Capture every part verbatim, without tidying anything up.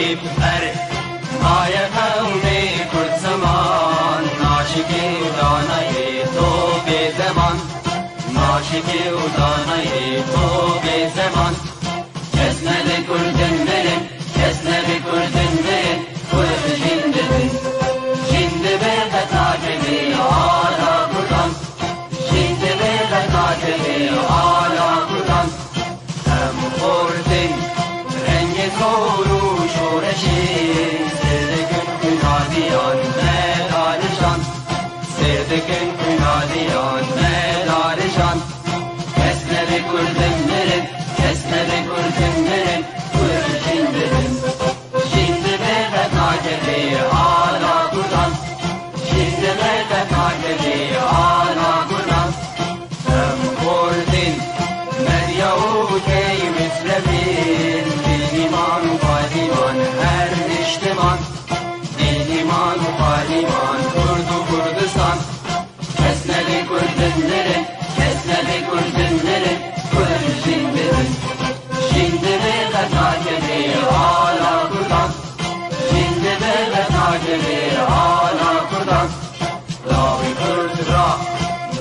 Erê, maye qewmê Kurd ziman, naşikê û danayê to bê zeman, naşikê û danayê to bê zeman. Kes nebe Kurdin mirin, kes nebe Kurdin mirin, Kurd jin dibin. Jin dibe qet nakeve ala Kurdan, jin dibe qet nakeve ala Kurdan. Em xortin rengê zor û şoreşê, sêr dikin xwînaliyan me darijan, sêr dikin xwînaliyan me darijan. Kes nebe Kurdin mirin, kes nebe Kurdin mirin, Kurd jin dibin. Jin dibe qet nakeve ala Kurdan, jin dibe qet nakeve ala Kurdan. Em xortin, medya û key mislefin, bînîman û payîman her niştiman, bînîman û payîman Kurd û Kurdistan. Kes nebe Kurdin mirin, kes nebe Kurdin mirin, Kurd jin dibin. Jin dibe qet nakeve ala Kurdan, jin dibe qet nakeve ala Kurdan. Lawê Kurd ra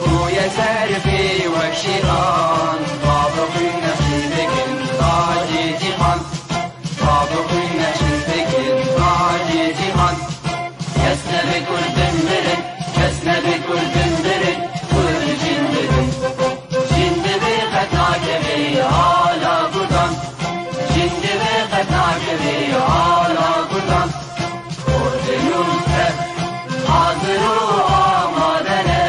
bûye ser pê wek şêxan, bavê xwîn nexşîn dikin tacê cîhan, bavê xwîn nexşîn dikin tacê cîhan. Kes nebe Kurdin mirin, kes nebe Kurdin mirin, Kurd jin dibin. Jin dibe qet nakeve ala Kurdan, jin dibe qet nakeve ala Kurdan. Kurdin û Kurd hazir û amade ne,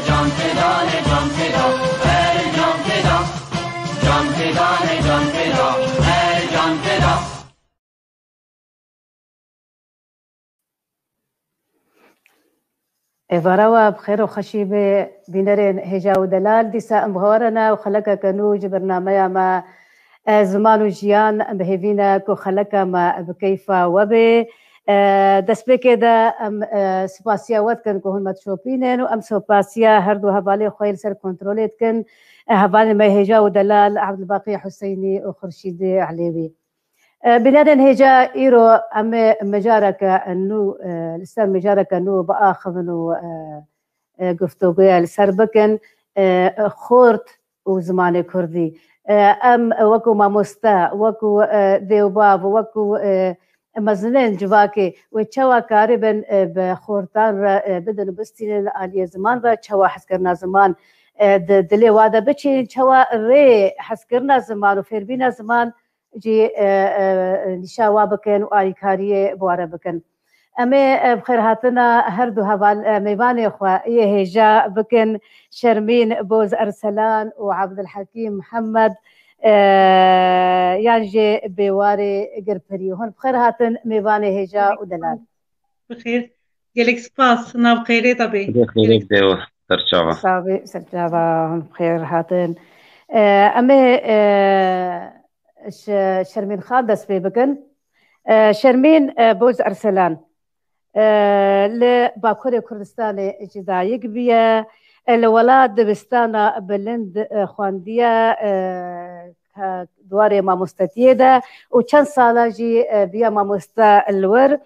can feda ne, can feda, her can feda. Can feda ne, can feda, her can feda. Êvara we bi xêr û xweşî be, bînerên hêja û delal. Dîsa em bi we re ne û xelekeke nû ji bernameya me, e, Ziman û Jiyan, em bi hêvî ne ku xeleka me bi keyfa we be. E, destpêkê de em, e, spasiya we dikin ku hûn me dişopînin û em spasiya her du hevalê xwe yê li ser kontrolê dikin. E, hevalên me hêja û delal Ebdulbaqî Huseynî û Xurşîdê Elêwî. E, bînerên hêja, îro em ê mijareke nû, e, li ser mijareke nû biaxivin û, e, e, guftûgoya li ser bikin, e, xort û zimanê kurdî. E, em wekû mamoste, wekû, e, dê û bav, wekû, e, mezinên civakê wê çawa karibin, e, bi xortan re, e, bidin û bistînin li aliyê ziman ve, çawa hezkirina ziman, e, di dilê wa de biçînin, çawa rê hezkirina ziman û fêrbîna ziman jî, e, e, nîşa wa bikin û alîkariyê bi wa re bikin. Em ê, e, bi xêrhatina her du heval, e, mêvanê xwe yê hêja bikin, Şermîn Boz Erselan û Ebdulhekîm Mihemed, e, yan jî Bêwarê Girpirî. Hûn bi xêr hatin mêvanê hêja û delal. Bi xêr. Gelek spas. Nav xêrê de bê. Bi xêrê de we. Serçava. Sabî, serçava, hûn bi xêr hatin. E, em ê, e, Ş-, Şermîn Xan dest pê bikin. E, Şermîn, e, Boz Erselan, e, li Bakurê Kurdistanê ji dayik bûye. E, li welat dibistana bilind, e, xwendiye, e, ke di warê mamostetiyê de û çend sala jî, e, bûye mamoste li wir.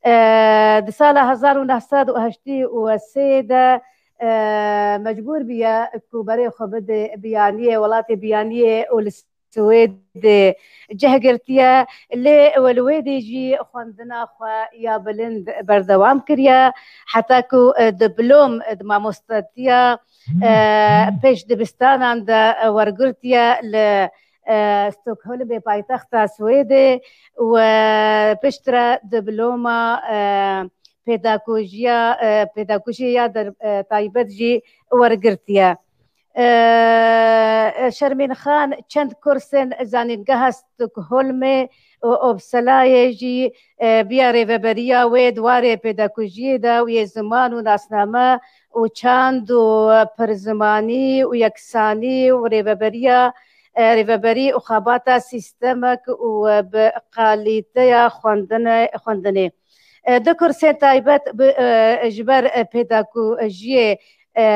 E, di sala hezar û neh sed û heştê û sê de, e, mecbûr bûye ku berê xwe bide biyaniyê, welatê biyaniyê û li Swêdê cih girtiye. Lê we li wê dê jî xwendina xwe ya bilind berdewam kiriye, heta ku, e, diplom di mamostetiya, e, pêş dibistanan de, e, wergirtiye li, e, Stockholmê, paytexta Swêdê, û, e, piştre diploma, e, pêdagojiya, e, pêdagojiya der-, e, taybet jî wergirtiye. E, Şermîn Xan çend kursên zanîngeha Stockholmê û Uppsala'yê jî, e, biya rêveberiya wê di warê pêdagojiyê de û yê ziman û nasname û çand û pirzimanî û yeksanî û rêveberiya, e, rêveberî û xebata sîstemek û bi kalîteya xwendine-, xwendinê. E, du kursên taybet bi, e, ji ber, e, pêdagojiyê, e,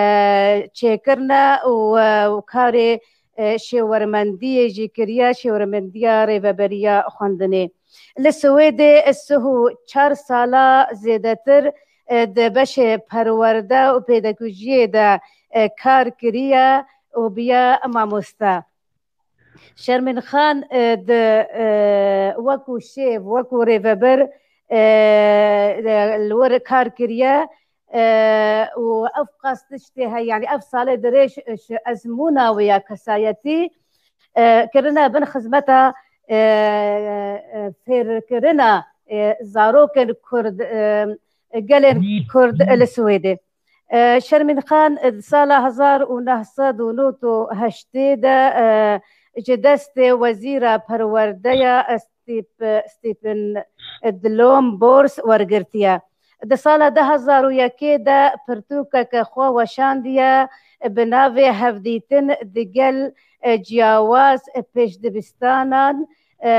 çêkirine û, e, û karê, e, şêwermendiyê jî kiriye, şêwermendiya rêveberiya xwendinê. Li Swêdê sih û çar sala zêdetir, e, di beşê perwerde û pêdagojiyê de, e, kar kiriye û biye mamoste. Şermîn Xan, e, di, e, wekû şêv, wekû rêvebir, e, e, li wir kar kiriye, e, û ev qas tiştê heye, yanî ev salê dirêj, e, ji ezmûna wê ya kesayetî, e, kirine bin xizmeta, e, e, fêrkirina, e, zarokên Kurd, e, gelên Kurd li Swêdê. E, Şermîn Xan, e, di sala hezar û neh sed û nod û heştê de, e, ji destê wezîra perwerdeya Stip-, Stephen Dilom Bors wergirtiye. Di sala du hezar û yekê de pirtûkeke xwe weşandiye bi navê Hevdîtin digel, e, ciyawaz, e, pêşdibistanan, e,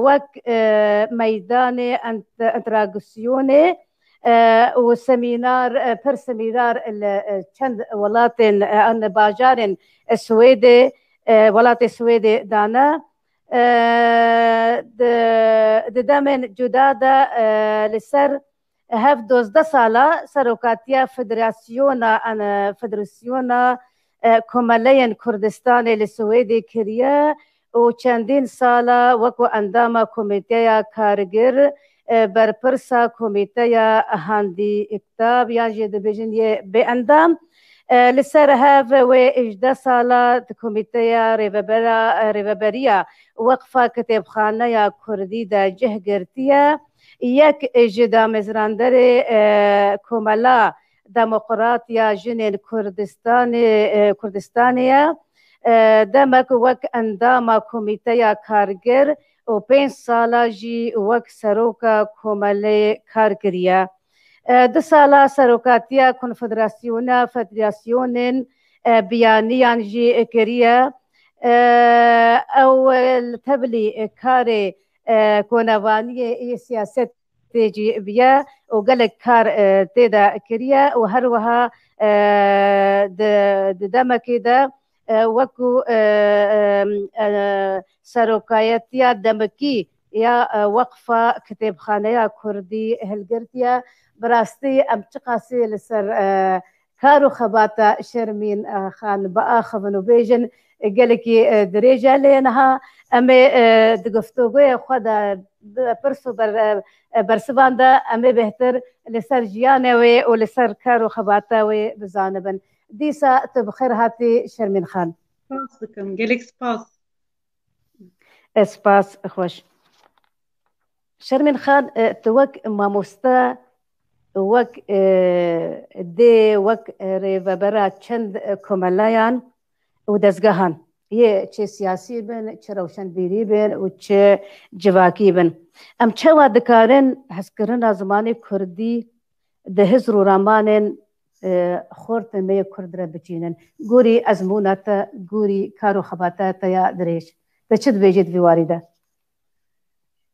wek, e, meydanê ent-, enteraksiyonê, e, û semînar, e, pir semînar li, e, çend welatên, e, an bajarên, e, Swêdê, e, welatê Swêdê dane. E, di, di demên cuda de, e, li ser hev dozdeh sala serokatiya Federasyona, an, Federasyona, e, Komeleyên Kurdistanê li Swêdê kiriye û çendîn sala wekû endama Komîteya Kargir, e, berpirsa Komîteya Handîktab yan jî dibêjin yê bêendam. E, li ser hev wê hejdeh sala di Komîteya Rêvebera, Rêveberiya Weqfa Kitêbxaneya Kurdî de cih girtiye. Yek ji damezranderê, e, Komela Demokrat ya Jinên Kurdistanê, e, Kurdistanê ye. E, demek wek endama Komîteya Kargir û pênc sala jî wek seroka komelê kar kiriye. E, du sala serokatiya Konfederasyona Federasyonên, e, Biyaniyan jî kiriye. E, ew, e, li tevlî, e, karê, e, konevaniyê yê siyasetê jî biye û gelek kar, e, tê de kiriye û her wiha, e, di, di demekê de, e, wekû, e, e, e, serokayetiya demikî ya, e, Weqfa Kitêbxaneya Kurdî hilgirtiye. Bi rastî em çiqasî li ser, e, kar û xebata Şermîn, e, Xan biaxivin û bêjin, e, gelekî, e, dirêj e, lê niha em ê, e, di guftûgoyê xwe de bi pirs û ber-, e, e, bersivan de em ê bêhtir li ser jiyanê wê û li ser kar û xebata wê bizanibin. Dîsa tu bi xêr hatî Şermîn Xan. Spas dikim, gelek spas. Ez spas, xweş. Şermîn Xan, e, tu wek mamoste, wek, e, dê, wek, e, rêvebera çend, e, komeleyan û dezgehan yê çi siyasî bin, çi rewşenbîrî bin û çi civakî bin. Em çawa dikarin hezkirina zimanê kurdî di hizr û ramanên, e, xortên me yê kurd re biçînin? Gorî ezmûna te, gorî kar û xebata te ya dirêj, te çi dibêjî di vî warî de?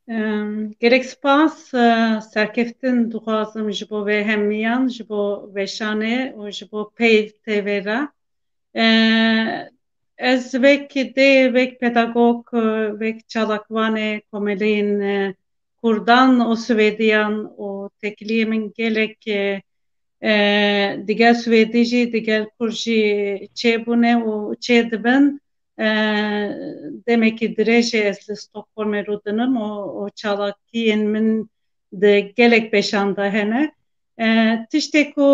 Em, gelek spas, e, serkeftin dixwazim ji bo vê hemiyan, ji bo weşanê û ji bo Peyv T V re. E, ez wek dê, wek pedagog, e, wek çalakvanê komeleyên, e, Kurdan û Swêdiyan û têkiliyê min gelek, e, e, digel Swêdî jî, digel Kurd jî çêbûne û çêdibin. E, demekî dirêj e ez li Stockholmê rûdinim û, û çalakiyên min di gelek beşan de hene. E, tiştê ku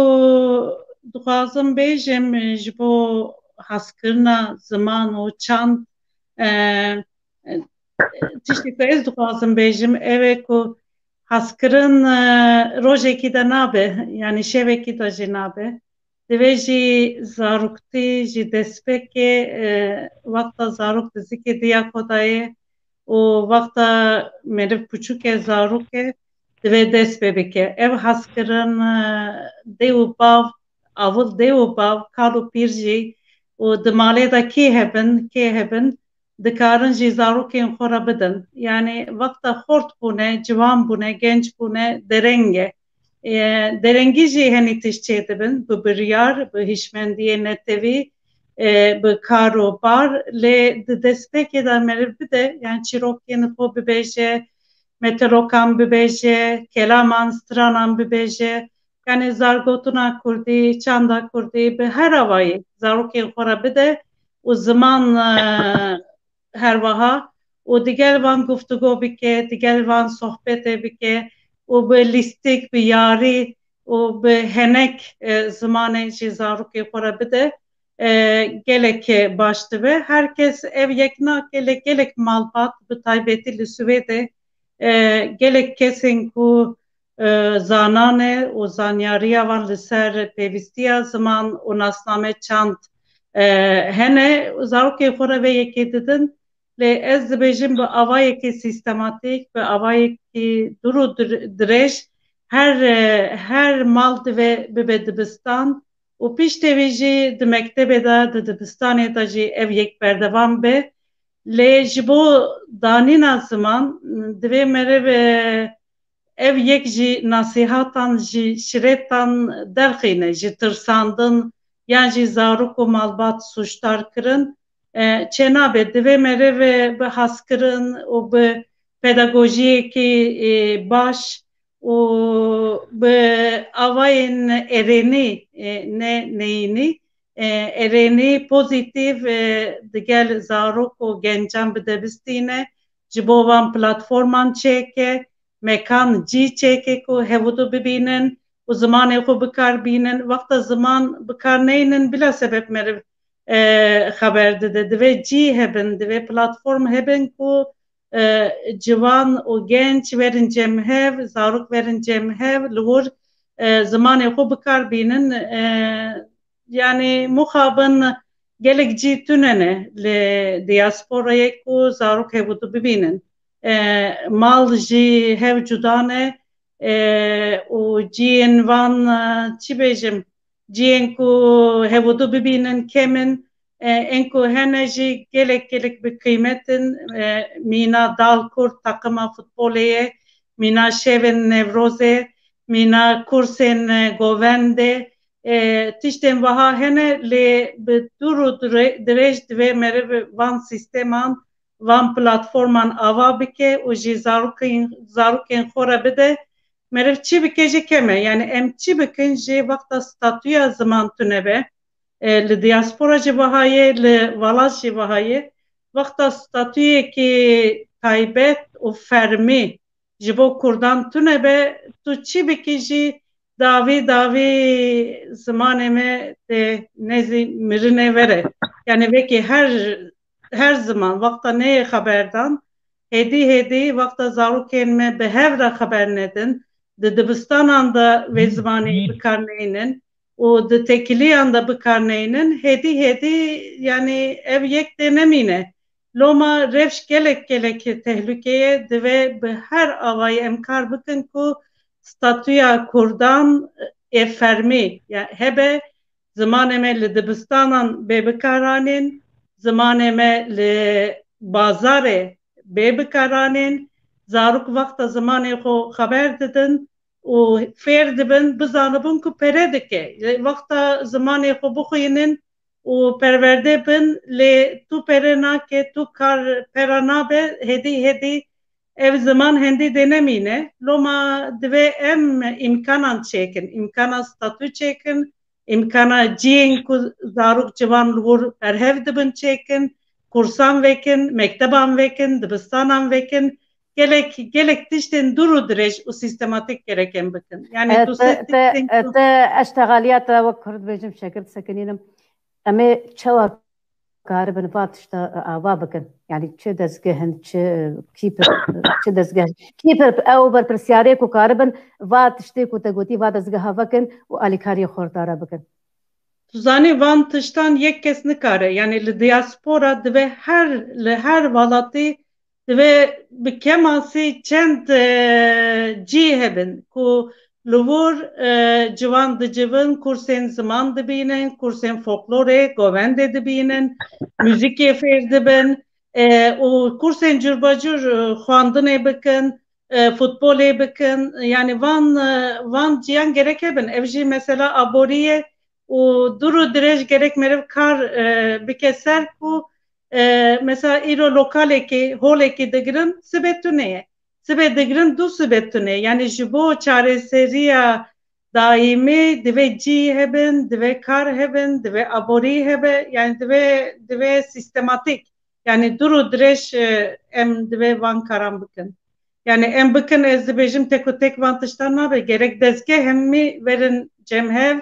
dixwazim bêjim, e, ji bo haskirina ziman û çand, e, e, tiştê ku ez dixwazim bêjim, ew e ku haskirin, e, rojekî de nabe, yanî şevekî de jî nabe. Divê jî zaroktî, ji destpêkê, e, wexta zarok di zikê diya xwe de ye û wexta meriv piçûk e, zarok e, divê dest pê bike. Ev hezkirin, e, dê û bav, avil dê û bav, kal û pîr jî û di malê de kê hebin, kê hebin, dikarin jî zarokên xwe re bidin. Yanî wexta xort bûne, ciwan bûne, genc bûne, dereng e. E, derengî jî henî tişt çêdibin, bi biryar, bi hişmendiyê netewî e, bi kar û bar, lê di destpêkê de meriv bide, yani çîrokên xwe bibêje, metelokan bibêje, kelaman, stranan bibêje, yani zargotina kurdî, çanda kurdî bi her awayî zarokên xwe re bide û ziman, e, her wiha û digel van guftûgo bike, digel van sohbetê bike û bi lîstik, bi yarî û bi henek, e, zimanê jî zarokê xwe re bide, e, gelek baş dibe. Her kes ev yek nake, lê gelek malbat, bi taybetî li Swêdê, e, gelek kesên ku, e, zanan e û zanyariya wan li ser pêvistiya ziman û nasname çand, e, hene, zarokê xwe re vê yekê didin. Lê ez dibêjim bi avayekî sîstematîk, bi avayekî dûr û dir-, dirêj her, e, her mal divê bibe dibistan û piştê wî jî di mektebê de, di dibistanê de jî ev yek berdewam be. Lê ji bo danîna ziman divê meriv, e, ev yek ji nasîhatan, ji şirêtan derxîne, ji tirsandin yan jî zarok û malbat sûcdar kirin, e, çênabe. Divê meriv, e, bi haskirin û bi pedagojiyekî, e, baş û bi awayên erênî, e, ne neyînî, e, erênî pozîtîf, e, digel zarok û gencan bide bistîne, ji bo van platforman çêke, mekan cî çêke ku hevûdû bibînin û zimanê xwe bikar bînin. Wexta ziman bikar neynin, bila sebeb meriv, e, xeber dide. Divê cî hebin, divê platform hebin ku, e, ciwan û genç werin cem hev, zarok werin cem hev, li wir, e, zimanê xwe bikar bînin. E, yani mixabin gelek cî tune ne li diasporayê ku zarok hevûdû bibînin. E, mal jî hev cuda ne, e, û ciyên van, e, çi bêjim, ciyên ku hevûdû bibînin kêm in, e, ên ku hene jî gelek gelek bi qîmet in, e, mîna Dal Kurd takima futbolê ye, mîna şevên Newrozê, mîna kursên, e, govendê, e, tiştên wiha hene, lê bi dûr û dire-, dirêj divê meriv van sîsteman, van platforman ava bike û jî zarokên, zarokên xwe re bide. Meriv çi bike jî kem e. Yani em çi bikin jî wexta statûya ziman tune be, e, li diaspora jî wiha ye, li welat jî wiha ye. Wexta statûyekî taybet û fermî ji bo kurdan tune be, tu çi bikî jî dawî dawî zimanê me tê nêzî mirinê vere. Yani vekî her, her ziman wexta neyê xeberdan, hêdî hêdî wexta zarokên me bi hev re xeber nedin, di dibistanan de vê zimanî bikar neynin û di têkiliyan de bikar neynin, hêdî hêdî, yani ev yek tê nemîne. Loma rewş gelek gelek tehlûkeye, divê bi her awayî em kar bikin ku statûya kurdan ê fermî, ya hebe, zimanê me li dibistanan bê bikaranên, zimanê me li bazarê bê bikaranên, zarok wexta zimanê xwe xeber didin û fêr dibin, bizanibin ku pere dike. Wexta zimanê xwe bixwînin û perwerde bin, lê tu pere nake, tu kar pera nabe, hêdî hêdî ev ziman hendî dê nemîne. Loma divê em îmkanan çêkin, îmkana statû çêkin, îmkana ciyên ku zarok ciwan li wir berhev dibin çêkin, kursan vekin, mekteban vekin, dibistanan vekin, gelek, gelek tiştên dûr û dirêj û sîstematîk gerek em bikin. Yani E, tu te, sê te, tiştên e, ku te, ez texaliya te wek kurd bêjim, şekir disekinînim. Em ê çawa karibin va tişta ava bikin? Yani çi dezgeh in, çi kî pir, çi dezgeh, kî pir ew berpirsiyarê ku karibin va tiştê ku te gotî va dezgeha vekin û alîkariyê xortara bikin? Tu zanî van tiştan yek kes nikare. Yani li diaspora divê her, li her welatî divê bi kemasî çend, e, cî hebin ku li wir, e, ciwan dicivin, kursên ziman dibînin, kursên folklorê, govendê dibînin, muzîkê fêr dibin, e, û kursên curbacur, e, xwendinê bikin, e, futbolê bikin. Yani van, e, van ciyan gerek hebin. Ev jî mesela aborî ye, û dûr û dirêj gerek meriv kar, e, bike ser ku, e, mesela îro lokalekî, holekî digirin, sibê tune ye. Sibê digirin, du sibê tune ye. Yani ji bo çareseriya daîmî divê cî hebin, divê kar hebin, divê aborî hebe, yani divê, divê sîstematîk. Yani dûr û dirêj, e, em divê van karan bikin. Yani em bikin, ez dibêjim tek û tek van tiştan nabe. Gerek dezgeh hemî verin cem hev,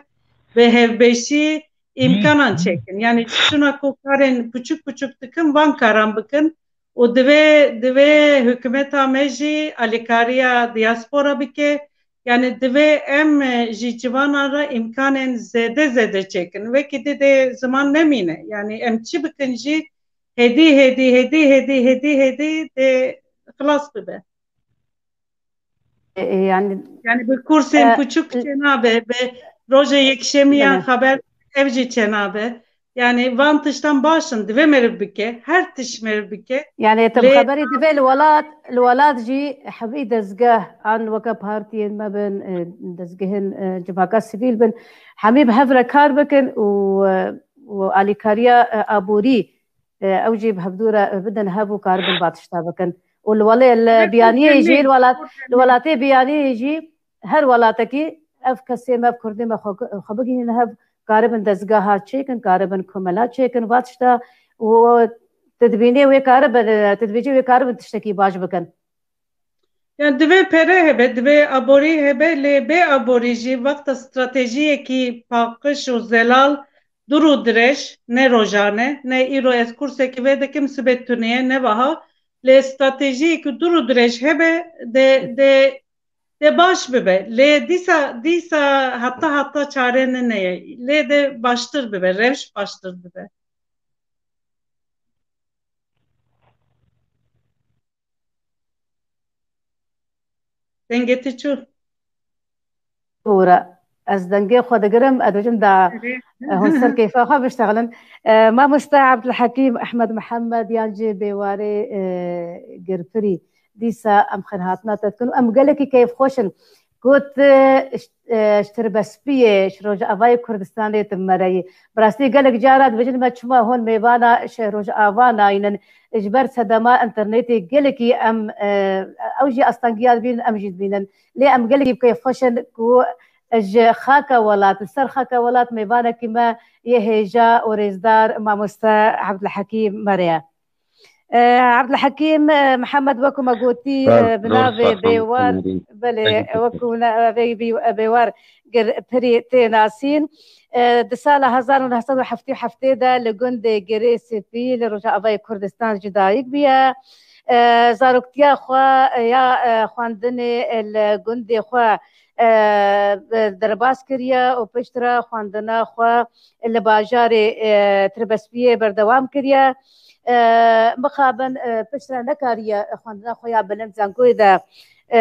bi hevbeşî îmkanan çêkin. Yani şuna ku karên piçûk piçûk dikin, van karan bikin. Û divê, divê hikûmeta me jî alîkariya diaspora bike. Yani divê em, e, ji civanan re îmkanên zêde zêde çêkin. Wekî dî dê ziman nemîne. Yani em çi bikin jî hêdî, hêdî, hêdî, hêdî, hêdî, hêdî dê xilas bibe. E, e, yani, Yani bi kursên e, piçûk çênabe, bi rojê yekşemiyan bele. Xeber ev jî çênabe. Yani van tiştan baş in, divê meriv bike, her tişt meriv bike. Yani te bi Lê xeberî divê li welat, li welat jî hemî dezgeh an weke partiyên me bin, e, dezgehên, e, civaka sivîl bin, hemî bi hev re kar bikin û, e, û alîkariya, e, aborî, e, ew jî bi hevdû re, e, bidin hev û karibin va tişta bikin. Û li welê, li Divê biyaniyê jî, kurtemê, li welat, li kurtemê. welatê biyaniyê jî her welatekî ev kesê me, ev kurdê me xwe, xwe bigihînin hev, karibin dezgeha çêkin, karibin komela çêkin, va tişta û tu dibînê wê karibin, tu dibêjî wê karibin tiştekî baş bikin. Yani divê pere hebe, divê aborî hebe, lê bê aborî jî wexta stratejiyekî paqij û zelal, dûr û dirêj, ne rojane, ne îro ez kursekî vê dikim, sibê tune ye, ne wiha, lê stratejiyekî dûr û dirêj hebe, de, de, de baş bibe. Lê dîsa, dîsa heta, heta çare nine ye. Lê de baştir bibe, rewş baştir bibe. Dengê tu çû? Hûra. Ez dengê xwe digirim, ez dibêjim da, Erê. e, hûn ser keyfa xwe biştexilin. E, mamoste Abdulhekîm Ehmed Mihemed yan jî Bêwarê, e, Girpirî. Dîsa em xêrhatina te dikin û em gelekî keyfxweş in. Got, e, ş-, e, ji Tirbespiyê, ji Rojavayê Kurdistanê tu mereyî. Bi rastî gelek cara dibêjin me çima hûn mêvana ji Rojava nayînin. Ji ber sedema înternetê gelekî em, e, ew jî astengiya dibînin, em jî dibînin. Lê em gelekî bi keyfxweş in ku ji xaka welat, li ser xaka welat mêvanekî me yê hêja û rêzdar mamoste Abdulhekîm Mere ye. E, Abdulhekîm, e, Mihemed, wekû me gotî, Ber, e, bi ber navê xatam Bêwar, Kamerî. belê, Thank you. wekû navê bî-, Bêwar Girpirî tê nasîn. E, di sala hezar û neh sed û heftê û heftê de li gundê Girê Spî li Rojavayê Kurdistan ji dayik bûye. E, zaroktiya xwe ya, e, xwendinê li gundê xwe, e, derbas kiriye û piştre xwendina xwe li bajarê, e, Tirbespiyê berdewam kiriye. E, mixabin, e, piştre nekariye xwendina xwe ya bilind zankoyê de, e,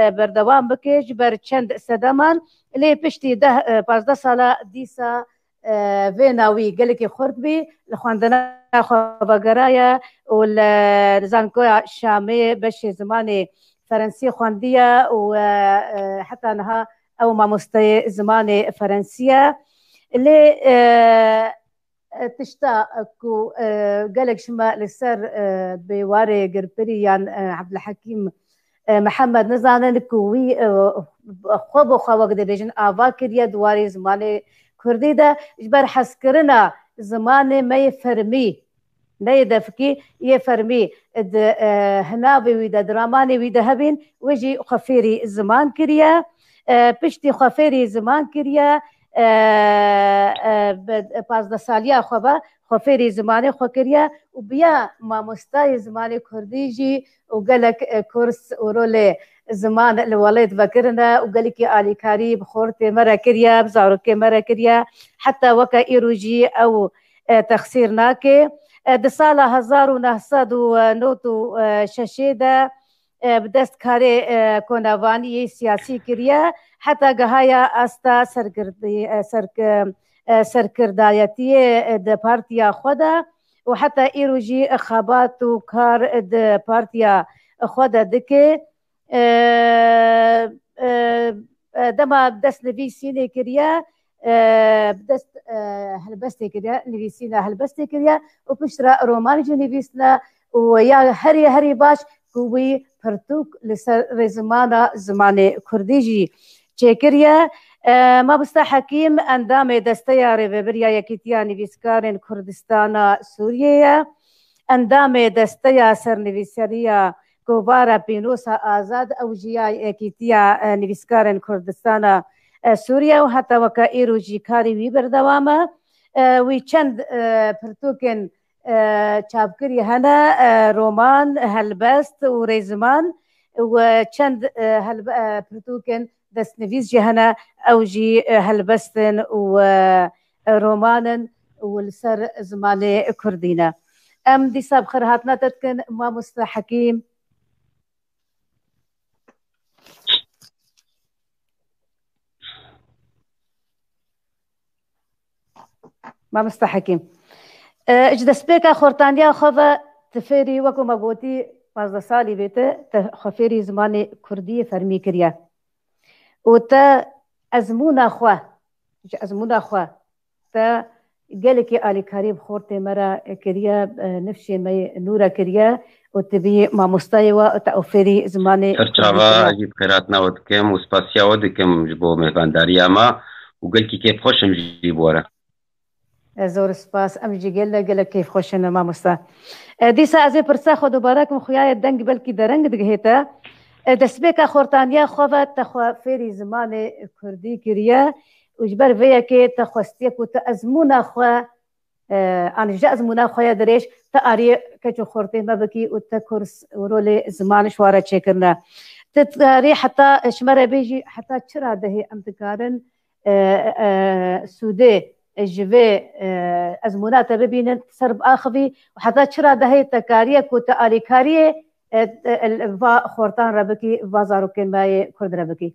e, berdewam bike ji ber çend sedeman. Lê piştî deh, e, pazdeh sala dîsa, e, vê navî gelekî xurt bî, li xwendina xwe vegeraye û li zankoya Şamê beşê zimanê Ferensî xwendiye û, e, e, heta niha ew mamosteyê zimanê Ferensî ye. Lê, e, e, tişta ku, e, gelek ji me li ser, e, Bêwarê Girpirî yan, e, Ebdulhekîm, e, Mihemed nizanin ku wî, e, xwe bi xwe wek dibêjin ava kiriye di warê zimanê kurdî de ji ber hezkirina zimanê me yê fermî, ne yê defikî, yê fermî di, e, hinavê wî de, di ramanê wî de hebîn, wê jî xwe fêrî ziman kiriye. E, piştî xwe fêrî ziman kiriye, e, e, bi pazdeh saliya xwe ve xwe fêrî zimanê xwe kiriye û biya mamostayê zimanê kurdî jî û gelek, e, kurs û rolê ziman li welêt vekirine û gelekî alîkarî bi xortê me re kiriye, bi zarokê me re kiriye. Heta weke îro jî ew, e, texsîr nake. E, di sala hezar û neh sed û nod û şeşê de, e, bi dest karê, e, konevaniyê siyasî kiriye, heta gehaya asta serkirdî-, e, serk-, e, serkirdayetiyê, e, di partiya xwe de û heta îro jî xebat û kar di partiya xwe de dike. E, e, e, dema dest li vî sînê kiriye, e, bi dest, e, helbestê kiriye, nivîsîna helbestê kiriye û piştre romanê jî nivîsine û ya herî, herî baş ku wî pirtûk li ser rêzimana zimanê kurdî jî çêkiriye. E, Mamoste Hekîm endamê Desteya Rêvebir ya Yekîtiya Nivîskarên Kurdistana Sûriyê ye. Endamê Desteya Sernivîseriya Kovara Pînosa Azad, ew jî ya Yekîtiya, e, Nivîskarên Kurdistana, e, Sûriye û heta weke îro jî karê wî berdewam e. E, wî çend, e, pirtûkên, e, çapkirî hene, e, roman, helbest û rêziman û, e, çend, e, helbe-, e, pirtûkên destnivîs jî hene, ew jî, e, helbest in û, e, roman in û li ser zimanê kurdî ne. Em dîsa bi xêrhatina te dikin, Mamoste Hekîm. Mamoste Hekîm. E, ji destpêka xortaniya xwe ve tu fêrî, wekî me gotî, pazdeh salî bê te, te xwe fêrî zimanê kurdî yê fermî kiriye. Û te ezmûna xwe, ji ezmûna xwe, te gelekî alîkarî bi xortê me re kiriye, e, nifşê me yê nû re kiriye û tu bî mamostayê we û te ew fêrî zimanê kurdî kiriye. Serçava ez jî bi xêrhatina we dikim û spasiya we dikim ji bo mêvandariya me û gelkî kêfxweş im jî bi we re. E, zor spas. Em jî gelek, gelek kêfxweş in, mamoste. E, dîsa ez ê pirsa xwe dubare kim, xuya ye deng belkî dereng digihê te. E, destpêka xortaniya xwe ve te xwe fêrî zimanê kurdî kiriye û ji ber vê yekê te xwestiye ku tu ezmûna xwe, e, an ji ezmûna xwe ya dirêj, te arê keç û xortê me bikî û te kurs û rolê ziman ji wan re çêkirine. Tu karî heta, ji me re bêjî, heta çi radehê em dikarin e, e, sûdê ji vê, e, ezmûna te bibînin, ser biaxivî û heta çi radehê te kariye ku te alîkariyê, e, e, va xortan re bikî, va zarokên me yê kurd re bikî?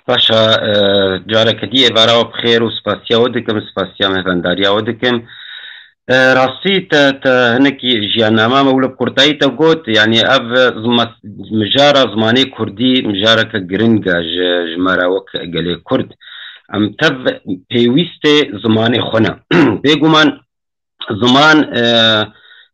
Baş e, e, careke dî êvara we bi xêr û spasiya we dikim, spasiya mêvendariya we dikim. E, rastî te, te hinekî jiyannama me wilo bi kurtayî te got, yanî ev zima-, mijara zimanê kurdî mijareke giring e ji, ji me re wek gelê kurd. Em tev pêwîstê zimanê xwe ne. Bêguman ziman, e,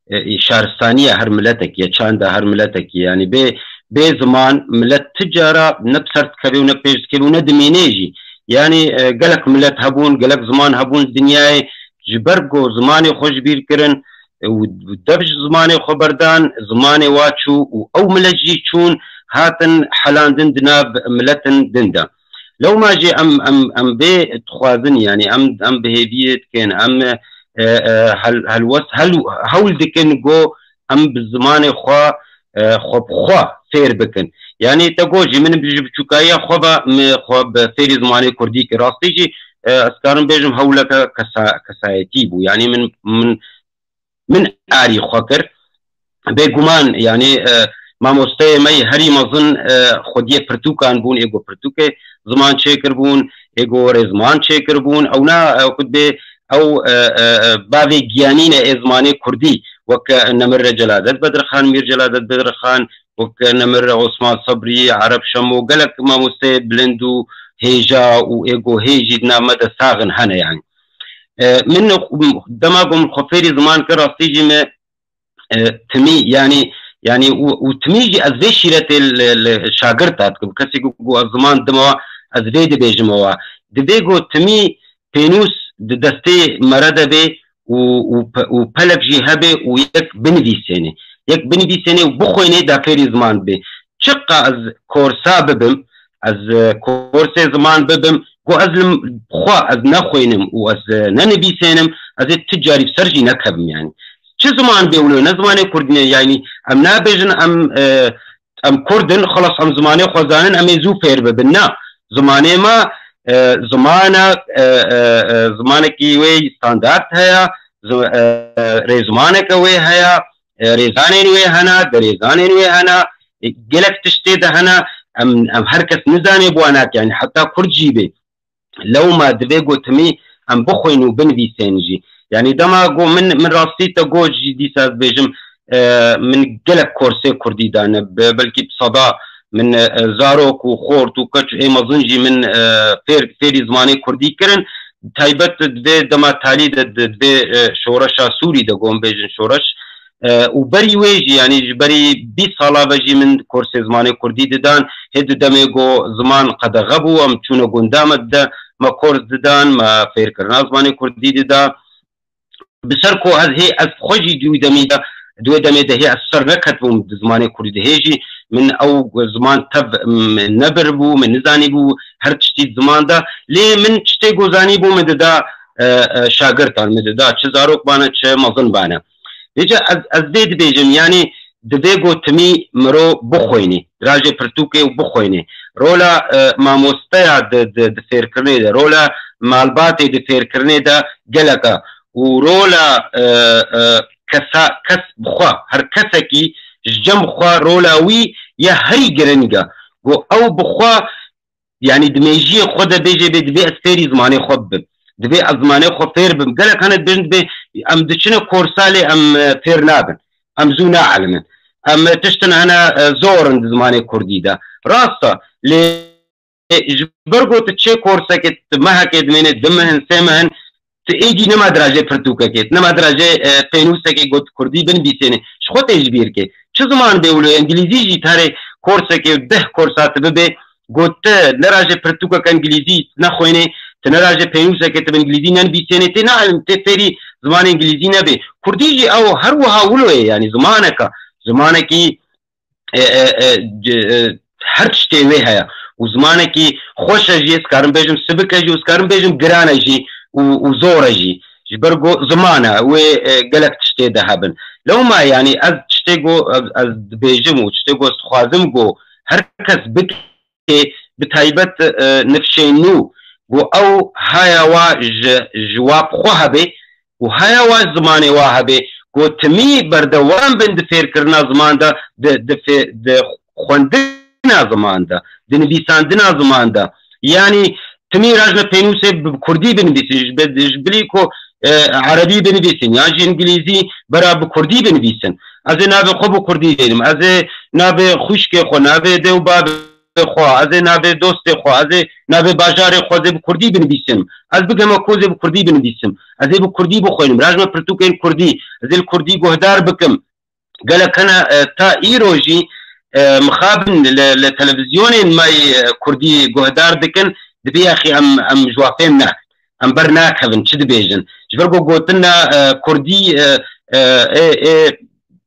e, şaristaniya her miletekî ye, çanda her miletekî ye. Yanî bê, bê ziman milet ti cara ne bi ser dikeve û ne pêş dikeve û ne dimîne jî. Yanî, e, gelek milet hebûn, gelek ziman hebûn dinyayê, ji ber ku zimanê xwe ji bîr kirin, e, û dev ji zimanê xwe berdan, zimanê wa çû û ew milet jî çûn, hatin helandin di nav miletin din de. Lewma jî em, em, em bê dixwazin, yanî em, em bi hêviyê dikin, em, e, e, hel-, helwest, hel-, hewl dikin ku em bi zimanê xwe, e, xwe bi xwe fêr bikin. Yanî te got jî min ji biçûkayiya xwe ve, min xwe bi fêrî zimanê kurdî kir. Rastî jî, e, ez karim bêjim hewleke kesa-, kesayetî bû. Yanî min, min min arî xwe kir. Bêguman, yanî, e, mamosteyê me yê herî mezin, e, xwediyê pirtûkan bûn, ê ku pirtûkê ziman çêkirbûn, ê ku rêziman çêkirbûn. Ewna, e, ku dibê ew, e, e, e, bavê giyanî ne ê zimanê kurdî, wek, e, Nemir Celadet Bedirxan, Mîr Celadet Bedirxan, wek, e, Nemir Osman Sebrî, Ereb Şemo, gelek mamosteyê bilind û hêja û ê ku hê jî di nav me de sax in hene, yanî. E, min dema ku min xwe fêrî ziman kir, rastî jî me, e, timî, yanî, yanî û, û timî jî ez vê şîretê li, li şagirta dikim. Kesê ku, ku ez ziman dime wa, ez vê dibêjime wa. Divê ku timî pênûs di destê me re de bê û, û pe-, û pelek jî hebe û yek binivîsêne. Yek binivîsêne û bixwêne da fêrî ziman bê. Çiqa ez korsa bibim, ez, e, korsê ziman bibim, ku ez li xwe ez nexwînim û ez, e, nenivîsênim, ez ê tu carî bi ser jî nekevim, yanî. Çi ziman bê wilo, ne zimanê kurdî ne, yanî em nabêjin em, e, em kurd in, xilas em zimanê xwe zanin, em ê zû fêr bibin. Na, zimanê me, e, ziman e, e, e, zimanekî wê standart heye, zi- e, e, rêzimaneke wê heye, e, rêzanên wê hene, derêzanên wê hene, e, gelek tiştê de hene, em, em her kes nizane bi wan, yani heta kurd jî bê. Lewma divê gotimî em bixwîn û binivîsên jî. Yani dema go min, min rastî te got jî dîsa ez bêjim, e, min gelek korsê kurdî dane. Be- belkî bi seda min, e, zarok û xort û keç û ê mezin jî min, e, fêr, fêrî zimanê kurdî kirin. Taybet divê dema talî de di- divê, e, şoreşa Sûrî de gon bêjin şoreş. E, û berî wê jî, yani ji berî bîst sala ve jî min korsê zimanê kurdî didan. Hê di demê go ziman qedexe bû, em çûne gunda me dide, me kors didan, me fêrkirina zimanê kurdî dida. Bi ser ku ez hê, ez xwe jî di wî demî de, di wê demê de hê ez ser neketibûm di zimanê kurdî de. Hê jî min ew ziman tev, m, nebiribû, min nizanîbû her tiştî di ziman de. Lê min tiştê ku zanîbû min dida, e, e, şagirtan, min dida çi zarok bane, çi mezin bane. Vêca ez, ez vê dibêjim, yani divê gotimî mirov bixwînî, dirajê pirtûkê û bixwînî. Rola, e, mamosteya di, di, di fêrkirinê de, rola malbatê di fêrkirinê de gelek e. Û rola, e, e, kesa, kes bi xwe, her kesekî ji cem xwe rola wî ya herî giring e. Ku ew bi xwe, yani di mêjiyê xwe de bêjê bê, divê ez fêrî zimanê xwe bibim. Divê ez zimanê xwe fêr bim. Gelek hene dibêjin dibê em diçine korsa lê em, e, fêr nabin. Em zû naelimin. Em, e, tiştin hene, e, zor in di zimanê kurdî de. Rast e. Lê ji ber ku tu çê korsekê, tu mehekê dimêne, du mehin, sê mehin, tu êdî nema dirajê pirtûkekê, tu nema dirajê, e, pênûsekê got kurdî binivîsêne. Ji xwe tê ji bîr kê. Çi ziman bê wilo, îngilîzî jî tarê korsekê û deh korsa tu bibê, got tu ne rajê pirtûkeke îngilîzî nexwênê, tu ne rajê pênûsekê tu bi îngilîzî nenivîsêne, tê naelim, tê fêrî zimanê îngilîzî nebê. Kurdî jî ew her wiha wilo ye, yani zimaneke, zimanekî e, e, e, c- e, her tiştê wê heye. Û zimanekî xweş e jî, ez karim bêjim sibik e jî, û ez karim bêjim giran e jî û, û zor e jî. Ji ber ku ziman e, wê, e, gelek tiştê de hebin. Lewma, yani ez tiştê ku ez, ez dibêjim û tiştê ku ez dixwazim ku her kes bike, bi taybet, e, nifşên nû, ku ew haya wa ji, ji wa bi xwe hebe û haya wa ji zimanê wa hebe, ku timî berdewam bin di fêrkirina ziman de, di, di, fê, di xwendina ziman de, di nivîsandina ziman de. Yanî timî rajne pênûsê bi kurdî binivîsin, ji be- ji bilî ku, e, erebî binivîsin, yan jî îngilîzî bera bi kurdî binivîsin. Ez ê navê xwe bi kurdî dêrim, ez ê navê xwişkê xwe, navê dê û bavê xwe, ez ê navê dostê xwe, ez ê navê bajarê xwe, ez ê bi kurdî binivîsim. Ez bigeme ku ez ê bi kurdî binivîsim. Ez ê bi kurdî bixwînim. Rajme pirtûkên kurdî. Ez ê li kurdî guhdar bikim. Gelek hene, e, ta îro jî, e, mixabin li, li televîzyonên me yê, e, kurdî guhdar dikin, dibê yaxî em, em ji wa fêm ne. Em ber nakevin, çi dibêjin. Ji ber ku gotin ne, e, kurdî, e, e, ê, ê,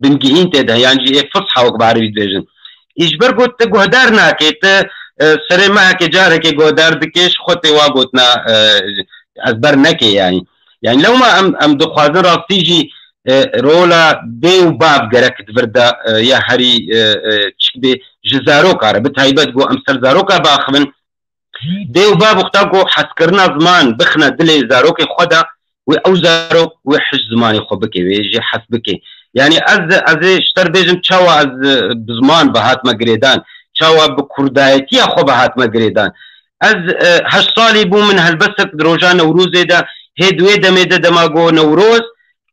bingehîn tê de, yan jî ê fusha wek bi erebî dibêjin. Î ji ber ku te guhdar nake, te, e, serê mehekê carekê guhdar dike, ji xwe tê wa gotina, e, ez ber neke yani. Yani lewma em, em dixwazin rastî jî, e, rola dê û bav gerek di vir de, e, ya herî, e, e, çik bê ji zaroka re, bi taybet ku em ser zaroka biaxivin, dê û bav wexta ku hezkirina ziman bixine dilê zarokê xwe de, wê ew zarok wê hij zimanê xwe bike, wê jê hez bike. Yani ez, ez ê ji te re bêjim çawa ez, e, bi ziman ve hatime girêdan, çawa bi kurdayetiya xwe ve hatime girêdan. Ez, e, heşt salî bû, min helbestek di roja Newrozê de, hê di wê demê de dema got Newroz,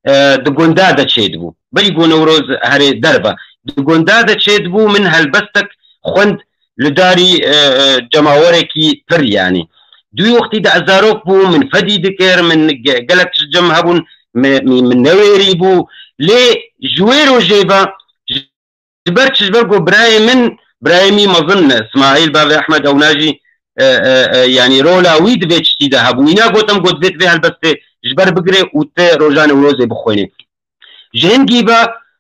e, di gunda de çêdibû. Berî got Newroz herê derve. Di gunda de çêdibû, min helbestek xwend li darî, e, e, cemawerekî pir, yanî. Di wî wextî de ez zarok bûm, min fedî dikir, min ge- gelek tişt cem hebûn, min, min, min newêrî bû. Lê ji wê rojê ve, ji ber çi, ji ber ku birayê min, birayê min mezin, Smaîl bavê Ehmed, ewna jî, e, e, e, yanî rola wî di vê tiştî de hebû. Wîna gotim, got, vê divê helbestê ji ber bigire û ti roja Newrozê bixwîne. Ji hingî ve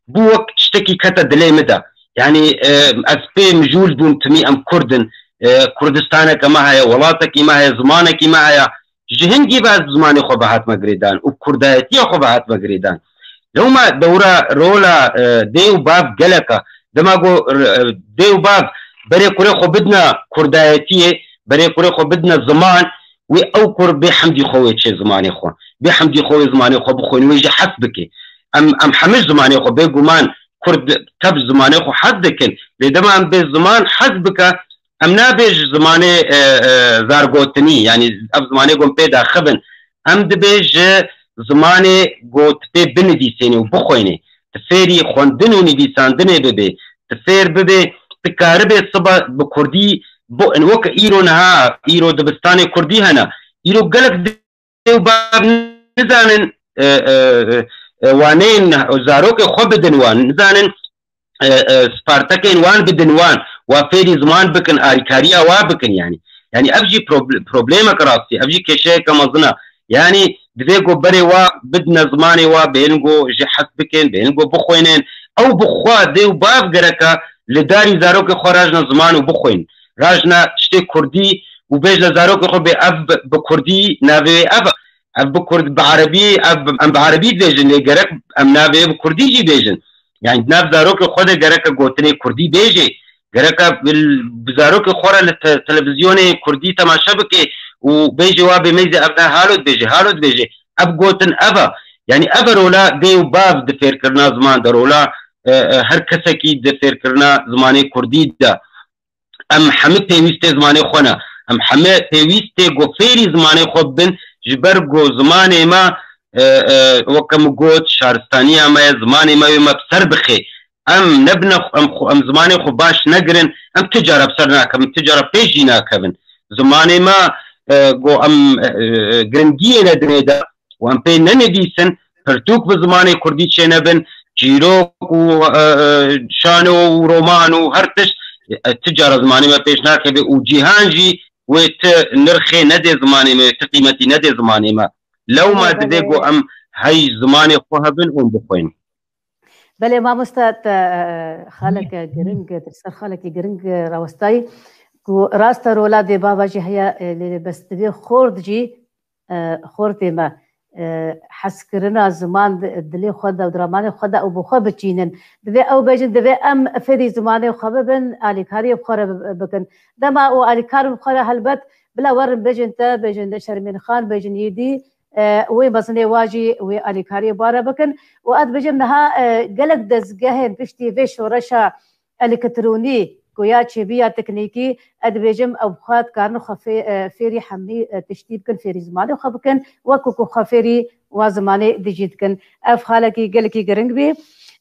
bû wek tiştekî kete dilê min de. Yanî, e, ez pê mijûl bûm, timî em Kurd in. E, Kurdistaneke me heye, welatekî me heye, zimanekî me heye. Ji hingî ve ez bi zimanê xwe ve hatime girêdan û bi kurdayetiya xwe ve hatime girêdan. Lewma dewra rola, e, dê û bav gelek e. Dema ku, e, dê û bav berê kurê xwe bidine kurdayetiyê, Berê kurê xwe bidine ziman, wê ew kur bê hemdî xwe wê çê zimanê xwe. Bê hemdî xwe wê zimanê xwe bixwîne, wê jî hes bike. Em, em hemî ji zimanê xwe bêguman, kurd tev zimanê xwe hez dikin. Lê dema em bê ziman hez bike, em nabê ji zimanê, e, e, zargotinî, yanî ev zimanê ku em pê daxivin. Em dibê ji zimanê ku tu pê binivîsênê û bixwênê. Tu fêrî xwendin û nivîsandinê bibê. Tu fêr bibê, tu karibê siba bi kurdî bo-, weke îro niha, îro dibistanê kurdî hene. Îro gelek dê û bav nizanin, e, e, e, waneyên zarokê xwe bidin wan, nizanin, e, e, spartekên wan bidin wan, wa fêrî ziman bikin, alîkariya wa bikin yani. Yani ev jî proble-, problemek rastî, ev jî kêşeyeke mezin e. Yani divê ku berê wa bidine zimanê wa, bêhn ku jê hes bikin, bêhn ku bixwînin. Ew bi xwe dê û bav gereke li darî zarokê xwe rajne ziman û bixwînin. Rajne tiştê kurdî û bêjne zarokê xwe bê ev bi, bi kurdî navê wê ev e. Ev bi kurd, bi erebî, ev bi, em bi erebî dibêjin, lê gerek em navê wê bi kurdî jî bêjin. Yani di nav zarokê xwe de gereke gotinê kurdî bêjê. Gereke bil-, bi zarokê xwe re li te-, televîzyonê kurdî temaşe bike û bêjê wa bê meyzê ev ne halo dibêje, halo dibêje. Ev gotin ev e. Yani ev e rola dê û bav di fêrkirina ziman de, rola, e, e, her kesekî di fêrkirina zimanê kurdî de. Em hemî pêwîstê zimanê xwe ne. Em hemî pêwîstê ku fêrî zimanê xwe bibin, ji ber ku zimanê me, e, e, weke min got, şaristaniya me ye, zimanê me wê me bi ser bixe. Em nebine xwe, em xwe, em zimanê xwe baş negirin, em ti cara bi ser nakevin, ti cara pêş jî nakevin. Zimanê me, e, ku em, e, e, giringiyê nedinê de, û em pê nenivîsin, pirtûk bi zimanê kurdî çênebin, çîrok û, e, e, şano û roman û her tişt, e, ti cara zimanê me pêş nakeve û cîhan jî wê ti nirxê nedê zimanê me, ti qîmetî nedê zimanê me. Lewma Belê, dibê belê. ku em hey zimanê xwe hebin û em bixwînin. Belê mamoste, te, e, xaleke giring, te ser xalekî giring, e, rawestayî ku rast e rola dê bava jî heye, e, lê bes divê xort jî, e, xortê me, e, hezkirina ziman di, dilê xwe de û di ramanê xwe de û bi xwe biçînin. Divê ew bêjin, divê em fêrî zimanê xwe bibin, alîkariyê bi xwe re bi-, bikin. Dema û alîkar bi xwe re helbet bila werin bêjin te, bêjin Şermîn Xan, bêjin yê dî, e, wê mezinê wa jî wê alîkariyê bi xwe re bikin. Û ez dibêjim niha, e, gelek dezgehên piştî vê şoreşa elektronî, ku ya çêbî ya teknîkî, ez dibêjim ew bi xwe dikarin xwe fê-, e, fêrî hemî, e, tiştî bikin, fêrî zimanê xwe bikin, wekî ku xwe fêrî wa zimanê dijî dikin. Ev xalekî gelekî giring bî.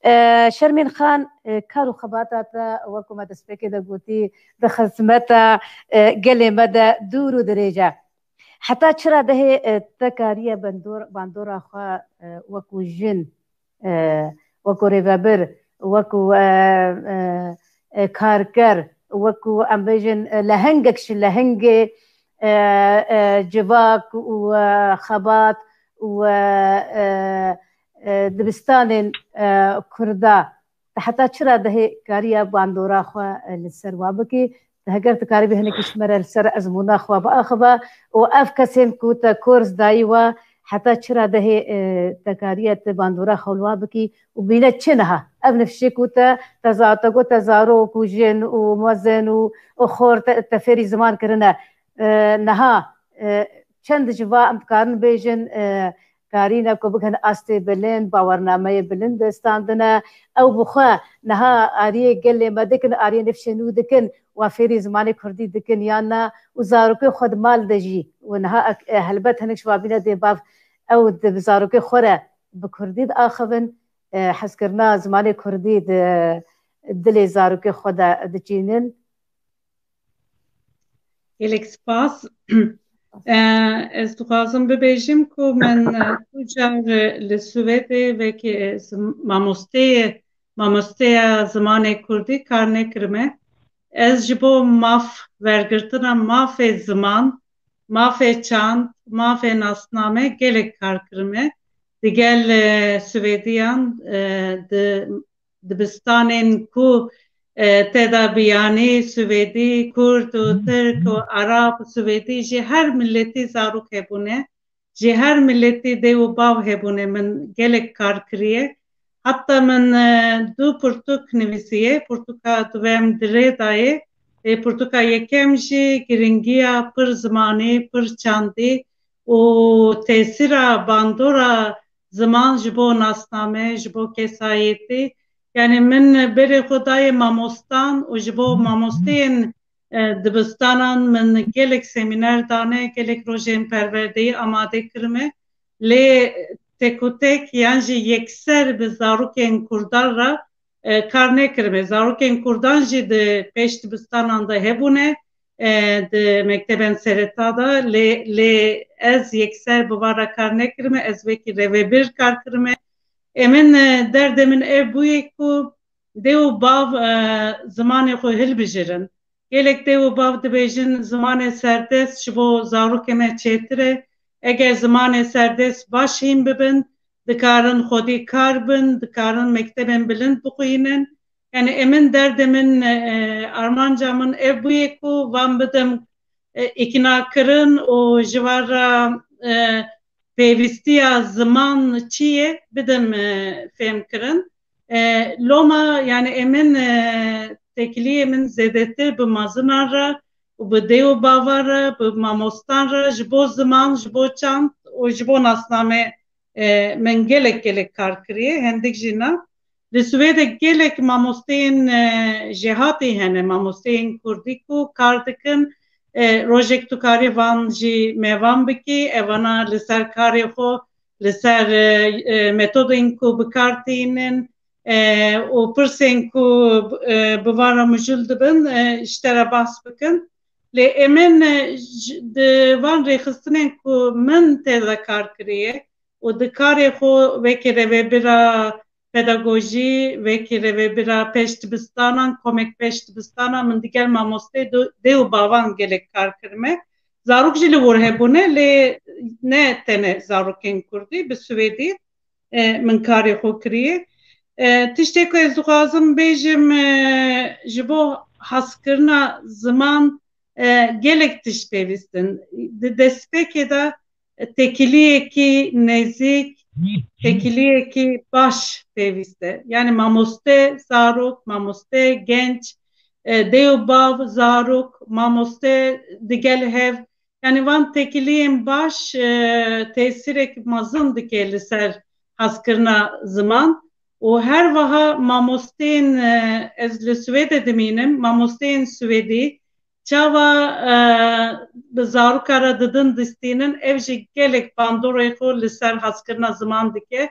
E, Şermîn Xan, e, kar û xebata te, wekî me destpêkê de gotî, di xizmeta, e, gelê me de dûr û dirêj e. Heta çira dehê, e, te kariye bandor-, bandora xwe, e, wekî jin, e, wekî rêvebir, wekî, e, e, e, karker, wekî em bêjin, e, lehengek ji lehengê, e, e, civak û, e, xebat û, e, e, e, dibistanên, e, Kurda. Te heta çira dehê kariya bandora xwe, e, li ser wa bikî? Te heger dikaribî hinekî ji me re li ser ezmûna xwe biaxive û ev kesên ku te kors dayî we, heta çira dehê, e, te kariye te bandora xwe li wa bikî û bîne çi niha? Ev nifşê ku te, te za-, te got te zarok û jin û mezin û, û xor te, te fêrî ziman kirine, e, niha, e, çend ji va em dikarin bêjin, e, karîne ku bikin astê bilind, bawernameyê bilind standine. Ew bi xwe niha ariyê gelê me dikin, ariyê nifşê nû dikin, wa fêrî zimanê kurdî dikin yan na, û zarokê xwe di mal de jî. Û niha ek-, e, helbet hinek ji babîne dê bav ew di zarokê xwe re bi kurdî diaxivin, e, hezkirina zimanê kurdî di dilê zarokê xwe de diçînin. Gelek spas. Eh, ez dixwazim bibêjim ku min, eh, tu car, eh, li Swêdê wekî, eh, zim-, mamosteyê, mamosteya zimanê kurdî kar nekirime. Ez ji bo maf, wergirtina mafê ziman, mafê çand, mafê nasname gelek kar kirime. Digel, eh, Swêdiyan, eh, di dibistanên ku, e, te de biyanî, Swêdî, Kurd û Tirk û Arab, Swêdî, ji her miletî zarok hebûne, ji her miletî dê û bav hebûne, min gelek kar kiriye. Heta min, e, du pirtûk nivîsiye, pirtûka duyem di rê de ye, Lê pirtûka yekem jî giringiya pir zimanî, pir çandî û tesîra bandora ziman ji bo nasname, ji bo kesayetî. Yanî min berê xwe dayê mamostan û ji bo mamosteyên, e, dibistanan min gelek semîner dane, gelek rojên perwerdeyî amade kirime. Lê tek û tek yan jî yekser bi zarokên kurdan re, e, kar nekirime. Zarokên kurdan jî di pêş dibistanan de hebûne, e, di mektebên sereta de. Lê, lê ez yekser bi van re kar nekirime. Ez wekî rêvebir kar kirime. Ê min, e, derdê min ev bûye ku dê û bav, e, zimanê xwe hilbijirin. Gelek dê û bav dibêjin zimanê serdest ji bo zarokê me çêtir e. Eger zimanê serdest baş hîn bibin, dikarin xwedî kar bin, dikarin mektebên bilind bixwînin. Yanî ê min derdê min, e, armanca min ev bûye ku van bidim, e, îknakirin û ji van re, e, pêwîstiya ziman çi ye bidim, e, fêhmkirin. E, loma, yanî ê min, e, têkiliyê min zêdetir bi mezinan re û bi dê û bavan re, bi mamostan re, ji bo ziman, ji bo çand û ji bo nasname, e, min gelek gelek kar kiriye, hindik jî na. Li Swêdê gelek mamosteyên, e, jêhatî hene, mamosteyên kurdî ku kar dikin. E, rojek tu karî van jî mêvan bikî, evana li ser karê xwe, li ser, e, e, metodên ku bi kar tînin, e, û pirsên ku, e, bi van re mijûl dibin, e, ji te re behs bikin. Lê ê min, e, ji, di van rêxistinên ku min tê de kar kiriye û di karê xwe wekî rêvebira pedagojî, wekî rêvebira pêşdibistanan, komek pêşdibistanan, min digel mamosteyê do-, dê û bavan gelek kar kirime. Zarok jî li wir hebûne, lê ne tenê zarokên kurdî, bi swêdî, e, min karê xwe kiriye. E, tiştê ku ez dixwazim bêjim, e, ji bo haskirina ziman, e, gelek tişt pêwîst in. Di destpêkê de, e, têkiliyekî nêzîk, têkiliyekî baş pêwîst e. Yanî mamoste zarok, mamoste genç, e, dê û bav zarok, mamoste digel hev. Yanî van têkiliyên baş, e, tesîrek mezin dike li ser haskirina ziman. Û her wiha mamosteyên, e, ez li Swêdê dimînim, mamosteyên Swêdî çawa, e, bi zaroka re didin distînin, ev jî gelek bandorê xwe li ser haskirina ziman dike.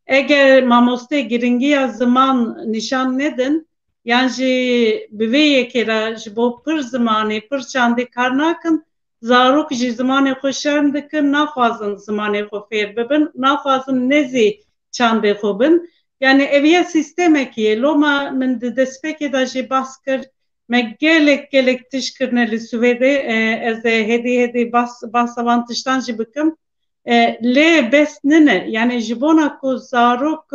Eger mamostê giringiya ziman nîşan nedin, yan jî bi vê yekê re ji bo pir zimanî, pir çandî kar nakin, zarok jî zimanê xwe şerm dikin, naxwazin zimanê xwe fêr bibin, naxwazin nêzî çandê xwe bin. Yanî ev ya sîstemekî ye. Loma min di destpêkê de jî behs kir, me gelek, gelek tişt kirine li Swêdê. E, ez ê hêdî, hêdî behs, behsa van tiştan jî bikim. E, lê bes nine. Yanî ji bona ku zarok,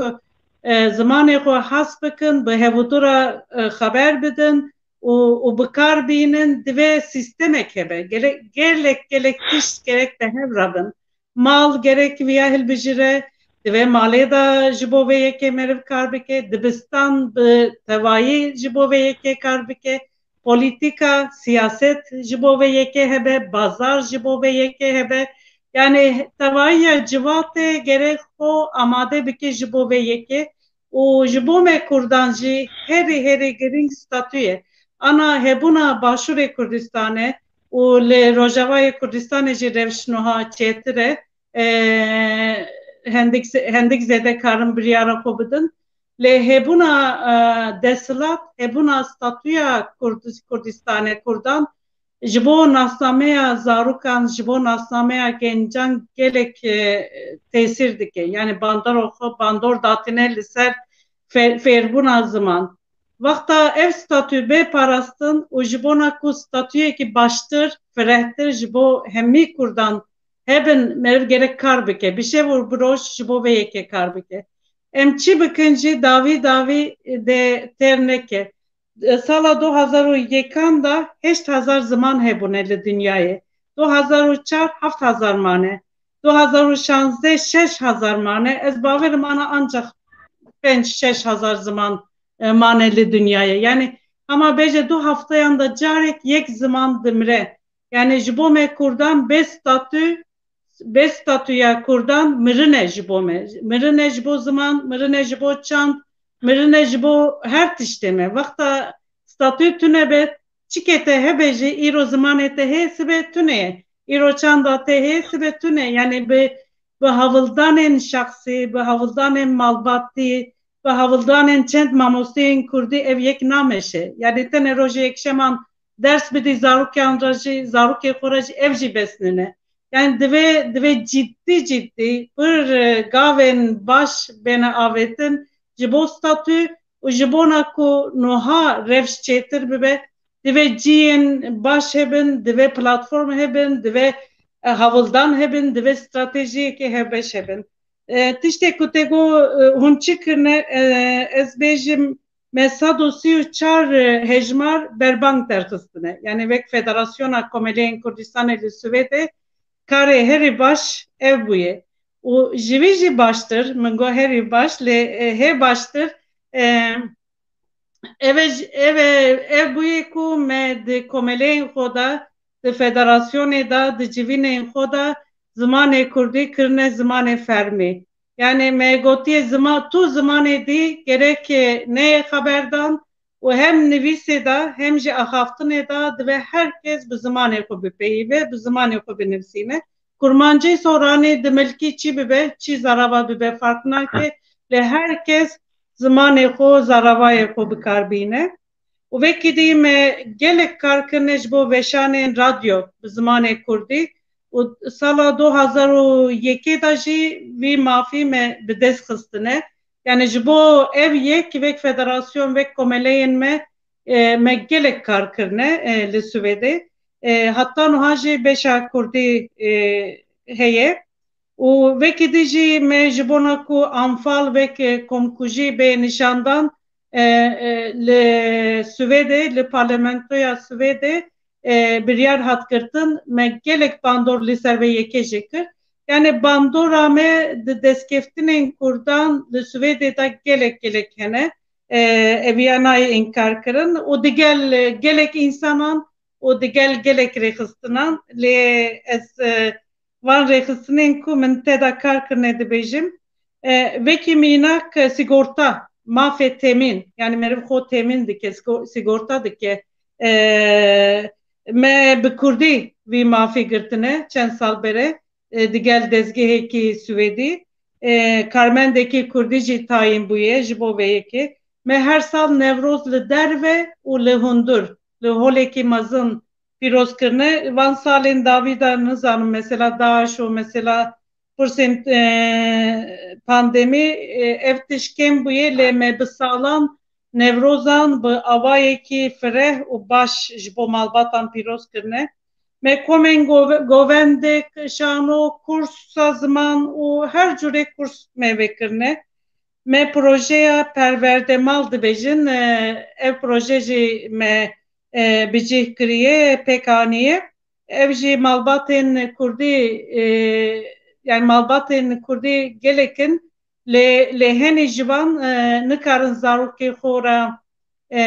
e, zimanê xwe hez bikin, bi hevûdû re, e, xeber bidin û, û bi kar bînin, divê sîstemek hebe. Gerek, gelek, gelek tişt gerek bi hev re bin. Mal gerek viya hilbijire, divê malê de ji bo vê yekê meriv kar bike, dibistan bi tevayî ji bo vê yekê kar bike, polîtîka, siyaset ji bo vê yekê hebe, bazar ji bo vê yekê hebe. Yanî tevayiya civatê gerek xwe amade bike ji bo vê yekê û ji bo me kurdan jî herî, herî girîng statû ye. Ana hebûna Başûrê Kurdistanê û li Rojavayê Kurdistanê jî rewş nuha çêtir e. E, hendik, hendik zêde karin biryara xwe bidin. Lê hebûna, e, desthilat, hebûna statûya Kurd-, Kurdistanê, Kurdan, ji bo nasnameya zarokan, ji bo nasnameya gencan gelek, e, tesîr dike. Yanî bandora xwe, bandor datîne li ser fe-, fêrbûna ziman. Wexta ev statû bê parastin û ji bona ku statûyekî baştir, firehtir ji bo hemî Kurdan hebin, meriv gerek kar bike. Bi şev û bi roj ji bo vê yekê kar bike. Em çi bikin jî dawî dawî de têr neke. Sala du hazar û yekan de heşt hazar ziman hebûne li dinyayê. Du hazar û çar heft hazar mane. Du hazar û şazdeh şeş hazar mane. Ez bawerim ana ancak pênc şeş hazar ziman, e, mane li dinyayê. Yanî Hema bêje du hefteyan de carek yek ziman dimire. Yani ji bo me Kurdan bê statû, bê statûya Kurdan mirin e ji bo me. Mirin e ji bo ziman, mirin e ji bo çand, mirin e ji bo her tiştê me. Wexta statû tune be, çikê te hebe jî îro zimanê te hê, sibe tune ye. Îro çanda te hê, sibe tune ye. Yani bi, bi hawildanên şexsî, bi hawildanên malbatî, bi hawildanên çend mamosteyên kurdî ev yek nameşe. Yani tenê rojê yekşeman ders bidî zarokan re jî, zarokê xwe re jî ev jî bes nîne. Yani divê, divê ciddî ciddî pir, e, gavên baş bêne avêtin ji bo statû û ji bona ku nuha rewş çêtir bibe, divê ciyên baş hebin, divê platform hebin, divê, e, hawildan hebin, divê stratejiyekê hevbeş hebin. E, tiştê ku te got, e, hûn çi kirine, e, ez bêjim, me sed û sî û çar hejmar berbang derxistine. Yani wek Federasyona Komeleyên Kurdistanê li Swêdê karê herî baş ev bûye. Û ji vî jî baştir, min got herî baş, lê, e, hê baştir, e, ev e, ev e, ev bûye ku me di komeleyên xwe de, di federasyonê de, di civînên xwe de zimanê kurdî kirine zimanê fermî. Yani me gotiye zima-, tu zimanê dî gerek neyê xeberdan û hem nivîsê de hem jî axaftinê de divê her kes bi zimanê xwe bipeyîve, bi zimanê xwe binivîsîne. Kurmancî soranî di milkî çi bibe, çi zarava bibe fark nake, lê her kes zimanê xwe, zaravayê xwe bi kar bîne. Û vekî dî me gelek kar kirine ji bo weşanên radyo bi zimanê kurdî û sala du hazar û yekê de jî vî mafî me bi dest xistine. Yani ji bo ev yek, wek federasyon, wek komeleyên me, e, me gelek kar kirine, e, li Swêdê. E, heta niha jî beşa kurdî, e, heye. Û vekî dî jî me ji bona ku Anfal wek, e, komkujî bê nîşandan, e, e, li Swêdê, li parlamentoya Swêdê, e, biryar hat girtin, me gelek bandor li ser vê yekê jî kir. Yani bandora me di destkeftinên kurdan li Swêdê de gelek gelek hene. E, eviya nayê înkar kirin û digel, e, gelek însanan û digel gelek rêxistinan. Lê ez, e, van rêxistinên ku min te de kar kirine dibêjim. E, vekî mînak, e, sigorta, mafê temîn, yani meriv xwe temîn dike, sigo-, sigorta dike. E, me bi kurdî vî mafê girtine çend sal bere, e, digel dezgehekî Swêdî. E, karmendekî kurdî jî tayîn bûye ji bo vê yekê. Me her sal Newroz li derve û li hundir, li holekî mezin pîroz kirine. Van salên dawî de nizanim, mesela DAIŞ û mesela pirsên, e, pandemî, e, ev tişt kêm bûye, lê me bi salan Newrozan bi awayekî fireh û baş ji bo malbatan pîroz kirine. Me komên gove-, govendek, şano, kursa ziman û her cûrê kurs me vekirine. Me projeya Perwerde Mal dibêjin, e, ev proje jî me, e, bi cih kiriye, pêk aniye. Ev jî malbatên kurdî, e, yani malbatên kurdî gelek in, lê, lê henî ji van, e, nikarin zarokê xwe re, e,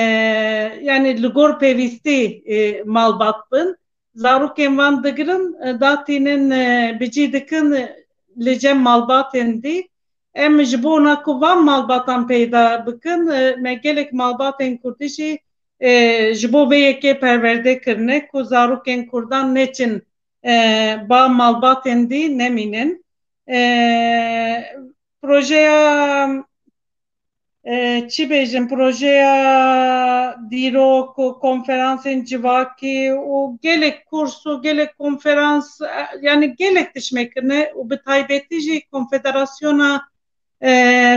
yani li gor pêvîstî, e, malbat bin. Zarokên van digirin, e, datînin, e, bi cî dikin, e, li cem malbatên dî. Em ji bona ku van malbatan peyda bikin, e, me gelek malbatên kurdî jî, e, ji bo vê yekê perwerde kirine ku zarokên kurdan neçin, e, ba malbatên dî nemînin. E, projeya, e, çi bêjim, projeya dîrok û konferansên civakî û gelek kurs û gelek konferans, e, yani gelek tişt me kirine û bi taybetî jî konfederasyona, e,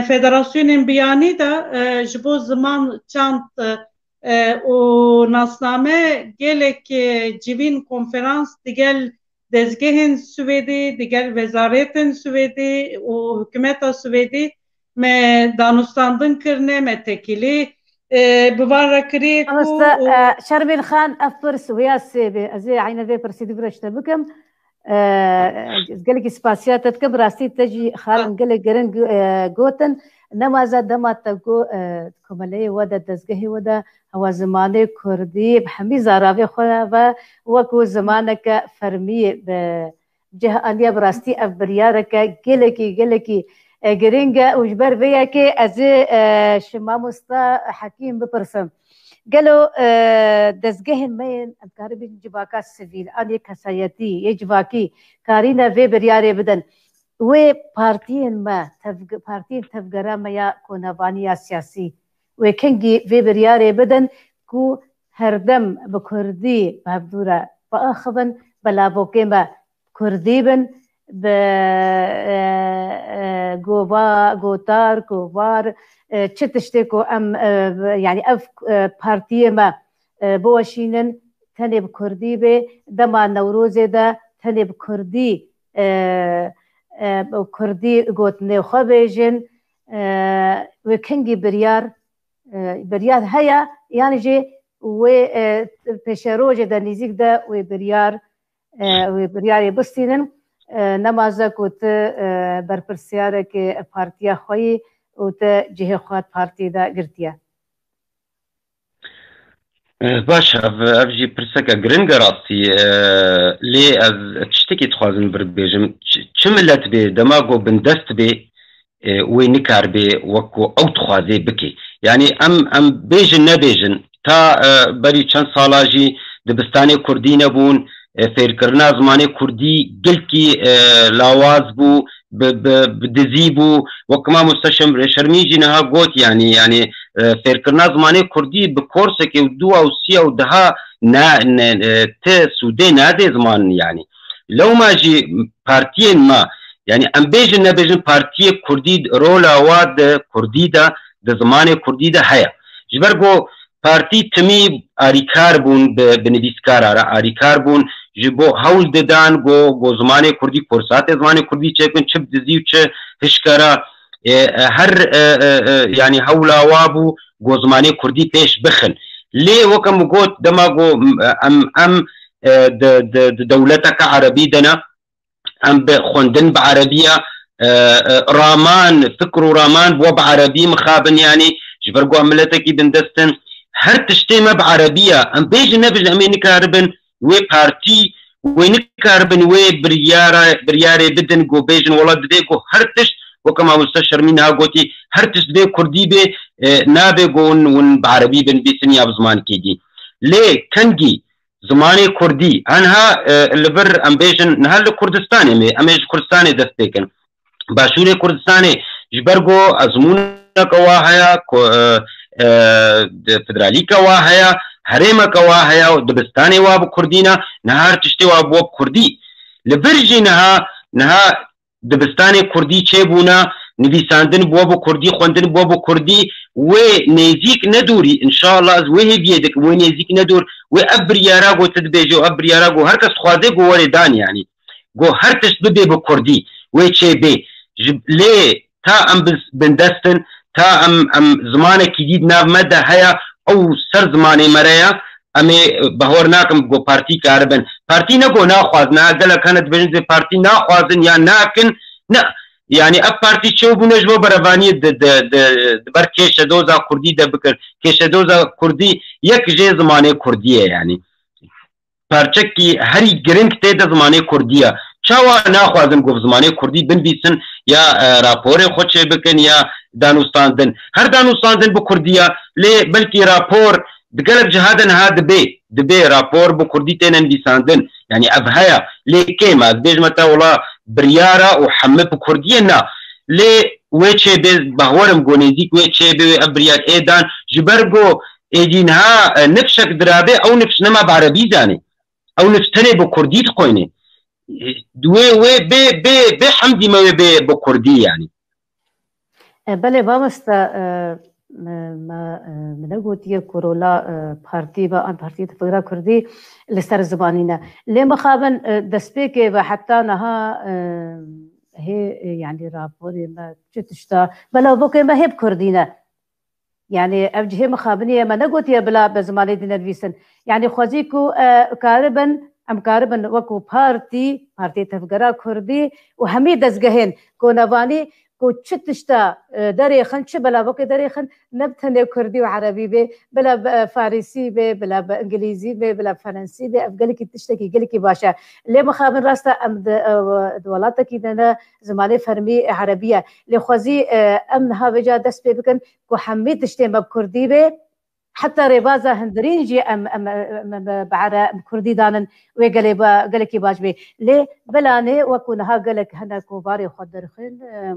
federasyonên biyanî de, e, ji bo ziman, çand, e, û nasname gelek, e, civîn konferans digel dezgehên Swêdî, digel wezaretên Swêdî û hikûmeta Swêdî me danûstandin kirine, me tekîlî, e, bi van re kiriye ku Mamoste, û e, Şermîn Xan, ev pirs wêya sê be. Ez ê eyne vê pirsî di vira ji te bikim. E, ez gelekî spasiya te dikim. Bi rastî te jî xalan gelek giring, e, gotin. Nemaze dema te got, e, komeleyê we de, dezgehê we de, hewa zimanê kurdî bi hemî zaravê xwe ve wekû zimaneke fermî bi cih aniye. Bi rastî ev biryareke gelekî, gelekî, e, giring e û ji ber vê yekê ez ê, e, ji mamosta Hekîm bipirsim. Gelo, e, dezgehên me yên, em karibin civaka sivîl, an yê kesayetî, yê civakî, karîne vê biryarê bidin? Wê partiyên me, tevge-, partiyên tevgera me ya konevanî ya siyasî, wê kengî vê biryarê bidin ku herdem bi kurdî bi hevdû re biaxivin, belavokê me kurdî bin, bi, e, e, gova-, gotar, govar, e, çi tiştê ku em, e, bi, yanî ev, e, partiyê me, e, biweşînin, tenê bi kurdî bê, dema Newrozê de tenê bi kurdî, e, e, bi kurdî gotinê xwe bêjin, e, wê kengî biryar, e, biryar heye, yan jî wê, e, pêşerojê de, nêzîk de wê biryar, e, wê biryarê bistînin, e, nemaze ku tu, e, berpirsiyarekê partiya xwe yî û te cihê xwe di partiyê de girtiye. E, baş, ev, ev jî pirseke giring e rastî. E, lê ez tiştekî dixwazim vir bêjim. Çi, çi milet bê, dema ku bindest bê, e, wê nikaribe wek ku ew dixwazê bike. Yanî em, em bêjin nebêjin, ta, e, berî çend sala jî dibistanê kurdî nebûn, e, fêrkirina zimanê kurdî gelkî, e, lawaz bû, bi, bi, bi dizî bû. Wek mamoste Şem-, Şermîn jî niha got, yanî, yanî, e, fêrkirina zimanê kurdî bi korsekê û dû û sî û deha ne, ne, e, ti sûdê nade ziman, yanî. Lewma jî partiyên me, yanî em bêjin nebêjin, partiyê kurdî rola wa di kurdî de, di zimanê kurdî de heye. Ji ber ku partî timî arîkar bûn bi, bi nivîskara re, arîkar bûn, ji bo hewl didan ku, ku zimanê kurdî, kursatê zimanê kurdî çêkin, çi bi dizî û çi hişkara, e, e, her, e, e, e, yanî hewla wa bû ku zimanê kurdî pêş bixin. Lê weke min got, dema ku, e, em, em, e, di, di, di dewleteke erebî de ne, em bi xwendin bi erebiya, e, e, raman, fikr û raman bi we bi erebî mixabin, yanî ji ber ku em miletekî bindest in, her tiştê me bi erebî ye. Em bêjin nebêjin, em ê nikaribin wê partî, wê nikaribin wê biryara, biryarê bidin ku bêjin wela divê ku her tişt, weke mamoste Şermîn niha gotî, her tişt divê kurdî bê, e, nabê ku hûn, hûn bi erebî binivîsin ya bi zimankê dî. Lê kengî zimanê kurdî. Aniha, e, li vir em bêjin, niha li Kurdistanê me, em ê ji Kurdistanê dest pê kin. Başûrê Kurdistanê ji ber ku ezmûneke wa heye, ku, e, e, de-, federalîke wa heye, herêmeke wa heye, dibistanê wa bi kurdî ne, niha her tiştê wa bû bi kurdî. Li vir jî niha, niha dibistanê kurdî çêbûne, nivîsandin bû bi kurdî, xwendin bû bi kurdî, wê nêzîk nedûrî, înşallah ez wê hêviyê dikim, wê nêzîk nedûr, wê ev biryara ku tu dibêjî û ev biryara ku her kes dixwaze ku were dan, yanî ku her tişt bibe bi kurdî, wê çêbê. Ji, lê ta em biz-, bindest in, ta em, em zimanekî dî di nav me de heye, ew ser zimanê me re ye, em ê, e, bahwer nakim ku partî karibin. Partî ne ku naxwazin, ha, gelek hene dibêjin zê partî naxwazin ya nakin. Ne, yanî ev partî çêbûne ji bo berevaniyê di, di, di, di ber kêşedoza kurdî de bikir. Kêşedoza kurdî yek jê zimanê kurdî ye, yanî parçekî herî giring tê de zimanê kurdî ye. Çawa naxwazin ku bi zimanê kurdî binivîsin ya, e, raporê xwe çêbikin ya danûstandin? Her danûstandin bi kurdî ye, lê belkî rapor di gelek ciha de niha dibe, dibe rapor bi kurdî têne nivîsandin. Yanî ev heye, lê kêm e. Ez bêjime te wela biryar e û hemî bi kurdî ye, na. Lê wê çêbe, bahwerim ku nêzîk wê çêbe, wê ev biryar ê dan, ji ber ku êdî niha, e, nifşek dirabe, ew nifş nema bi erebî zanê. Ew nifş tenê bi kurdî dixwîne. E, wê, wê bê, bê, bê hemdî me wê bê bi kurdî, yanî. E, belê, mamoste, e, me, me, e, min negotiye ku rola, e, partî ve an partiyê tevgera kurdî li ser zimanî ne. Lê mixabin, e, destpêkê ve heta niha, e, hê, e, yanî raporê me, çi tişta, belavokê me hê bi kurdî ne. Yanî ev cihê mixabinî ye, me negotiye bila bi zimanê din nivîsin. Yanî xwezî ku, e, karibin, em karibin wekû partî, Partiyê Tevgera Kurdî û hemî dezgehên konevanî ku çi tişta, e, derêxin, çi belavokê derêxin, ne bi tenê kurdî û erebî bê, bila bi, e, farisî bê, bila bi îngilîzî bê, bila bi ferensî bê, ev gelekî tiştekî gelekî baş e. Lê mixabin rast e, em di, e, di welatekî de ne, zimanê fermî erebî ye. Lê xwezî, e, em niha vêca dest pê bikin ku hemî tiştê me bi kurdî bê, heta rêbaza hundirîn jî em, em, em, em bi ere-, bi kurdî danin wê gelê ba-, gelekî baş bê. Lê belanê wekû niha gelek hene ku barê xwe derxin, e,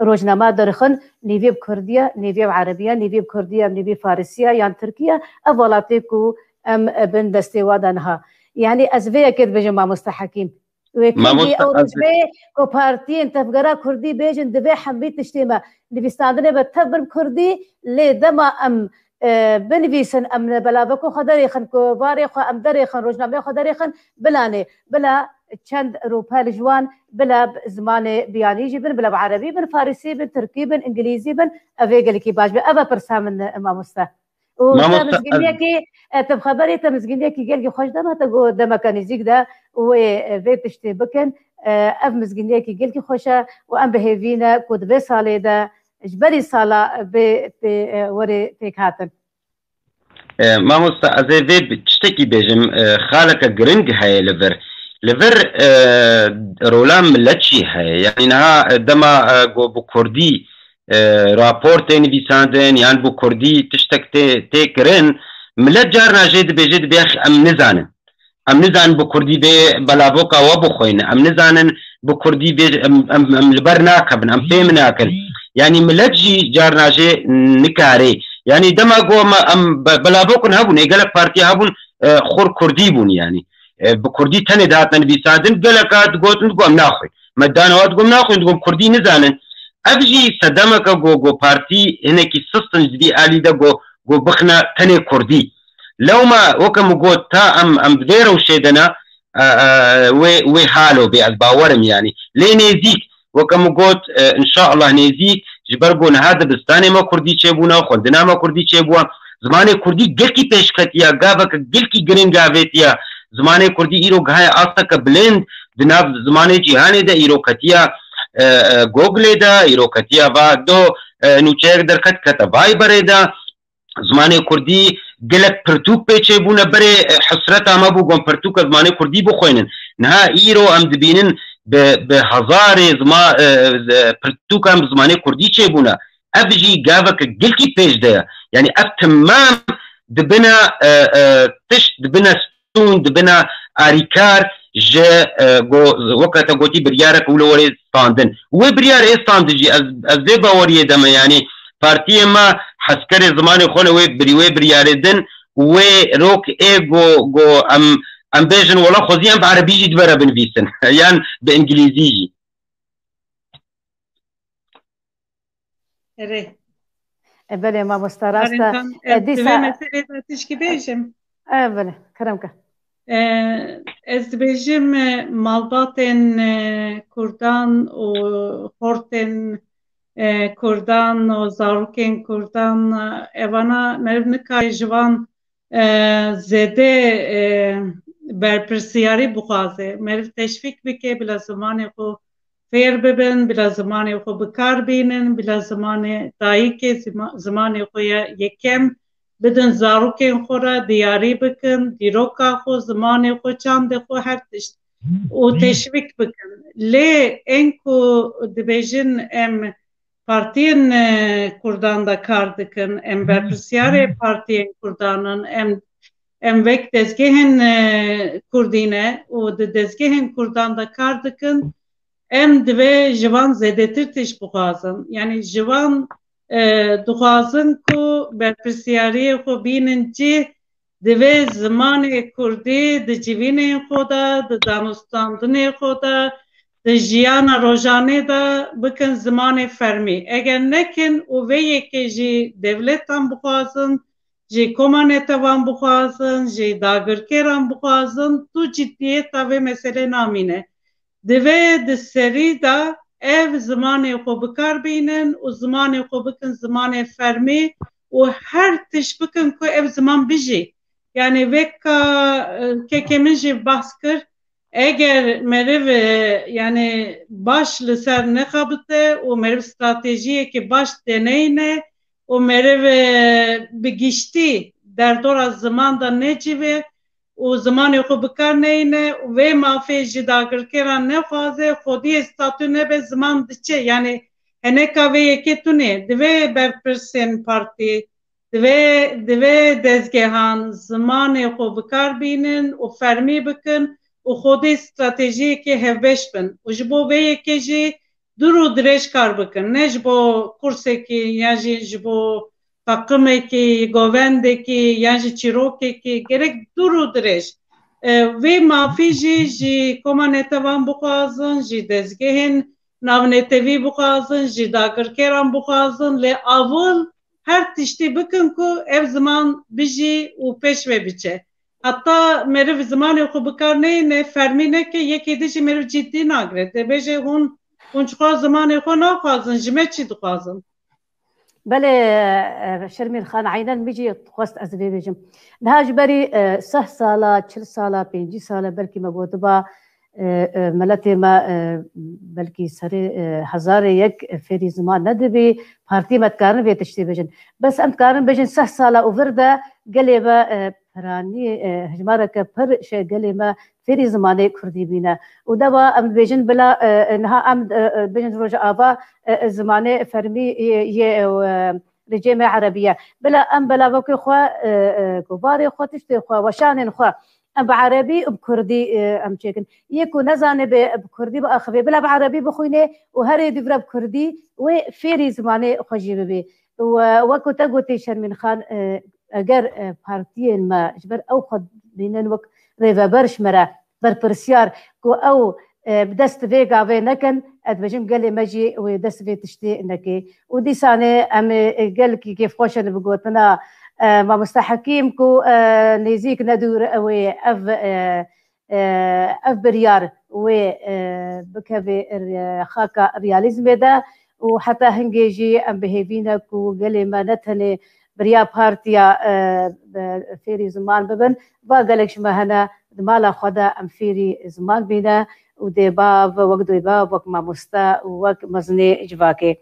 rojnama derxin, nîvê bi kurdî ye, nîvê bi erebî ye, nîvê bi kurdî ye, nîvê farisî ye yan tirkî ye, ev welatê ku em, e, bin destê wa de niha. Yanî ez vê yekê dibêjim mamoste Hekîm. Wê kurdî Mamoste ew roj Aziz. Bê ku partiyên tevgera kurdî bêjin divê hemî tiştê me nivîsandinê be tev bin kurdî, lê dema em, e, binivîsin, em belavekê xwe derêxin, ku barê xwe em derêxin, rojnameyê xwe derêxin, bilanê, bila çend rûpel ji wan, bila bi zimanê biyanî jî bin, bila bi erebî bin, farisî bin, tirkî bin, îngilîzî bin, ev ê gelekî baş be. Ev e pirsa min, e, mamoste. Û te Mamoste, ez mizgîniyekî, e, te bi xeberê te mizgîniyekî gelkî xweş de me, te got demeke nêzîk de wê, e, vê tiştê bikin. E, ev mizgîniyekî gelkî xweş e û em bi hêvî ne ku di vê salê de ji berî sala bê pê, e, werê pêk hatin. E, mamoste, ez ê vê bi tiştekî bêjim, e, xaleke giring heye li vir. Li vir, e, rola milet jî heye. Yanî niha, e, dema, e, ku bi kurdî, e, rapor tê nivîsandin yan bi kurdî tiştek tê, tê kirin, milet carna jê dibêje, dibê, "Ex, em nizanin. Em nizanin bi kurdî bê belavoka we bixwînin. Em nizanin bi kurdî bê, em, em, em li ber nakevin, em fêm nakin." Yanî milet jî carna jê nikarê. Yanî dema ku em, em be-, belavokun hebûn, ê gelek partiya hebûn, e, xur kurdî bûn yanî. E, bi kurdî tenê dihatine nivîsandin, geleka digotin, digo em naxwin. Me dana wa digo em naxwin, digo em kurdî nizanin. Ev jî sedemeke ku, ku partî hinekî sistin ji vî alî de ku, ku bixine tenê kurdî. Lewma weke min got ta em, em di vê rewşê de ne, e, e, wê, wê halo bê, ez bawerim yanî. Lê nêzîk, weke min got, e, înşallah nêzîk, ji ber ku niha dibistanê me kurdî çêbûne, xwendina me kurdî çêbûye, zimanê kurdî gelkî pêşketiya, gaveke gelkî giring avêtiya. Zimanê kurdî îro gihaye asteke bilind, di nav zimanê cîhanê de îro ketiya, e, e, Google-ê de, îro ketiya va do, e, nûçeyek derket kete Viber-ê de. Zimanê kurdî gelek pirtûk pê çêbûne berê, e, hesreta me bû, gon pirtûka zimanê kurdî bixwînin. Niha îro em dibînin bi, bi hezarê zima-, e, e, pirtûka em bi zimanê kurdî çêbûne. Ev jî gaveke gelkî pêş de ye. Yanî ev timam dibine, e, e, tişt, dibine stûn, dibine arîkar ji, e, go-, weke te gotî biryarek wilo were standin. Wê biryar ê standin jî ez, ez vê baweriyê de me, yanî partiyê me heskerê zimanê xwe ne wê birî-, wê biryarê din û wê rok ê go, go em, em bêjin wela xwezî em bi erebî jî dibere binivîsin yan bi îngilîzî jî. Erê. E, belê, mamosta, rast e. Arîntan, E, ez di vê dîsa meselê de tişkî bêjim. E, belê, kerem ke. E, ez dibêjim, e, malbatên, e, kurdan û xortên, e, kurdan û zarokên kurdan, e, evana meriv nikare ji wan e, zêde, e, berpirsiyarî bixwaze. Meriv teşvîk bike, bila zimanê xwe fêr bibin, bila zimanê xwe bi kar bînin, bila zimanê dayikê, zima-, zimanê xwe ya yekem bidin zarokên xwe re, diyarî bikin, dîroka xwe, zimanê xwe, çandê xwe, her tişt û teşvîk bikin. Lê ên ku dibêjin em partiyên, e, kurdan de kar dikin, em berpirsiyarê partiyên kurdan in, em, em wek dezgehên, e, kurdî ne û di dezgehên kurdan de kar dikin, em divê ji van zêdetir tişt bixwazin. Yanî ji van, e, dixwazin ku berpirsiyariyê xwe bînin cih, divê zimanê kurdî di civînên xwe de, di danûstandinê xwe de, di jiyana rojanê de bikin zimanê fermî. Eger nekin û vê yekê jî dewletan bixwazin, jî koma netewan bixwazin, jî dagirkeran bixwazin, tu ciddiyeta vê meselê namîne. Divê di serî de ev zimanê xwe bi kar bînin û zimanê xwe bikin zimanê fermî û her tişt bikin ku ev ziman bijî. Yanî weka, e, kekê min jî behs kir, Eger meriv, e, yani baş li ser nexebite û meriv stratejiyekî baş deneyne û meriv, e, bi giştî derdora ziman de necive û zimanê xwe bi kar neyne û vê mafê ji dagirkeran nexwaze, xwediyê statû nebe, ziman diçe. Yani heneka vê yekê tune, divê berpirsên partî, divê, divê dezgehan zimanê xwe bi kar bînin û fermî bikin û xwedê stratejiyekê hevbeş bin. Û ji bo vê yekê jî dûr û dirêj kar bikin. Ne ji bo kursekî ya jî ji bo taqimekî, govendekî yan jî çîrokekî gerek dûr û dirêj. E, vê mafî jî ji koma netevan bixwazin, ji dezgehên navnetewî bixwazin, ji dagirkeran bixwazin, lê awil her tiştî bikin ku ev ziman bijî û pêş ve biçe. Heta meriv zimanê xwe bi kar neyne, fermî neke, yekê din jî meriv cidî nagire. Dibêje hûn, hûn çiqas zimanê xwe naxwazin, ji me çi dixwazin? Belê, e, Şermîn Xan, eynen min jî xwest ez vê bêjim. Niha ji berî, e, seh sala, çil sala, pêncî sala belkî me gotiba, e, e, miletê me, e, belkî serê, e, hezarê yek fêrî ziman nedibî, partî me dikarin vê tiştê bêjin. Bes em dikarin bêjin seh sala û vir de gelê me, e, piranî, e, hejmareke pir ji gelê me fêrî zimanê kurdî bîne. Û dema em dibêjin bila, e, e, niha em, e, e, bêjin Rojava, e, e, zimanê fermî yê, yê, e, rêcê me erebî ye. Bila em belavokê xwe, e, e, govarê xwe, tiştê xwe, weşanên xwe em bi erebî û bi kurdî, e, em çêkin. Yê ku nezanibe bi kurdî biaxivê, bila bi erebî bixwîne û herê dûvre bi kurdî wê fêrî zimanê xwe jî bibê. Û, e, wek ku te gotî Şermîn Xan, e, eger, e, partiyên me ji ber ew xwe dibînin wek rêveber ji me re, berpirsyar, ku ew, e, bi dest vê gavê nekin, ez dibêjim gelê me jî wê dest vê tiştê neke. Û dîsanê em ê, e, gelkî kêfxweş in bi gotina, e, Mamoste Hekîm ku, e, nêzîk ne dûr ew ê ev, e, e, ev biryar wê, e, bikeve, e, xaka realîzmê de û heta hingê jî em bi hêvî ne ku gelê me ne tenê bi riya partiya, e, bi fêrî ziman bibin, va gelek ji me hene di mala xwe de em fêrî ziman bîne û dê bav, wek dê bav, wek mamoste û wek mezinê civakê.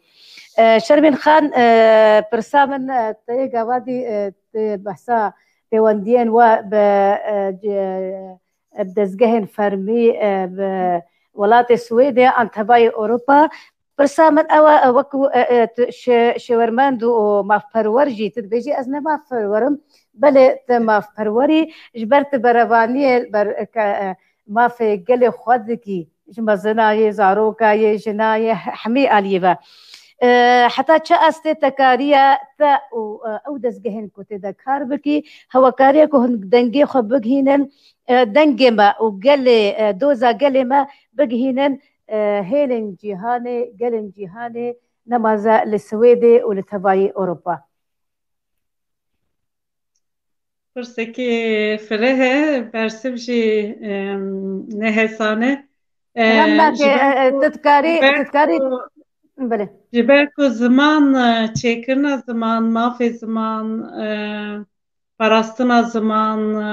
E, Şermîn Xan, e, pirsa min, e, te yê gava dî, e, te behsa pêwendiyên we bi, e, ce-, e, bi dezgehên fermî, e, bi welatê Swêdê an tevayê Ewropa. Pirsa min ew e, e, wekî, e, e, tu şe-, şêwermend û mafperwer jî, tu dibêjî ez ne mafperwer im, belê tu mafperwer î, ji ber tu berevaniyê ber, e, ke, e, mafê gelê xwe dikî, ji mezina yê, zaroka yê, jina yê, he-, hemî aliyê ve. E, heta çi astê te kariye te û, e, ew dezgehên ku tê de kar bikî, hewekariyê ku hûn dengê xwe bigihînin, e, dengê me û gelê, e, doza gelê me bigihînin, e, hêlên cîhanê, gelên cîhanê, nemaze li Swêdê û li tevayî Ewropa? Pirsekî fireh e, bersiv jî, em, ne hesan e. E, Rem nake, ji ber e, e, ku, tu dikarî, ji ber tu dikarî, ku, belê. Ji ber ku ziman, e, çêkirina ziman, mafê ziman, e, parastina ziman, e,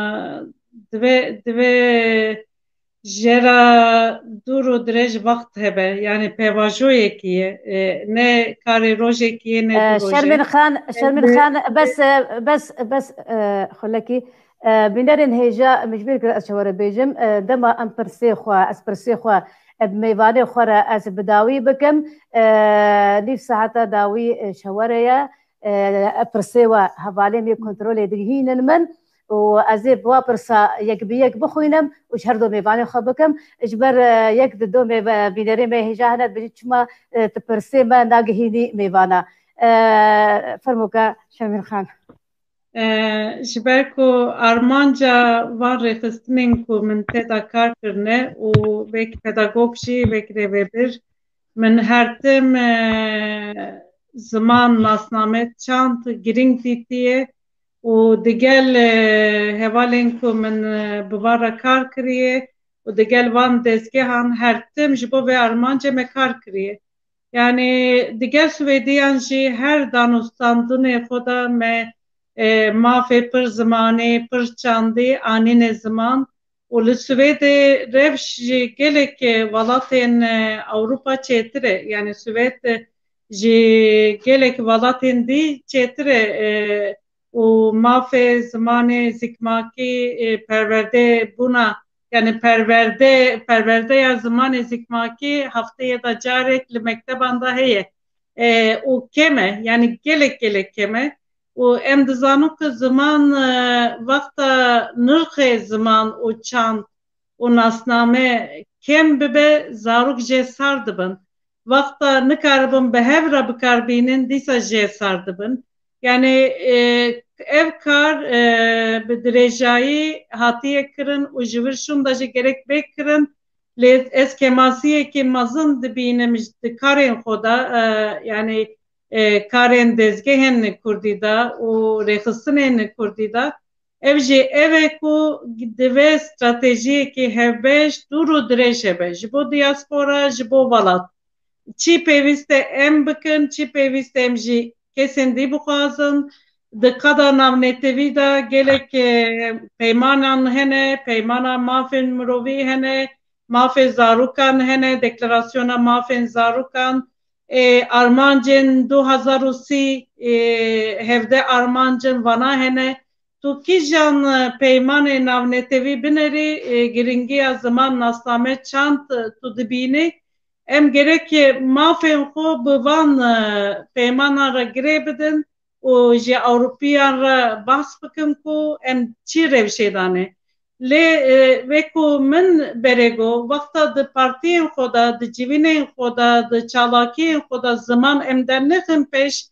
divê, divê jê re dûr û dirêj wext hebe. Yani pêvajoyekî ye. E, ne karê rojekî ye, ne E, du roj e. Şermîn Xan, E, Şermîn bi- Xan, bes, e, bes, bes, e, xulekî, e, bînerên hêja min ji bîr kir ez çawa re bêjim. E, dema em pirsê xwe, ez pirsê xwe, e, bi mêvanê xwe re ez bi dawî bikim. E, nîv saeta dawî, e, çawa re ye. E, pirsê we hevalên yê kontrolê digihînin min û ez ê bi wa pirsa yek bi yek bixwînim û ji her do mêvanê xwe bikim. Ji ber, e, yek di do mêve-, bînerê me hêja hene dibêjin çima, e, tu pirsê me nagihînî mêvana. E, fermo ke Şemîl Xan. E, ji ber ku armanca van rêxistinên ku min tê de kar kirine û wek pedagog jî, wek rêvebir, min her tim, e, ziman, nasname, çand girîng dîtiye û digel, e, hevalên ku min, e, bi van re kar kiriye û digel van dezgehan her tim ji bo vê armancê me kar kiriye. Yani digel Swêdiyan jî her danûstandinê xwe de me, e, mafê pir zimanî, pir çandî anîne ziman Û li Swêdê rewş ji gelek, e, welatên, e, Ewropa çêtir e. Yani Swêd, e, ji gelek welatên dî çêtir e, e, û mafê zimanê zikmakî, e, perwerde bûna, yani perwerde, perwerdeya zimanê zikmakî hefteyê de carek li mekteban de heye. E, û kêm e, yani gelek gelek kêm e. Û em dizanin ku ziman, e, wexta nirxê ziman û çand û nasname kêm bibe, zarok jê sar dibin. Wexta nikaribin bi hev re bikar bînin, dîsa jê sar dibin. Yani, e, ev kar, e, bi dirêjayî hatiye kirin û ji vir şûn de jî gerek bê kirin. Lê ez kêmasiyekî mezin dibînim ji, di karên xwe de, e, yani, e, karên dezgehên kurdî de û rêxistinên kurdî de. Ev jî ev e ku divê stratejiyekî hevbeş, dûr û dirêj hebe ji bo diaspora, ji bo welat. Çi pêwîst e em bikin, çi pêwîst e em ji kesên dî bixwazin. Di qada navnetewî de gelek, e, peymanan hene, peymana mafên mirovî hene, mafê zarokan hene, deklarasyona mafên zarokan, e, armancên du hazar û sî, e, hevdeh armancên vana hene. Tu kîjan, e, peymanê navnetewî binerî, e, giringiya ziman, nasname, çand, e, tu dibînî. Em gerek mafên xwe bi van, e, peymanan re girê bidin û ji Ewropiyan re behs bikin ku em çi rewşê dane. Lê, e, wekû min berê got, wexta di partiyên xwe de, di civînên xwe de, di çalakiyên xwe de ziman em dernexin pêş,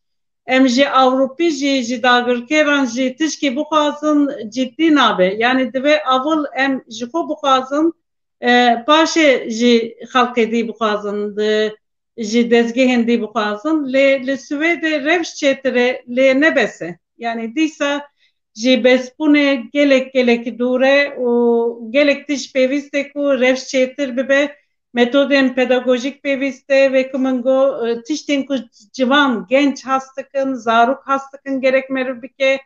em ji Ewropî jî, ji dagirkeran jî tişkî bixwazin, cidî nabe. Yani divê ewil em ji xwe bixwazin, e, paşê ji xelkê dî bixwazin, di, ji dezgehên dî bixwazin. Lê li Swêdê rewş çêtir e, lê ne bes e. Yani dîsa ji bestbûnê gelek, gelek dûr e û gelek tişt pêwîst e ku rewş çêtir bibe. Metodên pedagojîk pêwîst e, wekî min got, e, tiştên ku ciwan, genç has dikin, zarok has dikin gerek meriv bike,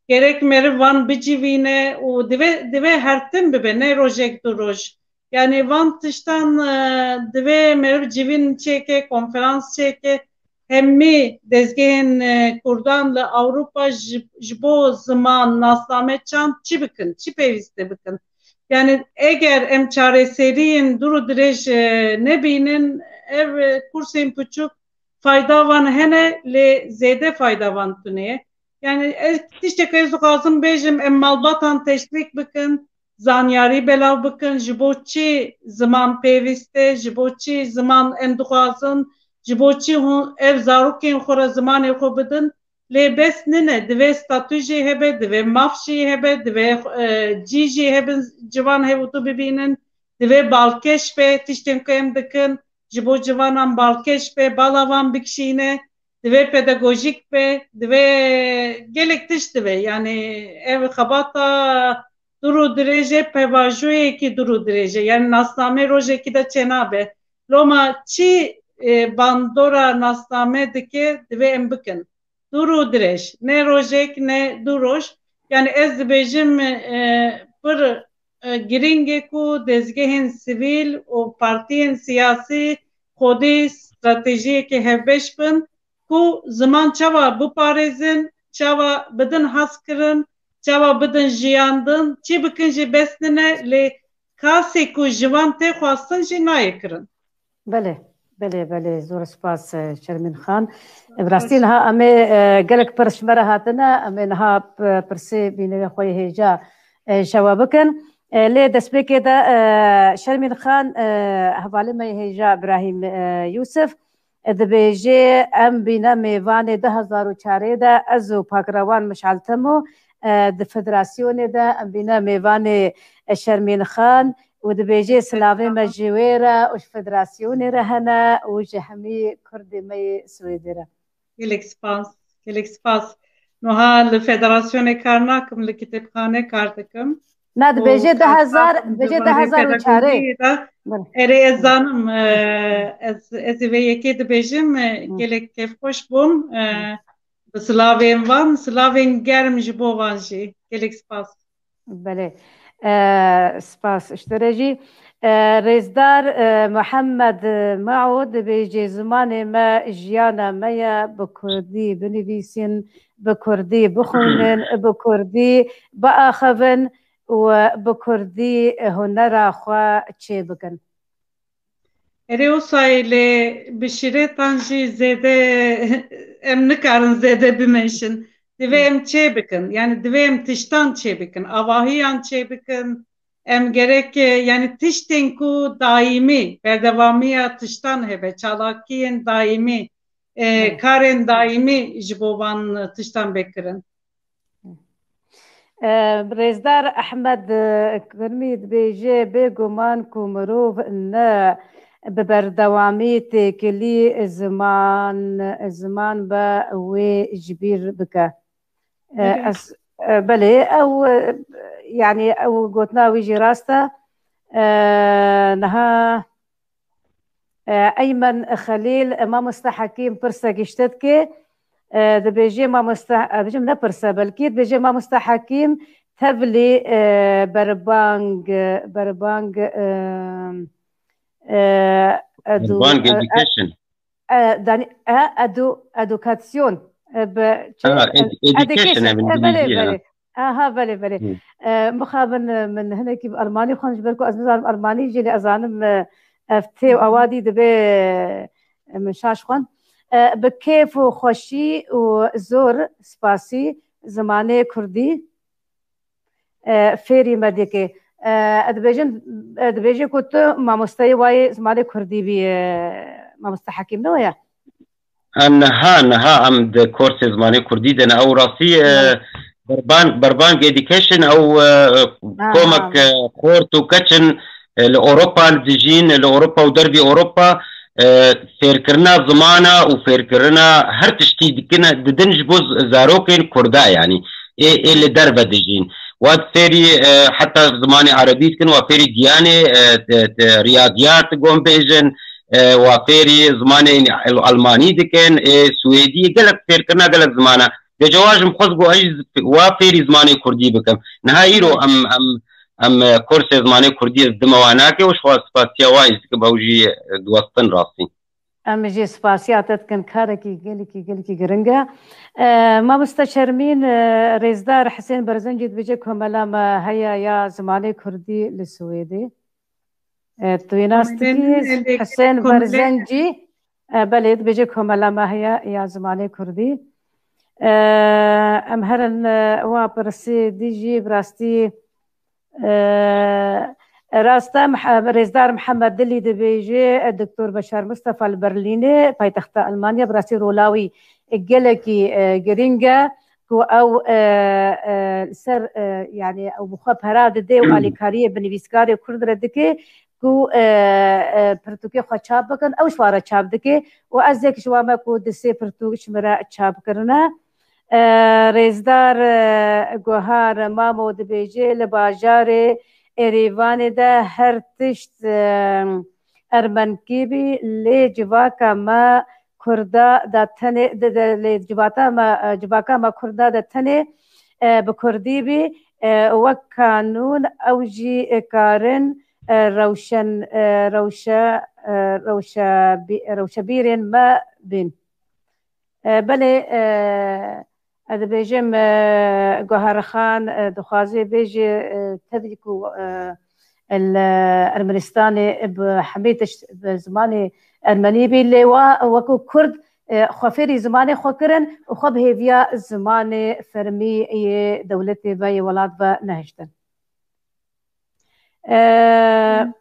gerek meriv van bicivîne û divê, divê her tim bibe, ne rojek du roj. Yani van tiştan, e, divê meriv civîn çêke, konferans çêke, hemî dezgehên, e, kurdan li Ewropa ji, ji bo ziman, nasname, çand çi bikin, çi pêwîstî bikin. Yani eger em çareseriyên dûr û dirêj, e, nebînin, ev, e, kursên piçûk fayda van hene, lê zêde fayda van tune ye. Yani ez tiştek ez dixwazim bêjim, em malbatan teşwîk bikin, zanyarî belav bikin, ji bo çi ziman pêwîst e, ji bo çi ziman em dixwazin, ji bo çi hûn ev zarokên xwe re zimanê xwe bidin. Lê bes nine, divê statû jî hebe, divê maf jî hebe, divê, e, cî jî hebin, ciwan hev û tu bibînin, divê balkêş be, tiştên ku em dikin, ji bo ciwanan balkêş be, bala wan bikişîne, divê pedagojîk be, divê gelek tişt divê. Yani ev xebata dûr û dirêj e, pevajoyekî dûr û dirêj e. Yani nasname rojekî de çênabe. Loma çi, e, bandora nasname dike, divê em bikin. Dûr û dirêj, ne rojek, ne du roj. Yani ez dibêjim, e, pir, e, giring e ku dezgehên sivîl û partiyên siyasî xwedî stratejiyeke hevbeş bin ku ziman çawa biparêzin, çawa bidin haskirin, çawa bidin jiyandin, çi bikin jî bes nine, lê kasê ku ji wan tê xwestin jî nayê kirin. Belê, belê, belê. Zor spas, e, Şermîn Xan. E, bi rastî niha em ê, e, gelek pir ji me re hatine, em ê niha p-, pirsê bînerê xwe yê hêja, e, ji we bikin. E, lê destpêkê de, e, Şermîn Xan, e, hevalê me yê hêja Birahîm, e, Yûsif, e, dibêje, em bîne mêvanê du hezar û çarê de ez û Pakrewan Mişal Temo, e, di federasyonê de em bîne mêvanê, e, Şermîn Xan, û dibêje silavê me ji wê re û ji federasyonê re hene û ji hemî kurdê me yê Swêdê re. Gelek spas, gelek spas. Niha li federasyonê kar nakim, li kitêbxane kar dikim. Na, û dibêje du hezar, dibêje du hezar û çarê. Erê, ez zanim, e, ez, ez ê vê yekê dibêjim, e, gelek kêfxweş bûm, e, bi silavên van, silavên germ ji bo van jî. Gelek spas. Belê. E, spas ji te re jî. E, Rêzdar, e, Mihemed Mao dibêje, zimanê me jiyana me ye, bi kurdî binivîsîn, bi kurdî bixwînin, bi kurdî biaxivin û bi kurdî hunera xwe çêbikin. Erê, wisa ye, lê bi şîretan jî zêde em nikarin zêde bimeşin. Divê em çê bikin. Yani divê em tiştan çê bikin. Avahiyan çê bikin. Em gerek, e, yani tiştên ku daîmî, berdewamiya tiştan hebe, çalakiyên daîmî, e, Evet. karên daîmî ji bo van tiştan bê kirin. E, Rêzdar Ehmed, e, Kurmî dibêje, bêguman ku mirov ne bi berdewamî têkilî ziman, ziman be wê ji bîr bike. E, Evet. ez, e, belê, ew, e, yani ew gotina wî jî rast e. E, niha E, Eymen Xelîl, e, mamoste Hekîm pirsek ji te dike. E, dibêje mamoste, e, bijim ne pirse, belkî dibêje mamoste Hekîm tevlî, e, berbang, e, berbang, e, e, edu-, Berbang e, e, education. e, danî-, e, edu-, edukasyon, e, bi çi? Ha, ed-, E, education, education, ev e, belê, belê. Aha, belê, belê. Hı. E, mixabin, e, min hinekî bi Almanî xwend, ji ber ku ez nizanim Almanî jî, lê ez zanim, e, ev tê û ewa dî dibe, e, min şaş xwend. E, bi kêf û xweşî û zor spasî zimanê kurdî, e, fêrî me dike. E, e, dibêjin, e, dibêje ku tu mamosteyê wayê zimanê kurdî bî, e, mamoste Hekîm, ne waya? Em niha, niha em di korsê zimanê kurdî de ne. Ew rastî, e, Belê. Berbank, Berbank Education, ew, e, Ha, komek, ha. e, xort û keç in, e, li Ewropa dijîn, li Ewropa û dervî Ewropa, e, fêrkirina zimana û fêrkirina her tiştî dikine, didin ji bo z-, zarokên kurda, yanî ê, ê li derve dijîn. Wa fêrî, e, heta zimanê erebî dikin, wa fêrî giyanê, e, te, te, riyadiyat gom bêjin, e, wa fêrî zimanê al-, almanî dikin, ê swêdî, gelek fêrkirina gelek zimana. Vêca wa jî min xwest got, ez jî wa fêrî zimanê kurdî bikim. Niha îro Evet. em, em, em, e, kursê zimanê kurdî ez dime wa nake û ji xwe spasiya wa jî dikim, ew jî, e, diwestin rastî. Em jî spasiya te dikin, karekî gelekî, gelekî giring e. E, mamoste Şermîn, e, Rêzdar Hisên Berzencî dibêje, komela me heye ya zimanê kurdî li Swêdê. E, tu wê nas Komelenin dikî, elê Hisên komele- Berzencî, e, belê, dibêje komela me heye ya zimanê kurdî. E, em herin, e, wa pirsê dî jî bi rastî, e, rast e, Mih-, Rêzdar Mihemed Dilî dibêje, e, Doktor Beşar Mustafa li Berlînê, paytexta Almanya, bi rastî rola wî gelekî, e, giring e. Ku ew, e, e, li ser, e, yani ew bi xwe pera dide û alîkariyê bi nivîskarê kurd re dike ku, e, e, pirtûkê xwe çap bikin, ew ji wan re çap dike û ez yek ji wan me ku di sê pirtûk ji min re çap kirine. E, Rêzdar, e, Guhar Mamo dibêje, li bajarê Êrîvanê de her tişt, e, ermenkî bî, lê civaka me Kurda de tenê, de, de, lê civata me, e, civaka me Kurda de tenê, e, bi Kurdî bî, e, wek kanûn ew jî, e, karin, e, rewşen, e, rewşe, e, rewşebî-, rewşebîrên me bin. E, belê, e, ez dibêjim, e, Guhar Xan, e, dixwaze bêje, e, tevî ku, e, li Ermenistanê bi hemî tişt bi zimanê ermenî bî, lê wa wekî Kurd, e, xwe fêrî zimanê xwe kirin û xwe bi hêviya zimanê fermî yê dewletê ve, yê welat ve nehiştin. E, Hı,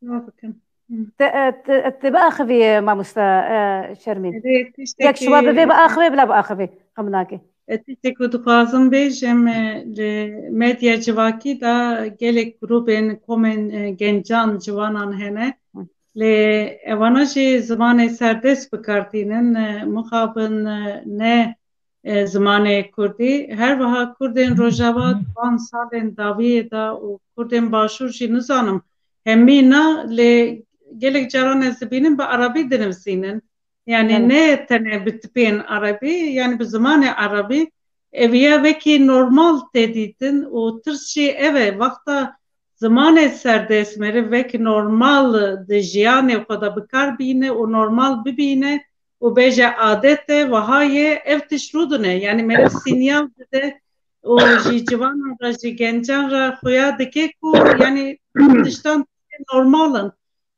ne bikim? Hı. Te, e, te, te biaxivî, mamoste, e, Şermîn. Erê, Yek tiştekî ji we bivê biaxivê, bila biaxivê. Xem nake. E, tiştek ku dixwazim bêjim, e, li medya civakî de gelek grûbên, komên, e, gencan, ciwanan hene. Hı. Lê evana jî zimanê serdest bi kar tînin, e, mixabin, e, ne, e, zimanê kurdî. Her wiha kurdên Rojava di van salên dawiyê de û kurdên başûr jî nizanim hemî na, lê gelek caran ez dibînim bi erebî dinivîsînin. Yani Evet. ne tenê bi tipên erebî, yani bi zimanê erebî, eviya wekî normal tê dîtin û tirs jî ev e, wexta zimanê serdest meriv wek normal di jiyanê xwe de bi kar bîne û normal bibîne û bêje adet e, wiha ye, ev tişt rûdine. Yanî meriv sînyal dide û ji ciwanan re, ji gencan re xuya dike ku yanî tiştan normal in.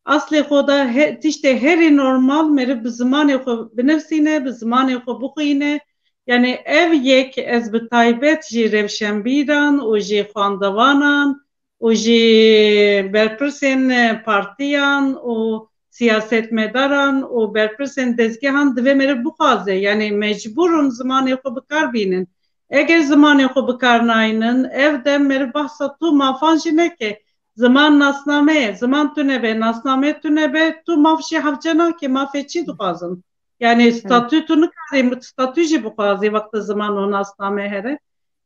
Aslê xwe de he-, tiştê herî normal meriv bi zimanê xwe binivsîne, bi zimanê xwe bixwîne. Yanî ev yek ez bi taybet jî rewşenbîran û jî xwendevanan û jî berpirsên partiyan û siyasetmedaran û berpirsên dezgehan divê meriv bixwaze. Yanî mecbûr in zimanê xwe bi kar bînin. Eger zimanê xwe bi kar naynin, ev dem meriv behsa tu mafan jî neke. Ziman nasname ye. Ziman tune be, nasname tune be, tu maf jî hevce nake, mafê çi dixwazin? Yanî statû tu nikarî, statû jî bixwazî wexta ziman û nasname here.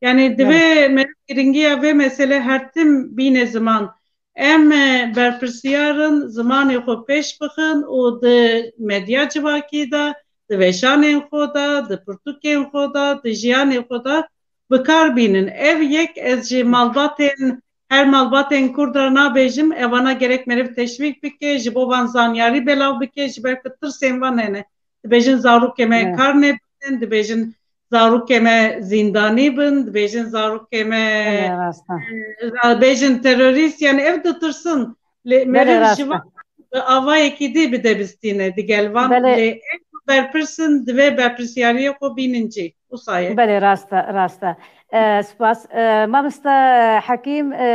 Yanî divê meriv giringiya vê mesele her tim bîne ziman. Em, e, berpirsiyar in zimanê xwe pêş bixin û di medya civakî de, di weşanên xwe de, di pirtûkên xwe de, di jiyanê xwe de bi kar bînin. Ev yek ez ji malbatên, her malbatên Kurd re nabêjim, evana gerek meriv teşwîk bike, ji bo van zanyarî belav bike, ji ber ku tirsên van hene. Dibêjin zarokê me kar nebînin, dibêjin zarokê me zîndanî bin, dibêjin zarokê me, Belê, rast e. e, bêjin terorîst, yani ev ditirsin. Lê Belê, meriv rast ji e. van bi avayekî dî bide bistîne digel van. Belê. Lê ev berpirsin divê berpirsiyariyê xwe bînin cî. Wisa ye. Belê, rast e, rast e. E, spas. E, Mamosta Hekîm, e,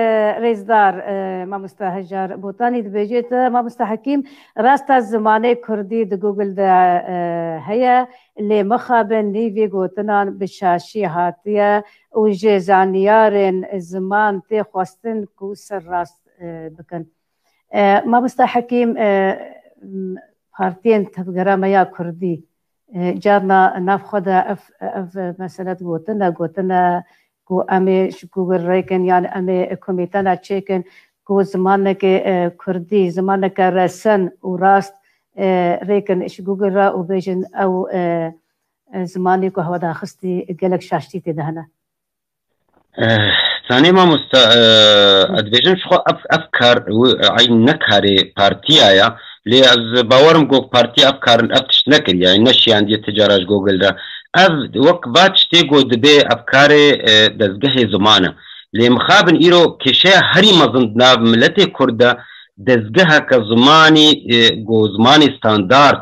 Rêzdar, e, Mamosta Hejar Botanî dibêjêt, e, Mamosta Hekîm, rast e zimanê kurdî di Google de, e, heye, lê mixabin nîvê gotinan bi şaşî hatiye û ji zanyarên ziman tê xwestin ku ser rast, e, bikin. E, Mamosta Hekîm, e, m, partiyên tevgera me ya kurdî, e, carna nav xwe de ev, ev mesele digotine, gotine ku em ê ji Google rêkin, yan em ê komîtena çêkin ku zimaneke, e, kurdî, zimaneke resen û rast, e, rêkin ji Google re û bêjin ew, e, e, zimanê ku hewa daxistî gelek şaştî tê de hene. Eh, Zanî mamosta, eh, ez dibêjim ji xwe ev, ev kar, wi, eyn ne karê partiya ya, lê ez bawerim ku partiya ev karin, ev tişt nekiriye, neşiyandiye ti cara ji Google re. Ev wek va tiştê ku dibê ev karê, eh, dezgehê ziman e. Lê mixabin îro kêşeya herî mezin di nav miletê Kurd de dezgeheke zimanî, eh, ku zimanê standard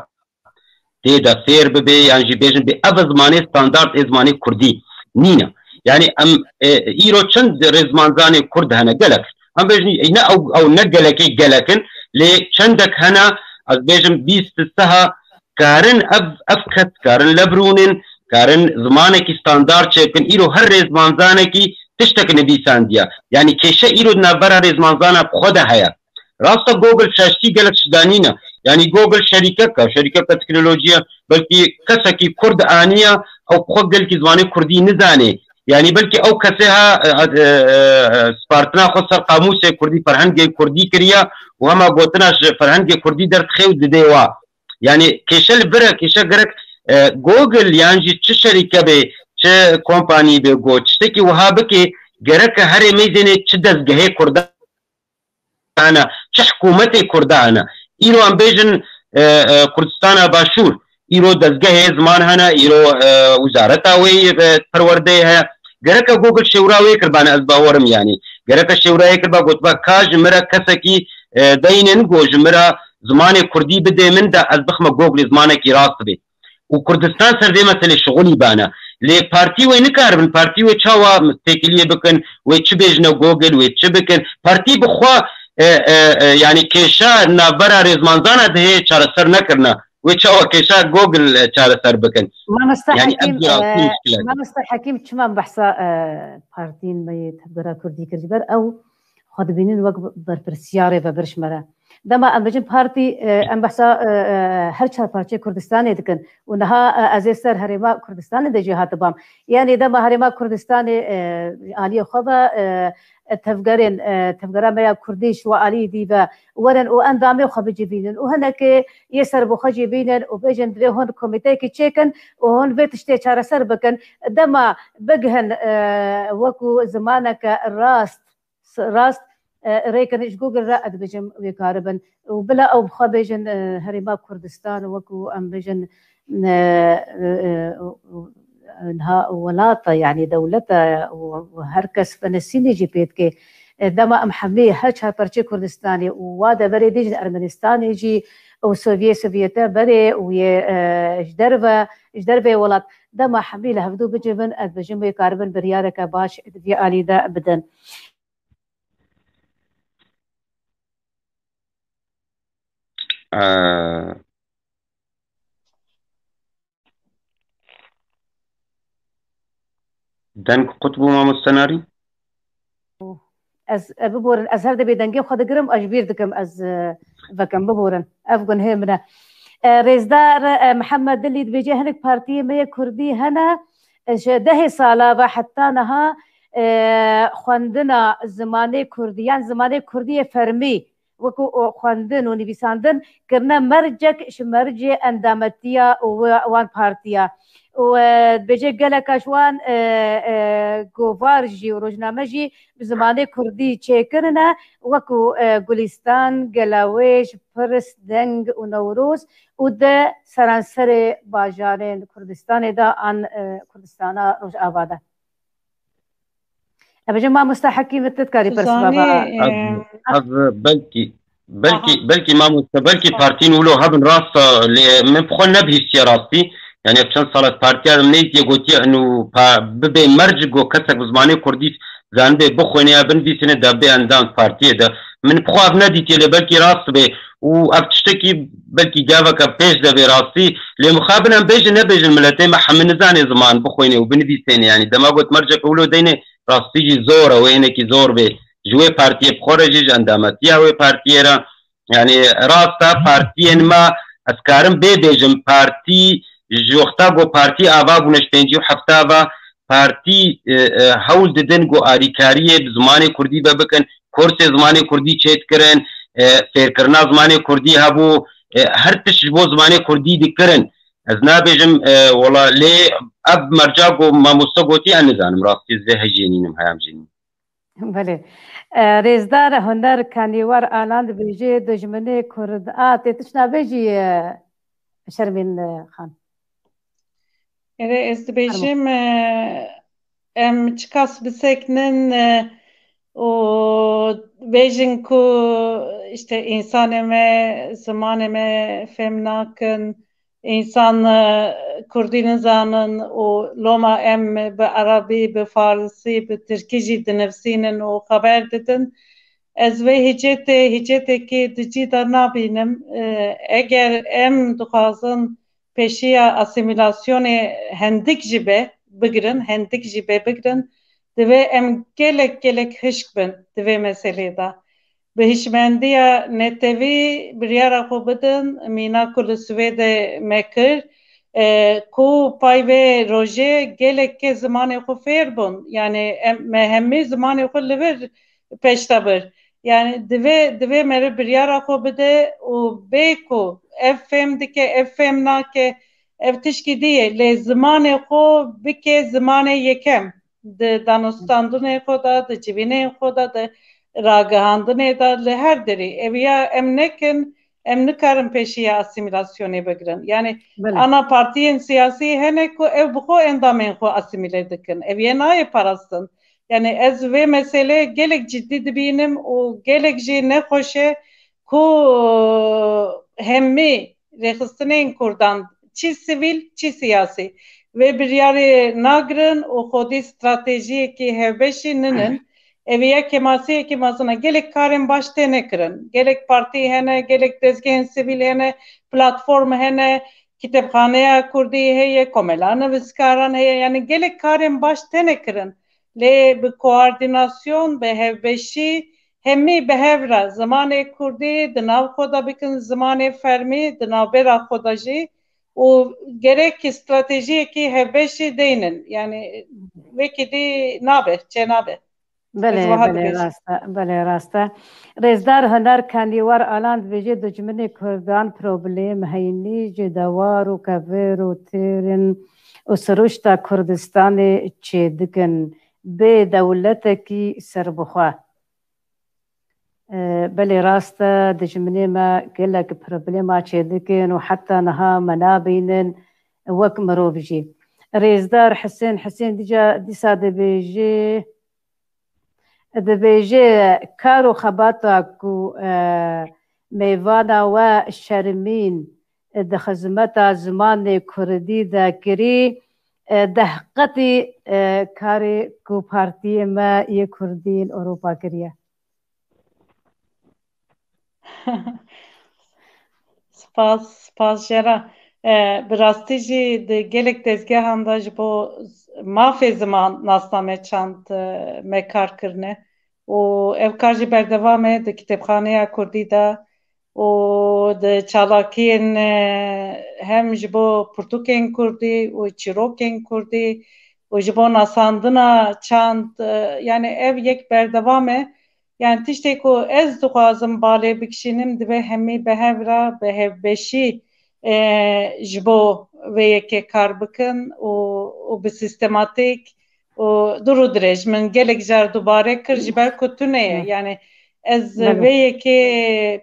tê de fêr bibe, yan jî bêjin bê ev zimanê standard ê zimanê kurdî nîne. Yani em, e, îro çend rêzmanzanê kurd hene, gelek. Em bêjin ne ew, ew ne gelekê gelek in, lê çendek hene, ez bêjim bîst sih a karin ev, ev kes karin lebrûnin, karin zimanekî standard çêkin. Îro her rêzmanzanekî tiştek nivîsandiye. Yani kêşe îro di navbera rêzmanzana bi xwe de heye. Rasta Google şaştî gelek şidanî ne. Yani Google şerîkek e, şerîkeka teknolojiye, belkî kesekî kurd aniye, ew xwe gelkî zimanê kurdî nizanê. Yani belkî ew kesê ha, e, e, e, spartina xwe ser qamûsê kurdî, ferhengê kurdî kiriye û hema gotina ji ferhengê kurdî derdixe û didê wa. Yani kêşe li vir e, kêşe gerek, e, Google yan jî çi şerîke be, çi kompanî be, go tiştekî wiha bike, gereke herê meyzênê çi dezgehê kurda hene, çi hikûmetê kurda hene. Îro em bêjin, e, e, Kurdistana Başûr, îro dezgehê ziman hene, îro, e, wizareta wê, e, perwerdeyê heye. Gereke Google şêwra wê kiribane, ez bawerim yani. Gereke şêwra wê kiriba, gotiba ka ji min re kesekî, e, deynin, go ji min re zimanê kurdî bidê min de ez bixme Google zimanekî rast bê. Û Kurdistan ser vê meselê şixulî bane. Lê partî wê nikaribin, partî wê çawa têkiliyê bikin, wê çi bêjine Google, wê çi bikin. Partî bi xwe, e, e, e, yani kêşa navbera rêzmanzana dihê çareser nekirine. Wê çawa kêşa Google, e, çareser bikin. Mamosta Yani ev Hekîm, bir altı e, mushkil e. Mamosta Hekîm çima behsa, e, partiyên me yê tevgera kurdî kir? Ji ber ew xwe dibînin wek berpirsiyarê vebir ji me re. Dema em bêjin partî, e, em behsa, e, e, her çar parçeyê Kurdistanê dikin û niha, e, ez ê ser herêma Kurdistanê de jî hatibam. Yani dema herêma Kurdistanê, e, aliyê xwe ve, e, e, tevgerên, e, tevgera me ya kurdî ji we alî dî ve werin û endamê xwe bicivînin û hinekê yê serbixwe jî bînin û bêjin divê hûn komîteyekî çêkin û hûn vê tiştê çareser bikin. Dema bigihin, e, wekû zimaneke rast, rast, e, rêkin ji Google re ez dibêjim wê karibin. Û bila ew bi xwe bêjin, e, Herêma Kurdistan, wekû em bêjin, e, e, e, niha welata, yanî dewleta û, û her kes bi nesînê jî pê dike. E, dema em hemî her çar parçeyê Kurdistanê û wa deverê dî jî Ermenistanê jî û Sovyê Sovyete berê û yê, e, ji derve, ji dervê welat, dema hemî li hevdû bicivin, ez dibêjim wê karibin biryareke baş di vî alî de bidin. Ee, deng qut bû mamoste Narîn? Ez, e, biborin, ez her dibê dengê xwe digirim, ez ji bîr dikim, ez, e, vekim, biborin. Ev gunhê min e. E, Rêzdar, e, Mihemed Dilî dibêje, hinek partiyê me yê Kurdî hene, e, ji dehê sala ve heta niha, e, xwendina zimanê Kurdî, yan zimanê Kurdî yê fermî, wekû xwendin û nivîsandin, kirine mercek ji mercê endametiya û wan partiya. Û, e, dibêje geleka ji wan, e, e, govar jî û rojname jî bi zimanê Kurdî çêkirine, wekû, e, Gulîstan, Gelawêj, Pirs, Deng û Newroz û di seranserê bajarên Kurdistanê de an, e, Kurdistana Rojava de. Ebêje mamoste Hekîm, tu dikarî pirs bava. Ez, ez belkî, belkî, belkî mamoste, belkî partîn wilo hebin rast e, lê min bi xwe nebihîstiye rastî. Yani ev çend sal ez partiya min neytiye gotiye inu pa, bibe merc go kesek bi zimanê kurdî zanibe bixwêne ya binivîsine de bê endam partiyê de. Min bi xwe ev nedîtiye lê belkî rast be. Û ev tiştekî belkî gaveke pêş de bê rastî. Lê mixabin em bêjin nebêjin miletê me hemî nizane ziman bixwêne û binivîsêne. Yani dema got mercek wilo deyne rastî jî zor e, wê hinekî zor bê. Ji wê partiyê bi xwe re jî, ji endametiya wê partiyê re. Yani rast e, partiyên me, ez karim bê bêjim, partî, ji wexta ku partî ava bûne, ji pêncî û hefta ve, partî, e, e, hewl didin ku arîkariyê bi zimanê kurdî ve bikin, kursê zimanê kurdî çêdikirin, e, fêrkirina zimanê kurdî hebû, e, her tişt ji bo zimanê kurdî dikirin. Ez nabêjim, e, wela lê ev merca ku mamoste gotî, ez nizanim rastî, ez vê hejê nînim, heyam jî nînim. Belê. E, Rêzdar Huner Kanîwar Alan dibêje, dijminê Kurd a tê tişt nabêjî, e, Şermîn, e, Xan. Erê, ez dibêjim, e, em çiqas biseknin, e, û bêjin ku işte însanê me, zimanê me fêm nakin, însan, e, kurdî nizanin û loma em bi erebî, bi farisî, bi tirkî jî dinivsînin û xeber didin. Ez vê hîcetê, hîcetekî di cî de nabînim. E, eger em dixwazin pêşiya asîmîlasyonê hendik jî be, bigirin, hendik jî be bigirin, divê em gelek, gelek hişk bin di vê meselê de. Bi hişmendiya netewî biryara xwe bidin, mîna ku li Swêdê me kir, e, ku pay vê rojê gelek kes zimanê xwe fêr bûn. Yani em, me hemî zimanê xwe li vir pêş de bir. Yani divê, divê meriv biryara xwe bide û bê ku ev fêm dike, ev fêm nake, ev tişkî dî ye. Lê zimanê xwe bike zimanê yekem. Di danûstandinê xwe de, di civînê xwe de, di ragihandinê de, li her derî. Ev ya em nekin, em nikarin pêşiya asîmîlasyonê bigirin. Yani Belê. ana partiyên siyasî hene ku ev bi xwe endamên xwe asîmîle dikin. Ev yê nayê parastin. Yani ez vê meselê gelek cidî dibînim û gelek jî nexweş e ku hemî rêxistinên Kurdan, çi sivîl, çi siyasî, vê biryarê nagirin û xwedî stratejiyekî hevbeşî ninin. Ev ya kêmasiyekî mezin e. Gelek karên baş têne kirin. Gelek partî hene, gelek dezgehên sivîl hene, platform hene, kitêbxaneya kurdî heye, komela nivîskaran heye. Yani gelek karên baş têne kirin. Lê bi koordînasyon, bi hevbeşî hemî bi hev re zimanê kurdî di nav xwe de bikin zimanê fermî, di navbera xwe de jî û gerek stratejiyekî hevbeşî deynin. Yani wekî dî nabe, çênabe. Belê, belê, rast e, belê, rast e. Rêzdar Huner Kanîwar Alan dibêje, dijminê Kurdan problem heynî ji dewar û kevir û têrin û siruşta Kurdistanê çêdikin bê dewletekî serbixwe. E, belê rast e, dijminê me gelek problema çêdikin û heta niha me nabînin wek mirov jî. Rêzdar Hisên Hisên dîca dîsa dibêje, dibêje kar û xebata ku, e, mêvana we Şermîn di xizmeta zimanê kurdî de kirî, e, dehqetî, e, karê ku partiyê me yê kurdî li Ewropa kiriye. Spas, spas Jera. E, bi rastî jî di gelek dezgehan de ji bo mafê ziman nasname çand, e, me kar kirine û ev kar jî berdewam e di kitêbxaneya kurdî de û di çalakiyên, e, hem ji bo pirtûkên kurdî û çîrokên kurdî û ji bo nasandina çand, e, yani ev yek berdewam e. Yani tiştê ku ez dixwazim balê bikişînim, divê hemî bi hev re, bi hevbeşî, e, ji bo vê yekê kar bikin û, û bi sîstematîk û dûr û dirêj. Min gelek car dubare kir, ji ber ku tune ye. Hı. Yani ez Belê. vê yekê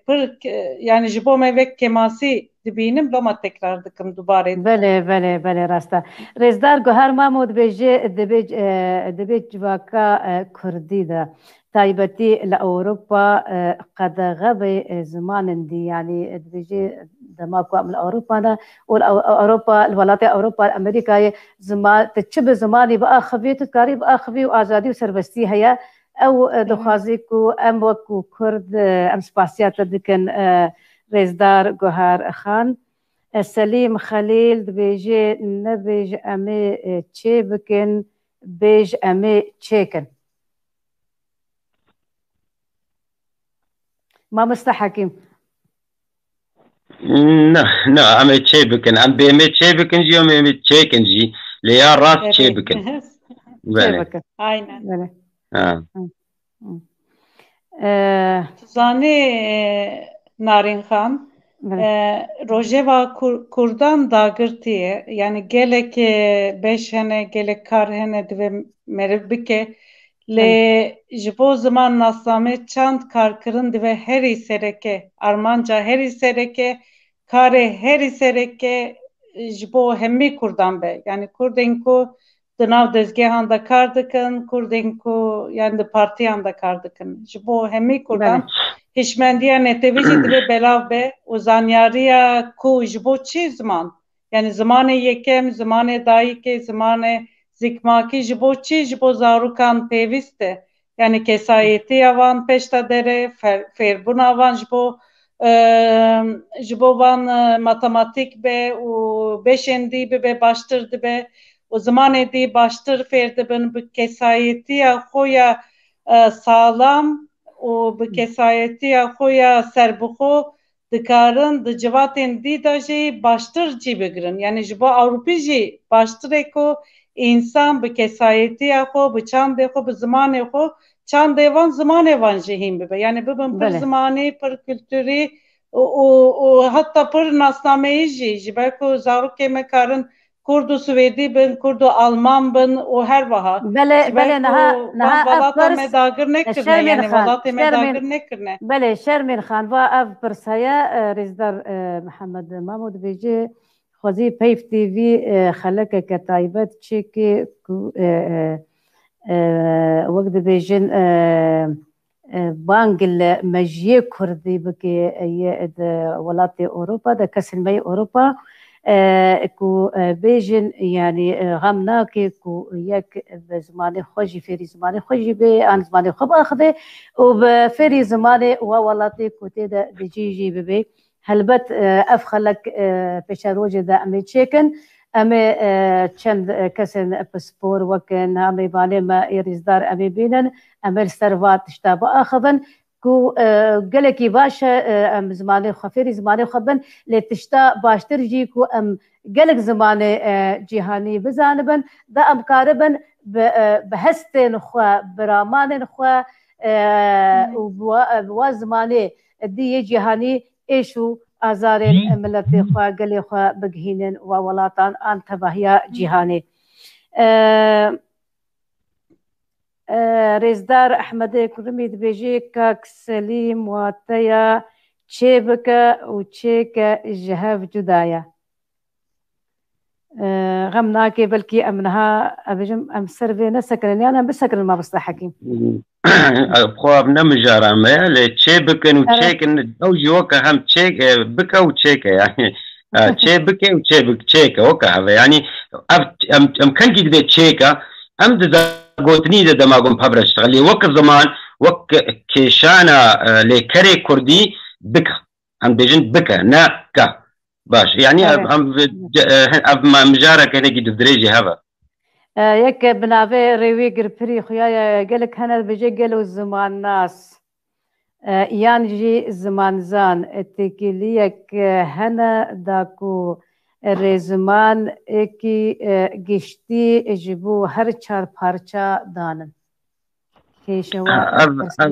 pir, e, yani ji bo me vek kêmasî dibînim, loma tekrar dikim dubare. Belê, belê, belê, rast e. Rêzdar Guhar Mamo dibêje, dibê, e, dibê civaka, e, kurdî de, taybetî li Ewropa, e, qedexe bê, e, zimanên dî, yanî, e, dibêje dema ku em li Ewropa ne û li Ew-, Ewropa, li welatê Ewropa, li Amerîkayê ziman, tu çi bi zimanî biaxivî, tu dikarî biaxivî û azadî û serbestî heye. Ew, e, Hı hı. dixwazî ku em wekû Kurd, e, em spasiya te dikin, e, Rêzdar Guhar Xan. E, Selîm Xelîl dibêje, nebêj em ê, e, çê bikin, bêj em ê çêkin. Mamoste Hekîm. Na, na, em ê çê bikin. Em bê em ê çê bikin jî, em ê çêkin jî. Lê ya rast çê Evet. bikin. Çê Belê. bikin. Aynen. Belê. Ha. Hı. Hı. Ee, Tu zanî, e, Narîn Xan, Belê. e, rojeva Kur- Kurdan dagirtî ye. Yani gelek, e, beş hene, gelek kar hene divê meriv bike. Lê Belê. ji bo ziman nasnamê çand karkirin divê herî sereke, armanca herî sereke, karê herî sereke ji bo hemî Kurdan be. Yani Kurdên ku di nav dezgehan de kar dikin, Kurdên ku yani di partiyan de kar dikin. Ji bo hemî Kurdan Belê. hişmendiya netewî jî divê belav be û zanyariya ku ji bo çi ziman, yani zimanê yekem, zimanê dayikê, zimanê zikmakî ji bo çi ji bo zarokan pêwîst e. Yani kesayetiya wan pêşta dere, fer- fêrbûna wan ji bo, e, ji bo wan, e, matematîk be û beşên dî bibe baştir dibe û zimanê dî baştir fêr dibin, bi kesayetiya xwe ya, e, salam û bi kesayetiya xwe ya serbixwe dikarin di civatên dî de jî baştir cî bigirin. Yani ji bo Ewropî jî baştir e ku însan bi kesayetiya xwe, bi çandê xwe, bi zimanê xwe, çandê van, zimanê van jî hîn bibe. Yani bibin pir Belê. zimanî, pir kulturî û, û, û heta pir nasnameyî jî, ji ber ku zarokê me karin Kurd û Swêdî bin, Kurd û Alman bin û her wiha. Belê, Ji ber belê, ku niha, van niha ev welata pirs, me dagir nekirine, Şermîn yani Xan, welatê me Şermîn, dagir nekirine. belê, Şermîn Xan, va ev pirs heye, e, Rêzdar, e, Mihemed Mamo dibêje, xwezî Peyv T V, e, xelekeke taybet çêke ku, e, e, e, wek dibêjin, e, e, bang li mejiyê kurdî bike, e, yê di welatê Ewropa de, kesên me yê Ewropa, e, ku, e, bêjin, yanî, e, xem nake ku yek bi zimanê xwe jî, fêrî zimanê xwe jî bê, an zimanê xwe biaxive û bi fêrî zimanê wa welatê ku tê de dijî jî bibe. Helbet, e, ev xelek, e, pêşerojê de em ê çêkin. Em ê, e, çend, e, kesên pispor wek niha mêvanê me ê rîzdar em ê bînin. Em ê li ser va tişta biaxivin ku, e, gelekî baş e, e, em zimanê xwe fêrî zimanê xwe bin. Lê tişta baştir jî ku em gelek zimanê, e, cîhanî bizanibin, da em karibin bi, e, bi hestên xwe, bi ramanên xwe, e, û bi wa, bi wa zimanê dî yê cîhanî êş û azarên miletê xwe, gelê xwe bigihînin wa welatan an tevahiya cîhanê. E, E, Rêzdar Ehmedê Kurimî dibêjê, Kak Selîm, wateya çê bike û çêke ji hev cuda ye. E, xem nake, belkî em niha, ez bêjim, em ser vê nesekinin, yan em bisekinin, mamoste Hekîm? Xwe ev ne mijara me ye, lê çê bikin û Evet. çêkin, ew jî weke hem çê, e, bike û çêke, yani. E, çê bike û çê bik-, çêke, weke ev e. Yani, ev, em, em kengî dibê çêke, em di gotinî de dema gon pevre diştixin. Lê weke ziman, wek kêşana, e, lê kerê kurdî bike. Em dibêjin bike, ne ke. Baş. Yani, ev, Evet. em, e, ev ma-, mijareke hinekî dûvdirêjî heve. E, yek bi navê Rêwî Girpirî xuya ye, gelek hene dibêje gelo zimannas, e, yan jî zimanzan, e, têkiliyek, e, hene da ku, e, rê ziman êkî, e, giştî ji bo her çar parça danin. Kêşewa Ha, ev, ev,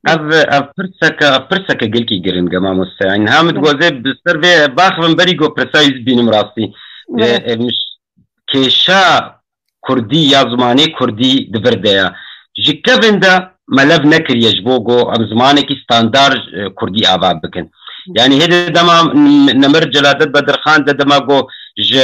ev, ev pirseke, ev pirseke gelkî giring e, mamoste. Yani, niha min Evet. dixwaze bi ser vê baxivim, berî ku pirsa wî bînim rastî. E, Evet. e, miş-, kêşa kurdî ya zimanê kurdî di vir de ye. Ji kevin de me lev nekiriye ji bo ku em zimanekî standard, e, kurdî ava bikin. Yani hêdî dema Nemir Celadet Bedirxan de dema ku ji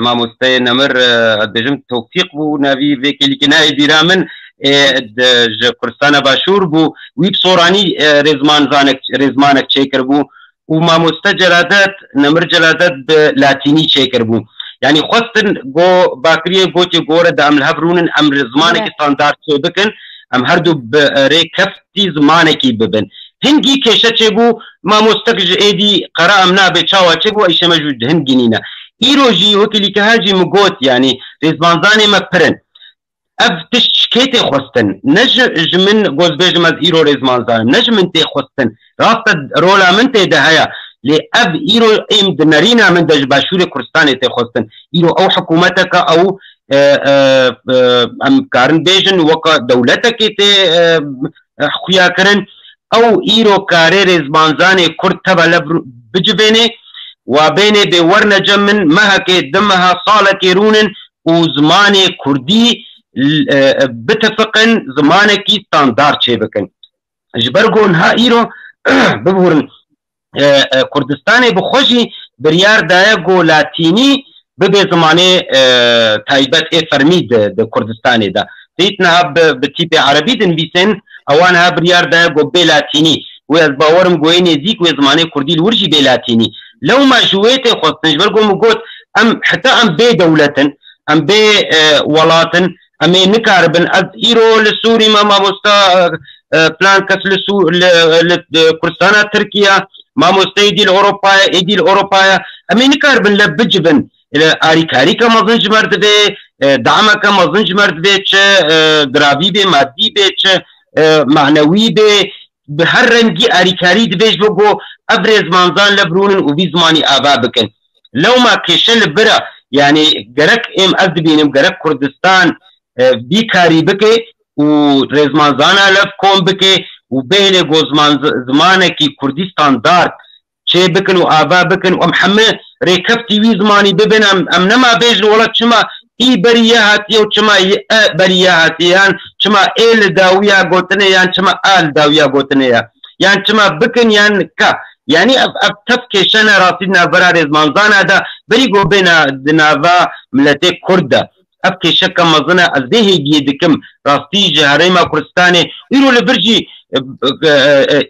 mamosteyê Nemir, e, ez dibêjim Tewfîq bû, navî vê kêlîkê nayê bîra min, e, di, ji Kurdistana Başûr bû. Wî bi soranî, e, rêzman zanek-, rêzmanek çêkiribû. Û mamoste Celadet, Nemir Celadet bi latînî çêkiribû. Yani xwestin go bakiriyê gotê gore de em li hev rûnin, em zimanekî Evet. standard çê bikin, em her du bi, e, rê keftî zimanekî bibin. Hingî kêşe çêbû, mamostek ji êdî qera em nabê çawa çêbû, eşê me jû hingî nîne. Îro jî wekî lîkeha jî min got, yani rêzmanzanê me pir in. Ev tişt ji kê tê xwestin? Ne ji, ji min, goz bêjim ez îro rêzmanzan im, ne ji min tê xwestin. Rast e, rola min tê de heye. Lê ev îro êm di nerîna min de ji Başûrê Kurdistanê tê xwestin. Îro ew hikûmeteke ew, e, e, e, em karin bêjin weke dewletekê tê, e, e, xuya kirin. Ew îro karê rêzmanzanê Kurd teva lev ru-, bicivênê, wa bênê bê werne cem min, mehekê, du meha, salekê rûnin û zimanê Kurdî, l-, e, e, bitifiqin, zimanekî standard çêbikin. Ji ber ku niha îro, bibûrin, e, e, Kurdistanê bi xwe jî biryar daye ku latînî bibe zimanê, e, taybet ê fermî di, di Kurdistanê de. Dît niha bi, bi tîpê erebî dinivîsin, ewan niha biryar daye ku bê latînî. Wê ez bawerim ku wê nêzîk wê zimanê kurdî li wir jî bê latînî. Lewma ji wê tê xwestin, ji ber ku min got, em heta em bê dewlet in, em bê, e, welat in, em ê nikaribin. Ez îro li Sûrî me, mamosta, e, e, filan kes li Sû-, li, li, e, Kurdistana Tirkiye, mamoste êdî li Ewropa ye, êdî li Ewropa ye. Em ê nikaribin lev bicivin. E, alîkarîke mezin ji me re divê, e, dameke mezin ji me re divê, çi, e, diravî bê, madî bê, çi, e, manewî bê, bi her rengî alîkarî divê ji bo ku ev rêzmanzan lev rûnin û vî zimanî ava bikin. Lewma kêşe li vir e, yani gerek êm ez dibînim, gerek Kurdistan, e, vî karî bike û rêzmanzana lev kom bike û bêhne ku ziman-, zimanekî kurdî standard çê bikin û ava bikin û em hemî rêkeftî wî zimanî bibin, em, em nema bêjin wela çima î berî ye hatiye û çima y-, e berî ye hatiye, yan çima ê li dawiya gotinê, yan çima a li dawiya gotinê ye, yan çima bikin yan ka. Yanî ev, ev tev kêşe ne rastî di navbera rêzmanzana de, berî ku bêne di nava miletê Kurd de. Ev kêşeke mezin e, ez vê hêviyê dikim. Rastî ji Herêma Kurdistanê, îro li vir jî, e, e,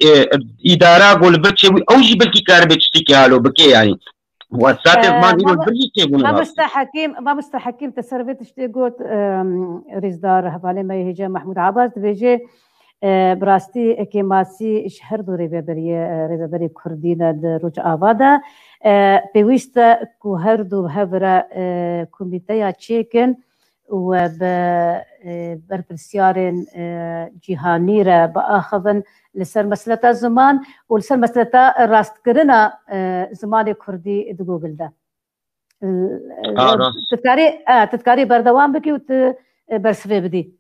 e, e, îdara ku li vir çêbû, ew jî belkî karibe tiştekî halo bike, yanî. Wesatê Ee, ziman îro li vir jî çêbûne rastî. Mamoste Hekîm, Mamoste Hekîm, te ser vê tiştê got, em, rêzdar hevalê me yê hêja Mehmûd Abbas dibêje, e, bi rastî kêmasî ji her du rêveberiyê, e, rêveberê Kurdî ne di Rojava de. E, pêwîst e ku her du bi hev re, e, komîteya çêkin û bi, e, berpirsyarên, e, cîhanî re biaxivin li ser meseleta ziman û li ser meseleta rastkirina, e, zimanê kurdî di Google de. E, A, rast. Tu dikarî, e, tu dikarî berdewam bikî û tu, e, bersivê bidî.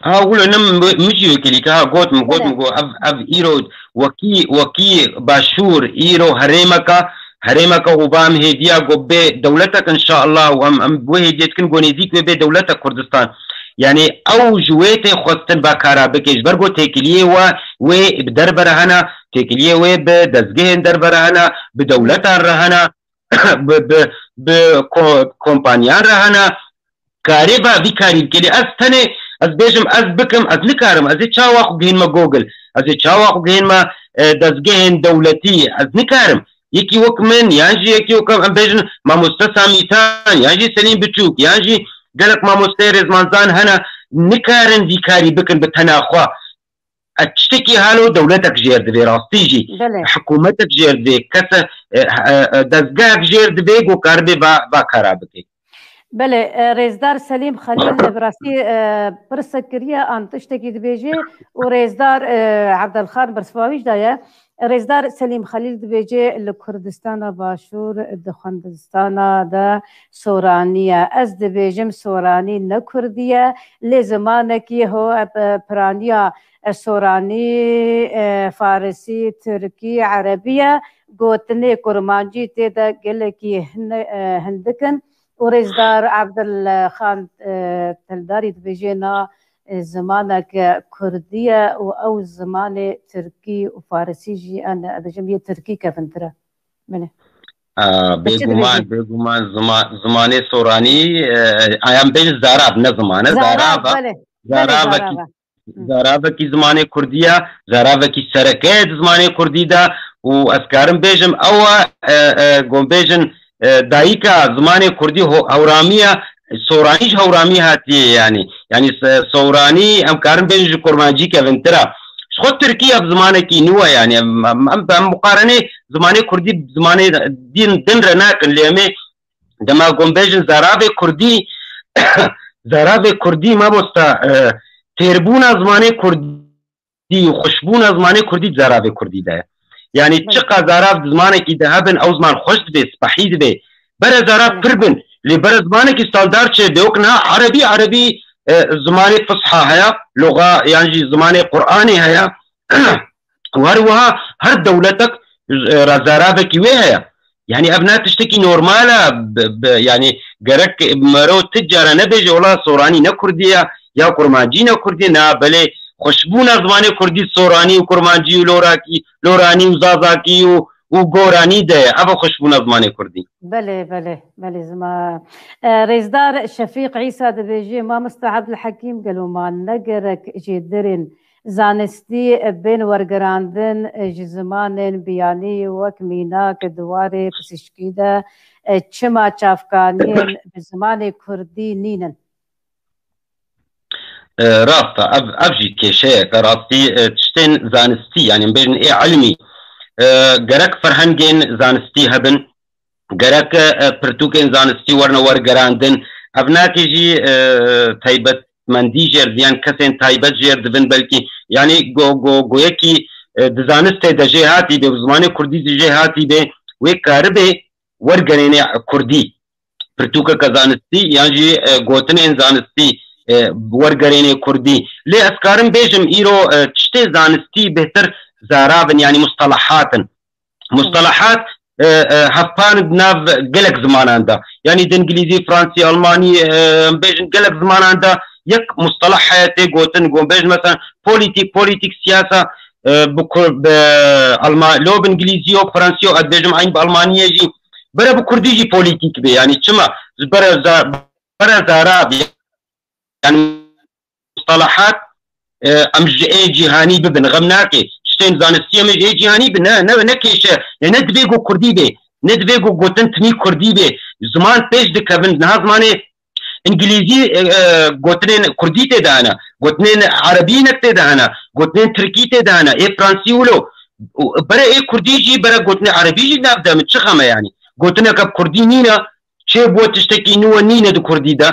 Ha, wilo ne mi, mi jî wekî dîka, ha, got min, got Belê. min, got ev, ev îro wekî, wekî başûr, îro herêmeka herêmeke Hûba em hêdiya ku bê dewletek inşallah û em, em bi wê hêdiyê dikin ku nêzîk wê bê dewletek Kurdistan. Yanî ew ji wê tê xwestin va kara bike, ji ber ku têkiliyê we, wê bi derve re hene, têkiliyê wê bi dezgehên derve re hene, bi dewletan re hene, bi, bi, bi ko-, kompaniyan re hene, karê va vî karî bike. Lê ez tenê, ez bêjim, ez bikim, ez nikarim. Ez ê çawa xwe gihînme Google? Ez ê çawa xwe gihînme, e, dezgehên dewletî? Ez nikarim. Yekî wek min, yan jî yekî wek em, em bêjin mamoste Samîtan, yan jî Selîm Biçûk, yan jî gelek mamosteyê rêzmanzan hene, nikarin vî karî bikin bi tena xwe. E, tiştekî halo dewletek jêr divê, rastî jî. Belê. Hikûmetek jêr divê, kese, e, e, e, dezgehek jêr divê ku karibê va, va kara bike. Belê, e, Rêzdar Selîm Xelîl bi rastî, e, pirsek kiriye an tiştekî dibêje û Rêzdar, e, Evdalxan bersiva wî jî daye. Rêzdar Selîm Xelîl dibêje li Kurdistana Başûr di xwendistana de soranî ye. Ez dibêjim soranî ne kurdî ye, lê zimanekî ho-, e, piraniya e, soranî, e, farisî, tirkî, erebî ye. Gotinê kurmancî tê de gelekî hin-, e, hindik in. Û Rêzdar Evdil Xan, e, Teldarî dibêje na, e, zimanek kurdî ye û ew zimanê tirkî û farisî jî, em dibêjim, yê tirkî kevintir e. Belê. Aa, Te çi bêguman, dibêjî? Bêguman zima-, zimanê soranî, e, em bêjin zarav, ne ziman e, Zarav, zarava. Belê. Belê, zaravekî, zarava. Hı. Zaravekî zimanê kurdî ye, zaravekî sereke ye di zimanê kurdî de û ez karim bêjim ew e, e, e, gom bêjin, e, dayika zimanê kurdî ho-, hewramî ye, soranî ji hewramî hatiye yanî. Yanî se-, soranî em karin bêjin ji kurmancî kevintir e. Ji xwe tirkî ev zimanekî nû ye yanî em, em, em, em muqarenê zimanê kurdî bi zimanê din, din re nakin lê em ê Dema ku em bêjin zaravê kurdî, zaravê kurdî mamosta, e, têrbûna zimanê kurdî û xweşbûna zimanê kurdî di zaravê kurdî de ye. Yanî Belê. Çiqa zarav di zimanekî de hebin, ew ziman xweş dibe, spehî dibe. Bere zarav Belê. Pir bin, lê bere zimanekî standard çêbe, wek niha erebî, erebî, e, zimanê fisha heye, loga yan jî zimanê Qur'anê heye. Û her wiha her dewletek, e, re zaravekî wê heye. Yanî ev ne tiştekî normal e, bi, bi, yanî gerek mero ti cara nebêje, wela soranî ne kurdî ye, ya kurmancî ne kurdî ye, na belê xweşbûna zimanê kurdî soranî û kurmancî û lorakî, loranî û zazakî û, û goranî de ye. Ev e xweşbûna zimanê kurdî. Belê, belê, belê zima. E, Rêzdar Şefîq Îsa dibêje, Mamosta Evdilhekîm, gelo ma ne gerek jêderên zanistî bên wergerandin ji zimanên biyanî wek mînak di warê pisîşkî de çima çavkaniyên bi zimanê kurdî nînin? E, rast e, ev, ev jî kêşeyek e. Rastî, e, tiştên zanistî, yanî em bêjin ê ilmî, e, gerek ferhengên zanistî hebin, gerek, e, pirtûkên zanistî werine wergerandin. Ev nake jî, e, taybetmendî jêr diyan kesên taybet jêr dibin belkî. Yanî go, go, goyekî, e, di zanistê de jê hatî bê û zimanê kurdî jî jê hatî bê, wê karibê wergerênê kurdî. Pirtûkeke zanistî yan jî, e, gotinên zanistî, e, wergerênê kurdî. Lê ez karim bêjim îro, e, tiştê zanistî bêhtir zarav in, yanî mustalahat in. Mustalahat, e, e, hevpan di nav gelek zimanan de. Yanî di îngilîzî, fransî, almanî, e, em bêjin gelek zimanan de yek mustalah heye tê gotin. Gon bêjin mesela polîtîk, polîtîk, siyasa, e, bi kur-, bi alma-, lo bi îngilîzî yo, fransî yo, ez bêjim eyn bi almanî ye jî. Bere bi kurdî jî polîtîk be. Yanî çima? Ji bere za-, bere zara be. Yanî mustalahat, e, em ji ê cîhanî bibin. Xem nake. Tiştên zanistî em ê ji ê cîhanî bin. Ne, ne, ne kêşe. Yanî ne divê ku kurdî bê. Ne divê ku gotin timî kurdî bê. Ziman pêş dikevin. Niha zimanê îngilîzî, e, e, gotinên kurdî tê de hene. Gotinên erebî hinek tê de hene. Gotinên tirkî tê de hene. Ê fransî wilo. Û bere ê kurdî jî, bere gotinê erebî jî nav de min çi xem e yanî? Gotineke bi kurdî nîne. Çê bû tiştekî nû nîne di kurdî de.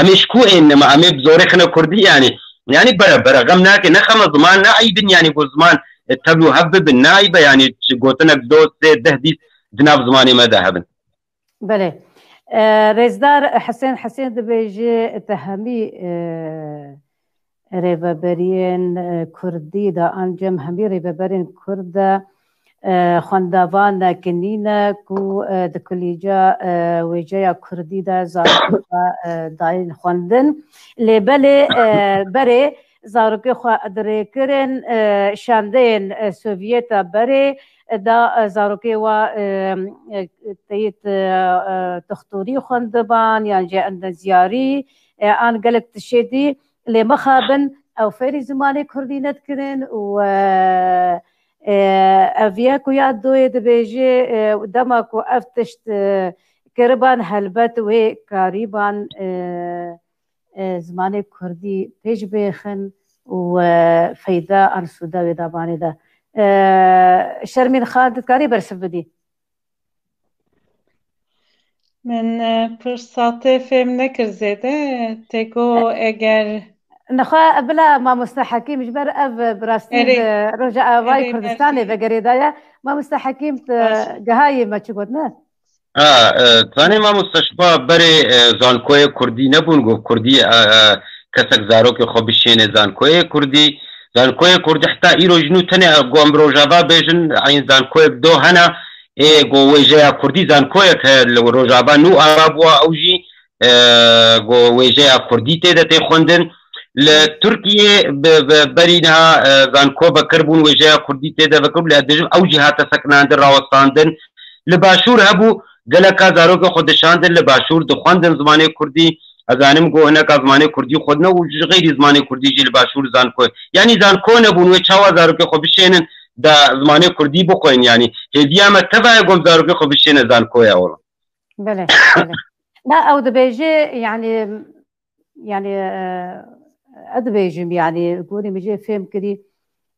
Em ê ji ku ên nema? Em ê bi zorê xine kurdî yanî. Yanî bere, bere xem nake, ne xem e ziman, ne eyb in yanî ku ziman, e, tev û hev bibin, ne eyb e yanî gotinek do, sê, deh dîs di nav zimanê me de hebin. Belê. E, Rêzdar Hisên Hisên dibêje, te hemî, e, rêveberiyên, e, kurdî de, an cem hemî rêveberên kurd de, e, xwendevan e, kinî ne ku, e, di kulîca, e, wêjeya kurdî de zarokê xwe, e, dayîn xwendin. Lê belê, e, berê zarokê xwe dirêkirin, e, şandeyên, e, Sovyeta berê, e, da, e, zarokê wa, e, e, teyit, e, e, dixtorî xwendiban yan jî endezyarî, e, an gelek tişê dî. Lê mixabin ew fêrî zimanê kurdî nedikirin û, e, e, ev ye ku ya doyê dibêje, e, dema ku ev tişt, e, kiriban, helbet wê karîban, e, e, zimanê kurdî pêş bêxin û, e, feyda an sûda wê dabanê de. E, Şermîn Xan, tu dikarî bersiv bidî? Min, e, pirsatê fêm nekir zêde. Tê ku eger Nexwe bila mamoste Hekîm, ji ber ev bi rastî Erê. bi Rojavayê Erê, Kurdistanê belkî. ve girêdaye. Mamoste Hekîm, tu Baş. gihayê me çi got, ne? Ha, e, zanê mamoste, ji xwe berê, e, zankoyê kurdî nebûn, got kurdî, e, e, kesek zarokê xwe bişêne zankoyê kurdî. Zankoyê kurdî heta îro ji nû tenê, e, got em bi Rojava bêjin, eyn zankoyek do hene, ê got wêjeya kurdî zankoyek heye li Rojava nû ava bûwa ew jî, e, got wêjeya kurdî tê de tê xwendin. Li Tirkiyê bi, bi berî niha, e, zanko vekir bûn, wêjeya kurdî tê de vekir bû, lê ez dibêjim ew jî hate sekinandin, rawestandin. Li Başûr hebû, geleka zarokê xwe dişandin, li Başûr dixwendin zimanê kurdî. Ez zanim ku hineka zimanê kurdî xwendine û ji xeyrî zimanê kurdî jî li Başûr zanko. Yanî zanko nebûn, wê çawa zarokê xwe bişênin da zimanê kurdî bixwên, yanî hêviya me teva ye ku em zarokê xwe bişêne zankoya wilo. Belê, belê. Na ew dibêje, yanî, yanî, e, ez dibêjim, yanî, gorî min jê fêm kirî,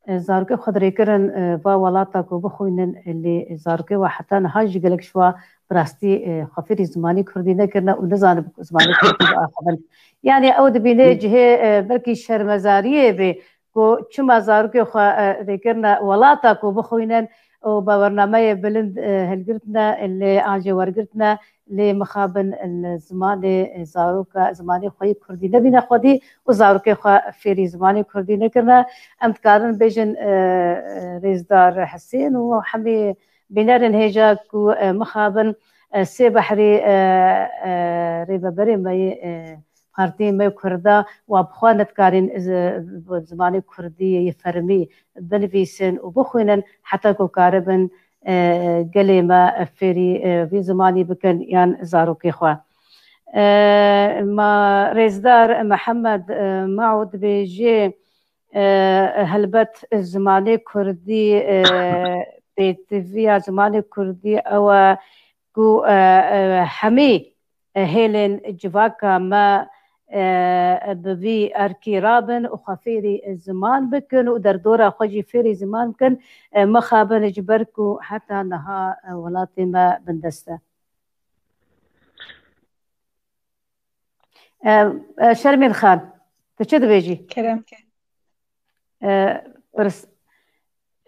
e, zarokê xwe dirêkirin, e, va welata ku bixwînin, e, lê zarokê we heta niha jî gelek ji wa bi rastî, e, xwe fêrî zimanê kurdî nekirine û nizanin zimanê kurdî biaxivin. Yanî ew dibîne cihê, e, belkî şermezariyê bê ku çima zarokê xwe, e, rêkirine welata ku bixwînin û bi bernameyê bilind, e, hilgirtine, lê an jî wergirtine, lê mixabin li zimanê, e, zaroka, zimanê xwe yê kurdî nebîne xwedî û zarokê xwe fêrî zimanê kurdî nekirine. Em dikarin bêjin, e, e, rêzdar Hesên û hemî bînerên hêja ku, e, mixabin, e, Sê Behrî, e, e, rêveberê me yê, e, partiyê me Kurda, wa bi xwe nedikarîn zi-, zimanê kurdî yê fermî binivîsin û bixwînin, heta ku karibin, e, gelê me fêrî, e, vî zimanî bikin yan zarokê xwe. E, ma rêzdar Mihemed, e, Maud dibêje, e, helbet zimanê kurdî, e, pêtiviya zimanê kurdî ew e ku, e, e, hemî, e, hêlên civaka me, e, bi vî erkî rabin û xwe fêrî ziman bikin û derdora xwe jî fêrî ziman bikin, e, mixabin ji ber ku heta niha, e, welatê me bindest e. E, e, Şermîn Xan, tu çi dibêjî? Kerem ke. E, pirs-,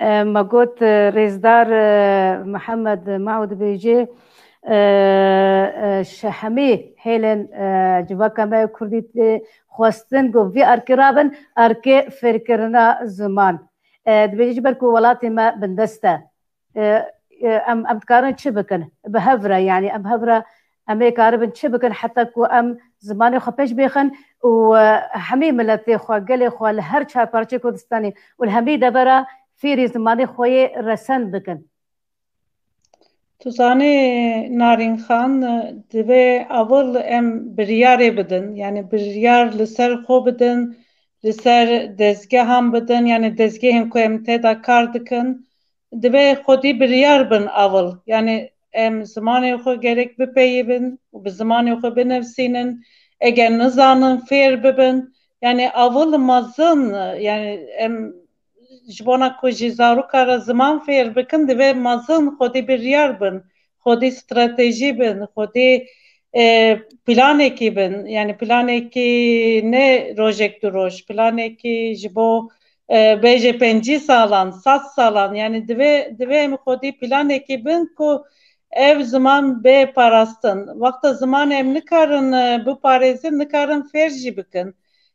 e, me got, e, rêzdar, e, Mihemed Maud dibêje, e, e, ji hemî hêlên, e, civaka me kurdî tê xwestin ku vî erkê rabin, erkê fêrkirina ziman. E, dibêje ji ber ku welatê me bindest e. E, e, em, em dikarin çi bikin? Bi hev re, yanî em hev re, em ê karibin çi bikin heta ku em zimanê xwe pêş bêxin û, e, hemî miletê xwe, gelê xwe li her çar parçeyê Kurdistanê û li hemî devera fêrî zimanê xwe yê resen bikin? Tu zanî Narîn Xan, divê ewil em biryarê bidin, yanî biryar li ser xwe bidin, li ser dezgehan bidin, yanî dezgehên ku em tê de kar dikin, divê xwedî biryar bin ewil. Yanî em zimanê xwe gerek bipeyivin û bi zimanê xwe binivîsînin. Eger nizanin, fêr bibin. Yanî ewil mezin, yanî em ji bona ku jî zaroka re ziman fêr bikin, divê mezin xwedî biryar bin, xwedî stratejî bin, xwedî, e, planekî bin. Yanî planekî ne rojek du roj, planekî ji bo, e, bêje pêncî salan, sed salan. Yanî divê, divê em xwedî planekî bin ku ev ziman bê parastin. Wexta zimanê em nikarin, e, biparêzin, nikarin fêr jî bikin.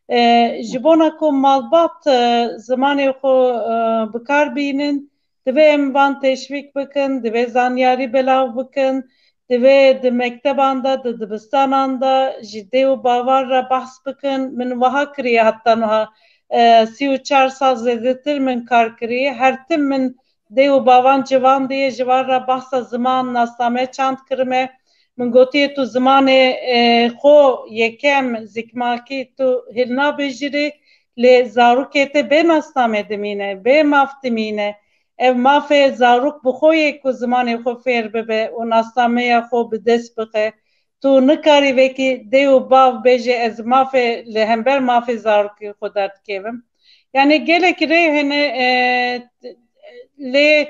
E, ji bona ku malbat, e, zimanê xwe, e, bi kar bînin, Divê em van teşwîk bikin, divê zanyarî belav bikin, divê di mekteban de, di dibistanan de ji dê û bavan re behs bikin. Min wiha kiriye heta niha, e, sî û çar sal zêdetir min kar kiriye. Her tim min dê û bavan ciwan diye, ji wan re behsa ziman, nasname çand kirime. Min gotiye tu zimanê, e, xwe yekem zikmakî tu hilnabijêrî, lê zarokê te bê nasname dimîne, bê maf dimîne. Ev mafê zarok bi xwe ye ku zimanê xwe fêr bibe û nasnameya xwe bi dest bixe. Tu nikarî vekî dê û bav bêje ez mafê li hember mafê zarokê xwe derdikevim. Yani gelek rê hene, e, lê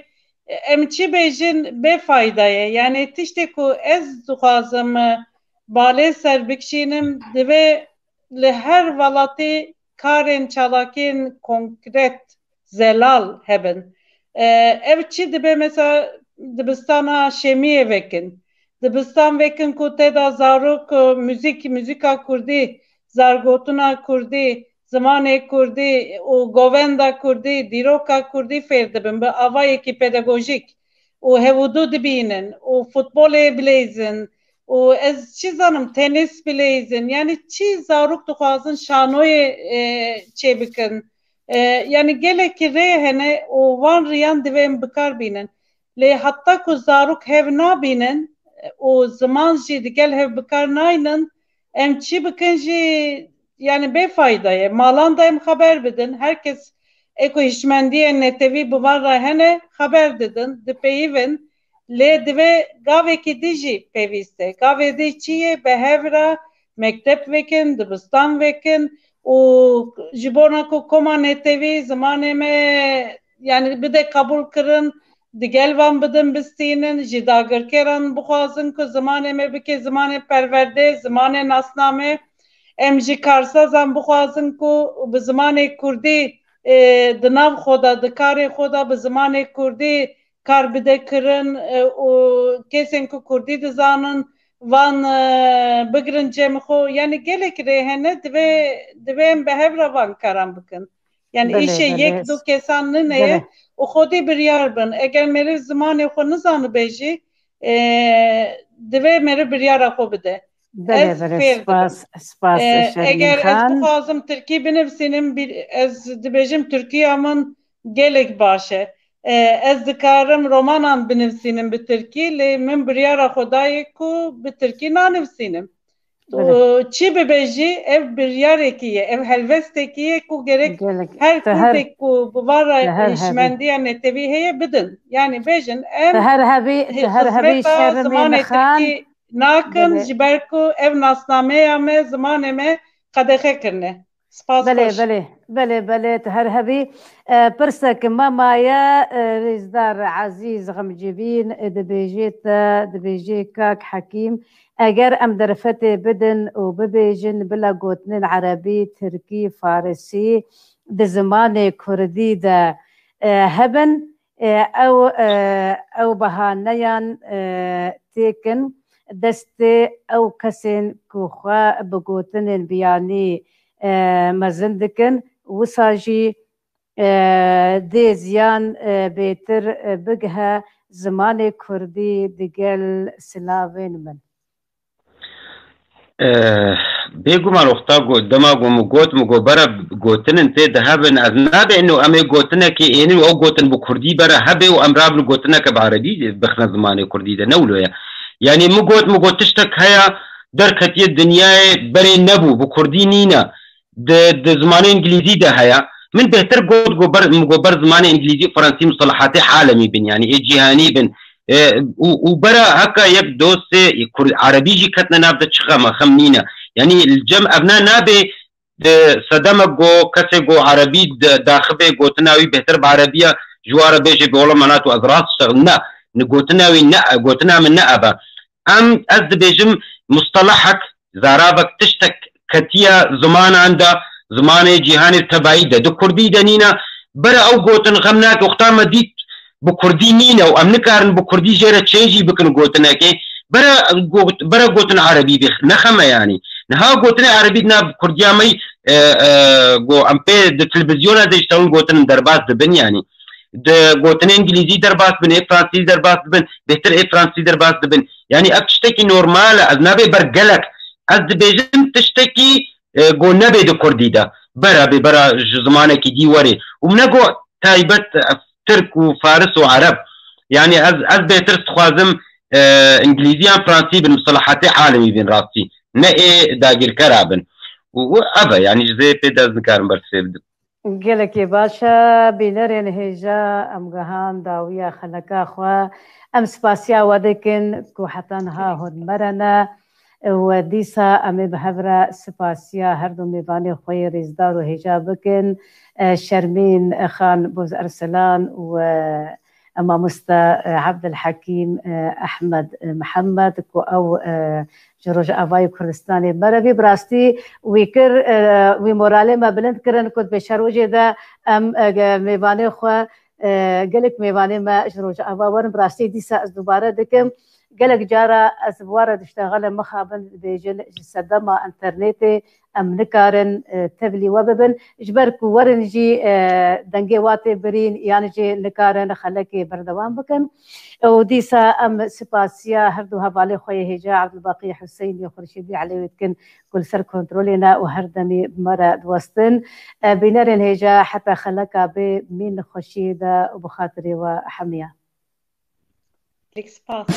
em çi bêjin bê fayda ye. Yani tiştê ku ez dixwazim, e, balê ser bikişînim, divê li her welatî karên çalakiyên konkret, zelal hebin. E, ev çi dibe mesela dibistana Şêmiyê vekin. Dibistan vekin ku tê de zarok, e, muzîk, muzîka kurdî, zargotina kurdî, zimanê kurdî û govenda kurdî, dîroka kurdî fêr dibin bi avayekî pedagojîk û hevûdû dibînin û futbolê bileyzin û ez çi zanim tenîs bileyzin. Yani çi zarok dixwazin şanoyê, e, çêbikin. E, yani gelekî rê hene û van riyan divê em bikar bînin. Lê heta ku zarok hev nabînin û ziman jî digel hev bikar naynin, em çi bikin jî yani bê fayda ye. Malan de em xeber bidin. Her kes ê ku hişmendiyên netewî bi van re hene, xeber didin, dipeyivin. Lê divê gavekî din jî pêwîst e. Gavê din çi ye? Bi hev re mekteb vekin, dibistan vekin û ji bona ku koma netewî zimanê me yani bide qebûl kirin, digel van bidin bistînin, ji dagirkeran bixwazin ku zimanê me bike zimanê perwerde, zimanê nasname. Em ji karsazan bixwazin ku bi zimanê kurdî, e, di nav xwe de, di karê xwe de bi zimanê kurdî kar bide kirin, e, û kesên ku kurdî dizanin, van, e, bigirin cem xwe. Yani gelek rê hene, divê, divê em bi hev re van karan bikin. Yani Belê, îşê belê. yek du kesan nine ye Belê. û xwedî biryar bin. Eger meriv zimanê xwe nizanibe jî, e, divê meriv biryara xwe bide. Belê, Ez belê. fêr dibim. Spas, spas, E, Şermîn eger ez Xan. bixwazim tirkî binivîsînim, bir, ez dibêjim tirkiya min gelek baş e. E, ez dikarim romanan binivîsînim bi tirkî, lê min biryara xwe dayê ku bi tirkî nanivîsînim. Belê. Û çi bibe jî ev biryarekî ye, ev helwestekî ye ku gerek Gelek. her Te her, kurdek ku bi van re te her hebî. hişmendiya netewî heye bidin. Yani bêjin em Te her hebî, te her hebî xizmeta Şermîn zimanê Xan. tirkî nakin Belê. ji ber ku ev nasnameya me, zimanê me qedexe kirine. Spas Belê, xweş. belê, belê, belê, tu her hebî. E, pirsek me maye, e, rêzdar Ezîz Xemcivîn, e, dibêjê te, dibêjê kak Hekîm, eger em derfetê bidin û bibêjin bila gotinên erebî, tirkî, farisî di zimanê kurdî de, e, hebin, e, ew, e, ew behaneyan, e, têkin destê ew kesên ku xwe bi gotinên biyanî, e, mezin dikin, wisa jî, e, dê ziyan, e, bêtir, e, bigihe zimanê kurdî digel silavên min. Eh, bêguman wexta go-, dema go min got, min got, bere gotinên tê de hebin, ez nabe ino em ê gotinekê ênin û ew gotin bi kurdî bere hebe û em rabin gotineke bi erebî bixine zimanê kurdî de, ne wilo ye. Yanî min got, min got, tiştek heye derketiye dinyayê berê nebû, bi kurdî nîne, di, di zimanê îngilîzî de heye. Min bêhtir got, got ber, min got ber zimanê îngilîzî û fransî mustelehatê alemî bin, yanî ê cîhanî bin. E, û, û bera heka yek dostê kur-, erebî jî ketine nav de çi xem e, xem nîne. Yanî li cem evna nabê, e, sedemek go, kesê go erebî de, daxibê gotina wî bêhtir bi erebiya ji wa re bêje bi wela mana tu ez rast şexil. Ne, ni gotina wî ne, gotina min ne ev e. Em, ez dibêjim mustelahek, zaravek, tiştek ketiye zimanan de, zimanê cîhanê tevayî de. Di kurdî de nîne, bere ew gotin xem nake, wexta me dît bi kurdî nîne û em nikarin bi kurdî jê re çê jî bikin gotinekê, bere got-, bere gotin erebî bê, ne xem e yanî. Niha gotinê erebî di nav kurdiya me, e, e, go em pê di televîzyona de jî tewin gotin derbas dibin yanî. di gotinê îngilîzî derbas bin, ê fransî derbas dibin, bêhtir ê fransî derbas dibin. Yanî ev tiştekî normal e, ez nabê ber gelek. Ez dibêjim tiştekî, e, go nebê di kurdî de. Bera bê, bera ji zimanekî dî werê. Û min ego taybet, e, tirk û faris û ereb. Yanî ez, ez bêhtir dixwazim, e, îngilîzî yan fransî bin, mistilehatê alemî bin rastî. Ne ê dagirkera bin. Û, û ev e, yanî ji vê pê de ez nikarim bersivê bidim. Gelekî baş e, bînerên hêja, em gihan dawiya xeleka xwe. Em spasiya we dikin ku heta niha hûn me re ne. Û dîsa em ê bi hev re spasiya her du mêvanê xwe yê rêzdar û hêja bikin. E, Şermîn, e, Xan Boz Erselan û, e, mamoste, e, Ebdilhekîm, e, Ehmed, e, Mihemed ku ew, e, ji Rojavayê Kurdistanê me re bî. Bi rastî wî kir, e, wî moralê me bilind kirin ku di pêşerojê de em, e, ge-, mêvanê xwe, e, gelek mêvanê me ji Rojava werin. Bi rastî dîsa ez dubare dikim. Gelek cara ez bi wan re diştexelim, mixabin dibêjin ji sedema înternetê em nikarin, e, tevlî we bibin. Ji ber ku werin jî, e, dengê wa tê birîn, yan jî nikarin xelekê berdewam bikin. Û dîsa em spasiya her du hevalê xwe yê hêja Ebdulbaqî Huseynî Xurşîdî Elewî dikin ku li ser kontrolê ne û her demî bi me re diwestin. E, bînerên hêja heta xeleka bê mîn xweşiyê de û bi xatirê we hemiya. Gelek spas.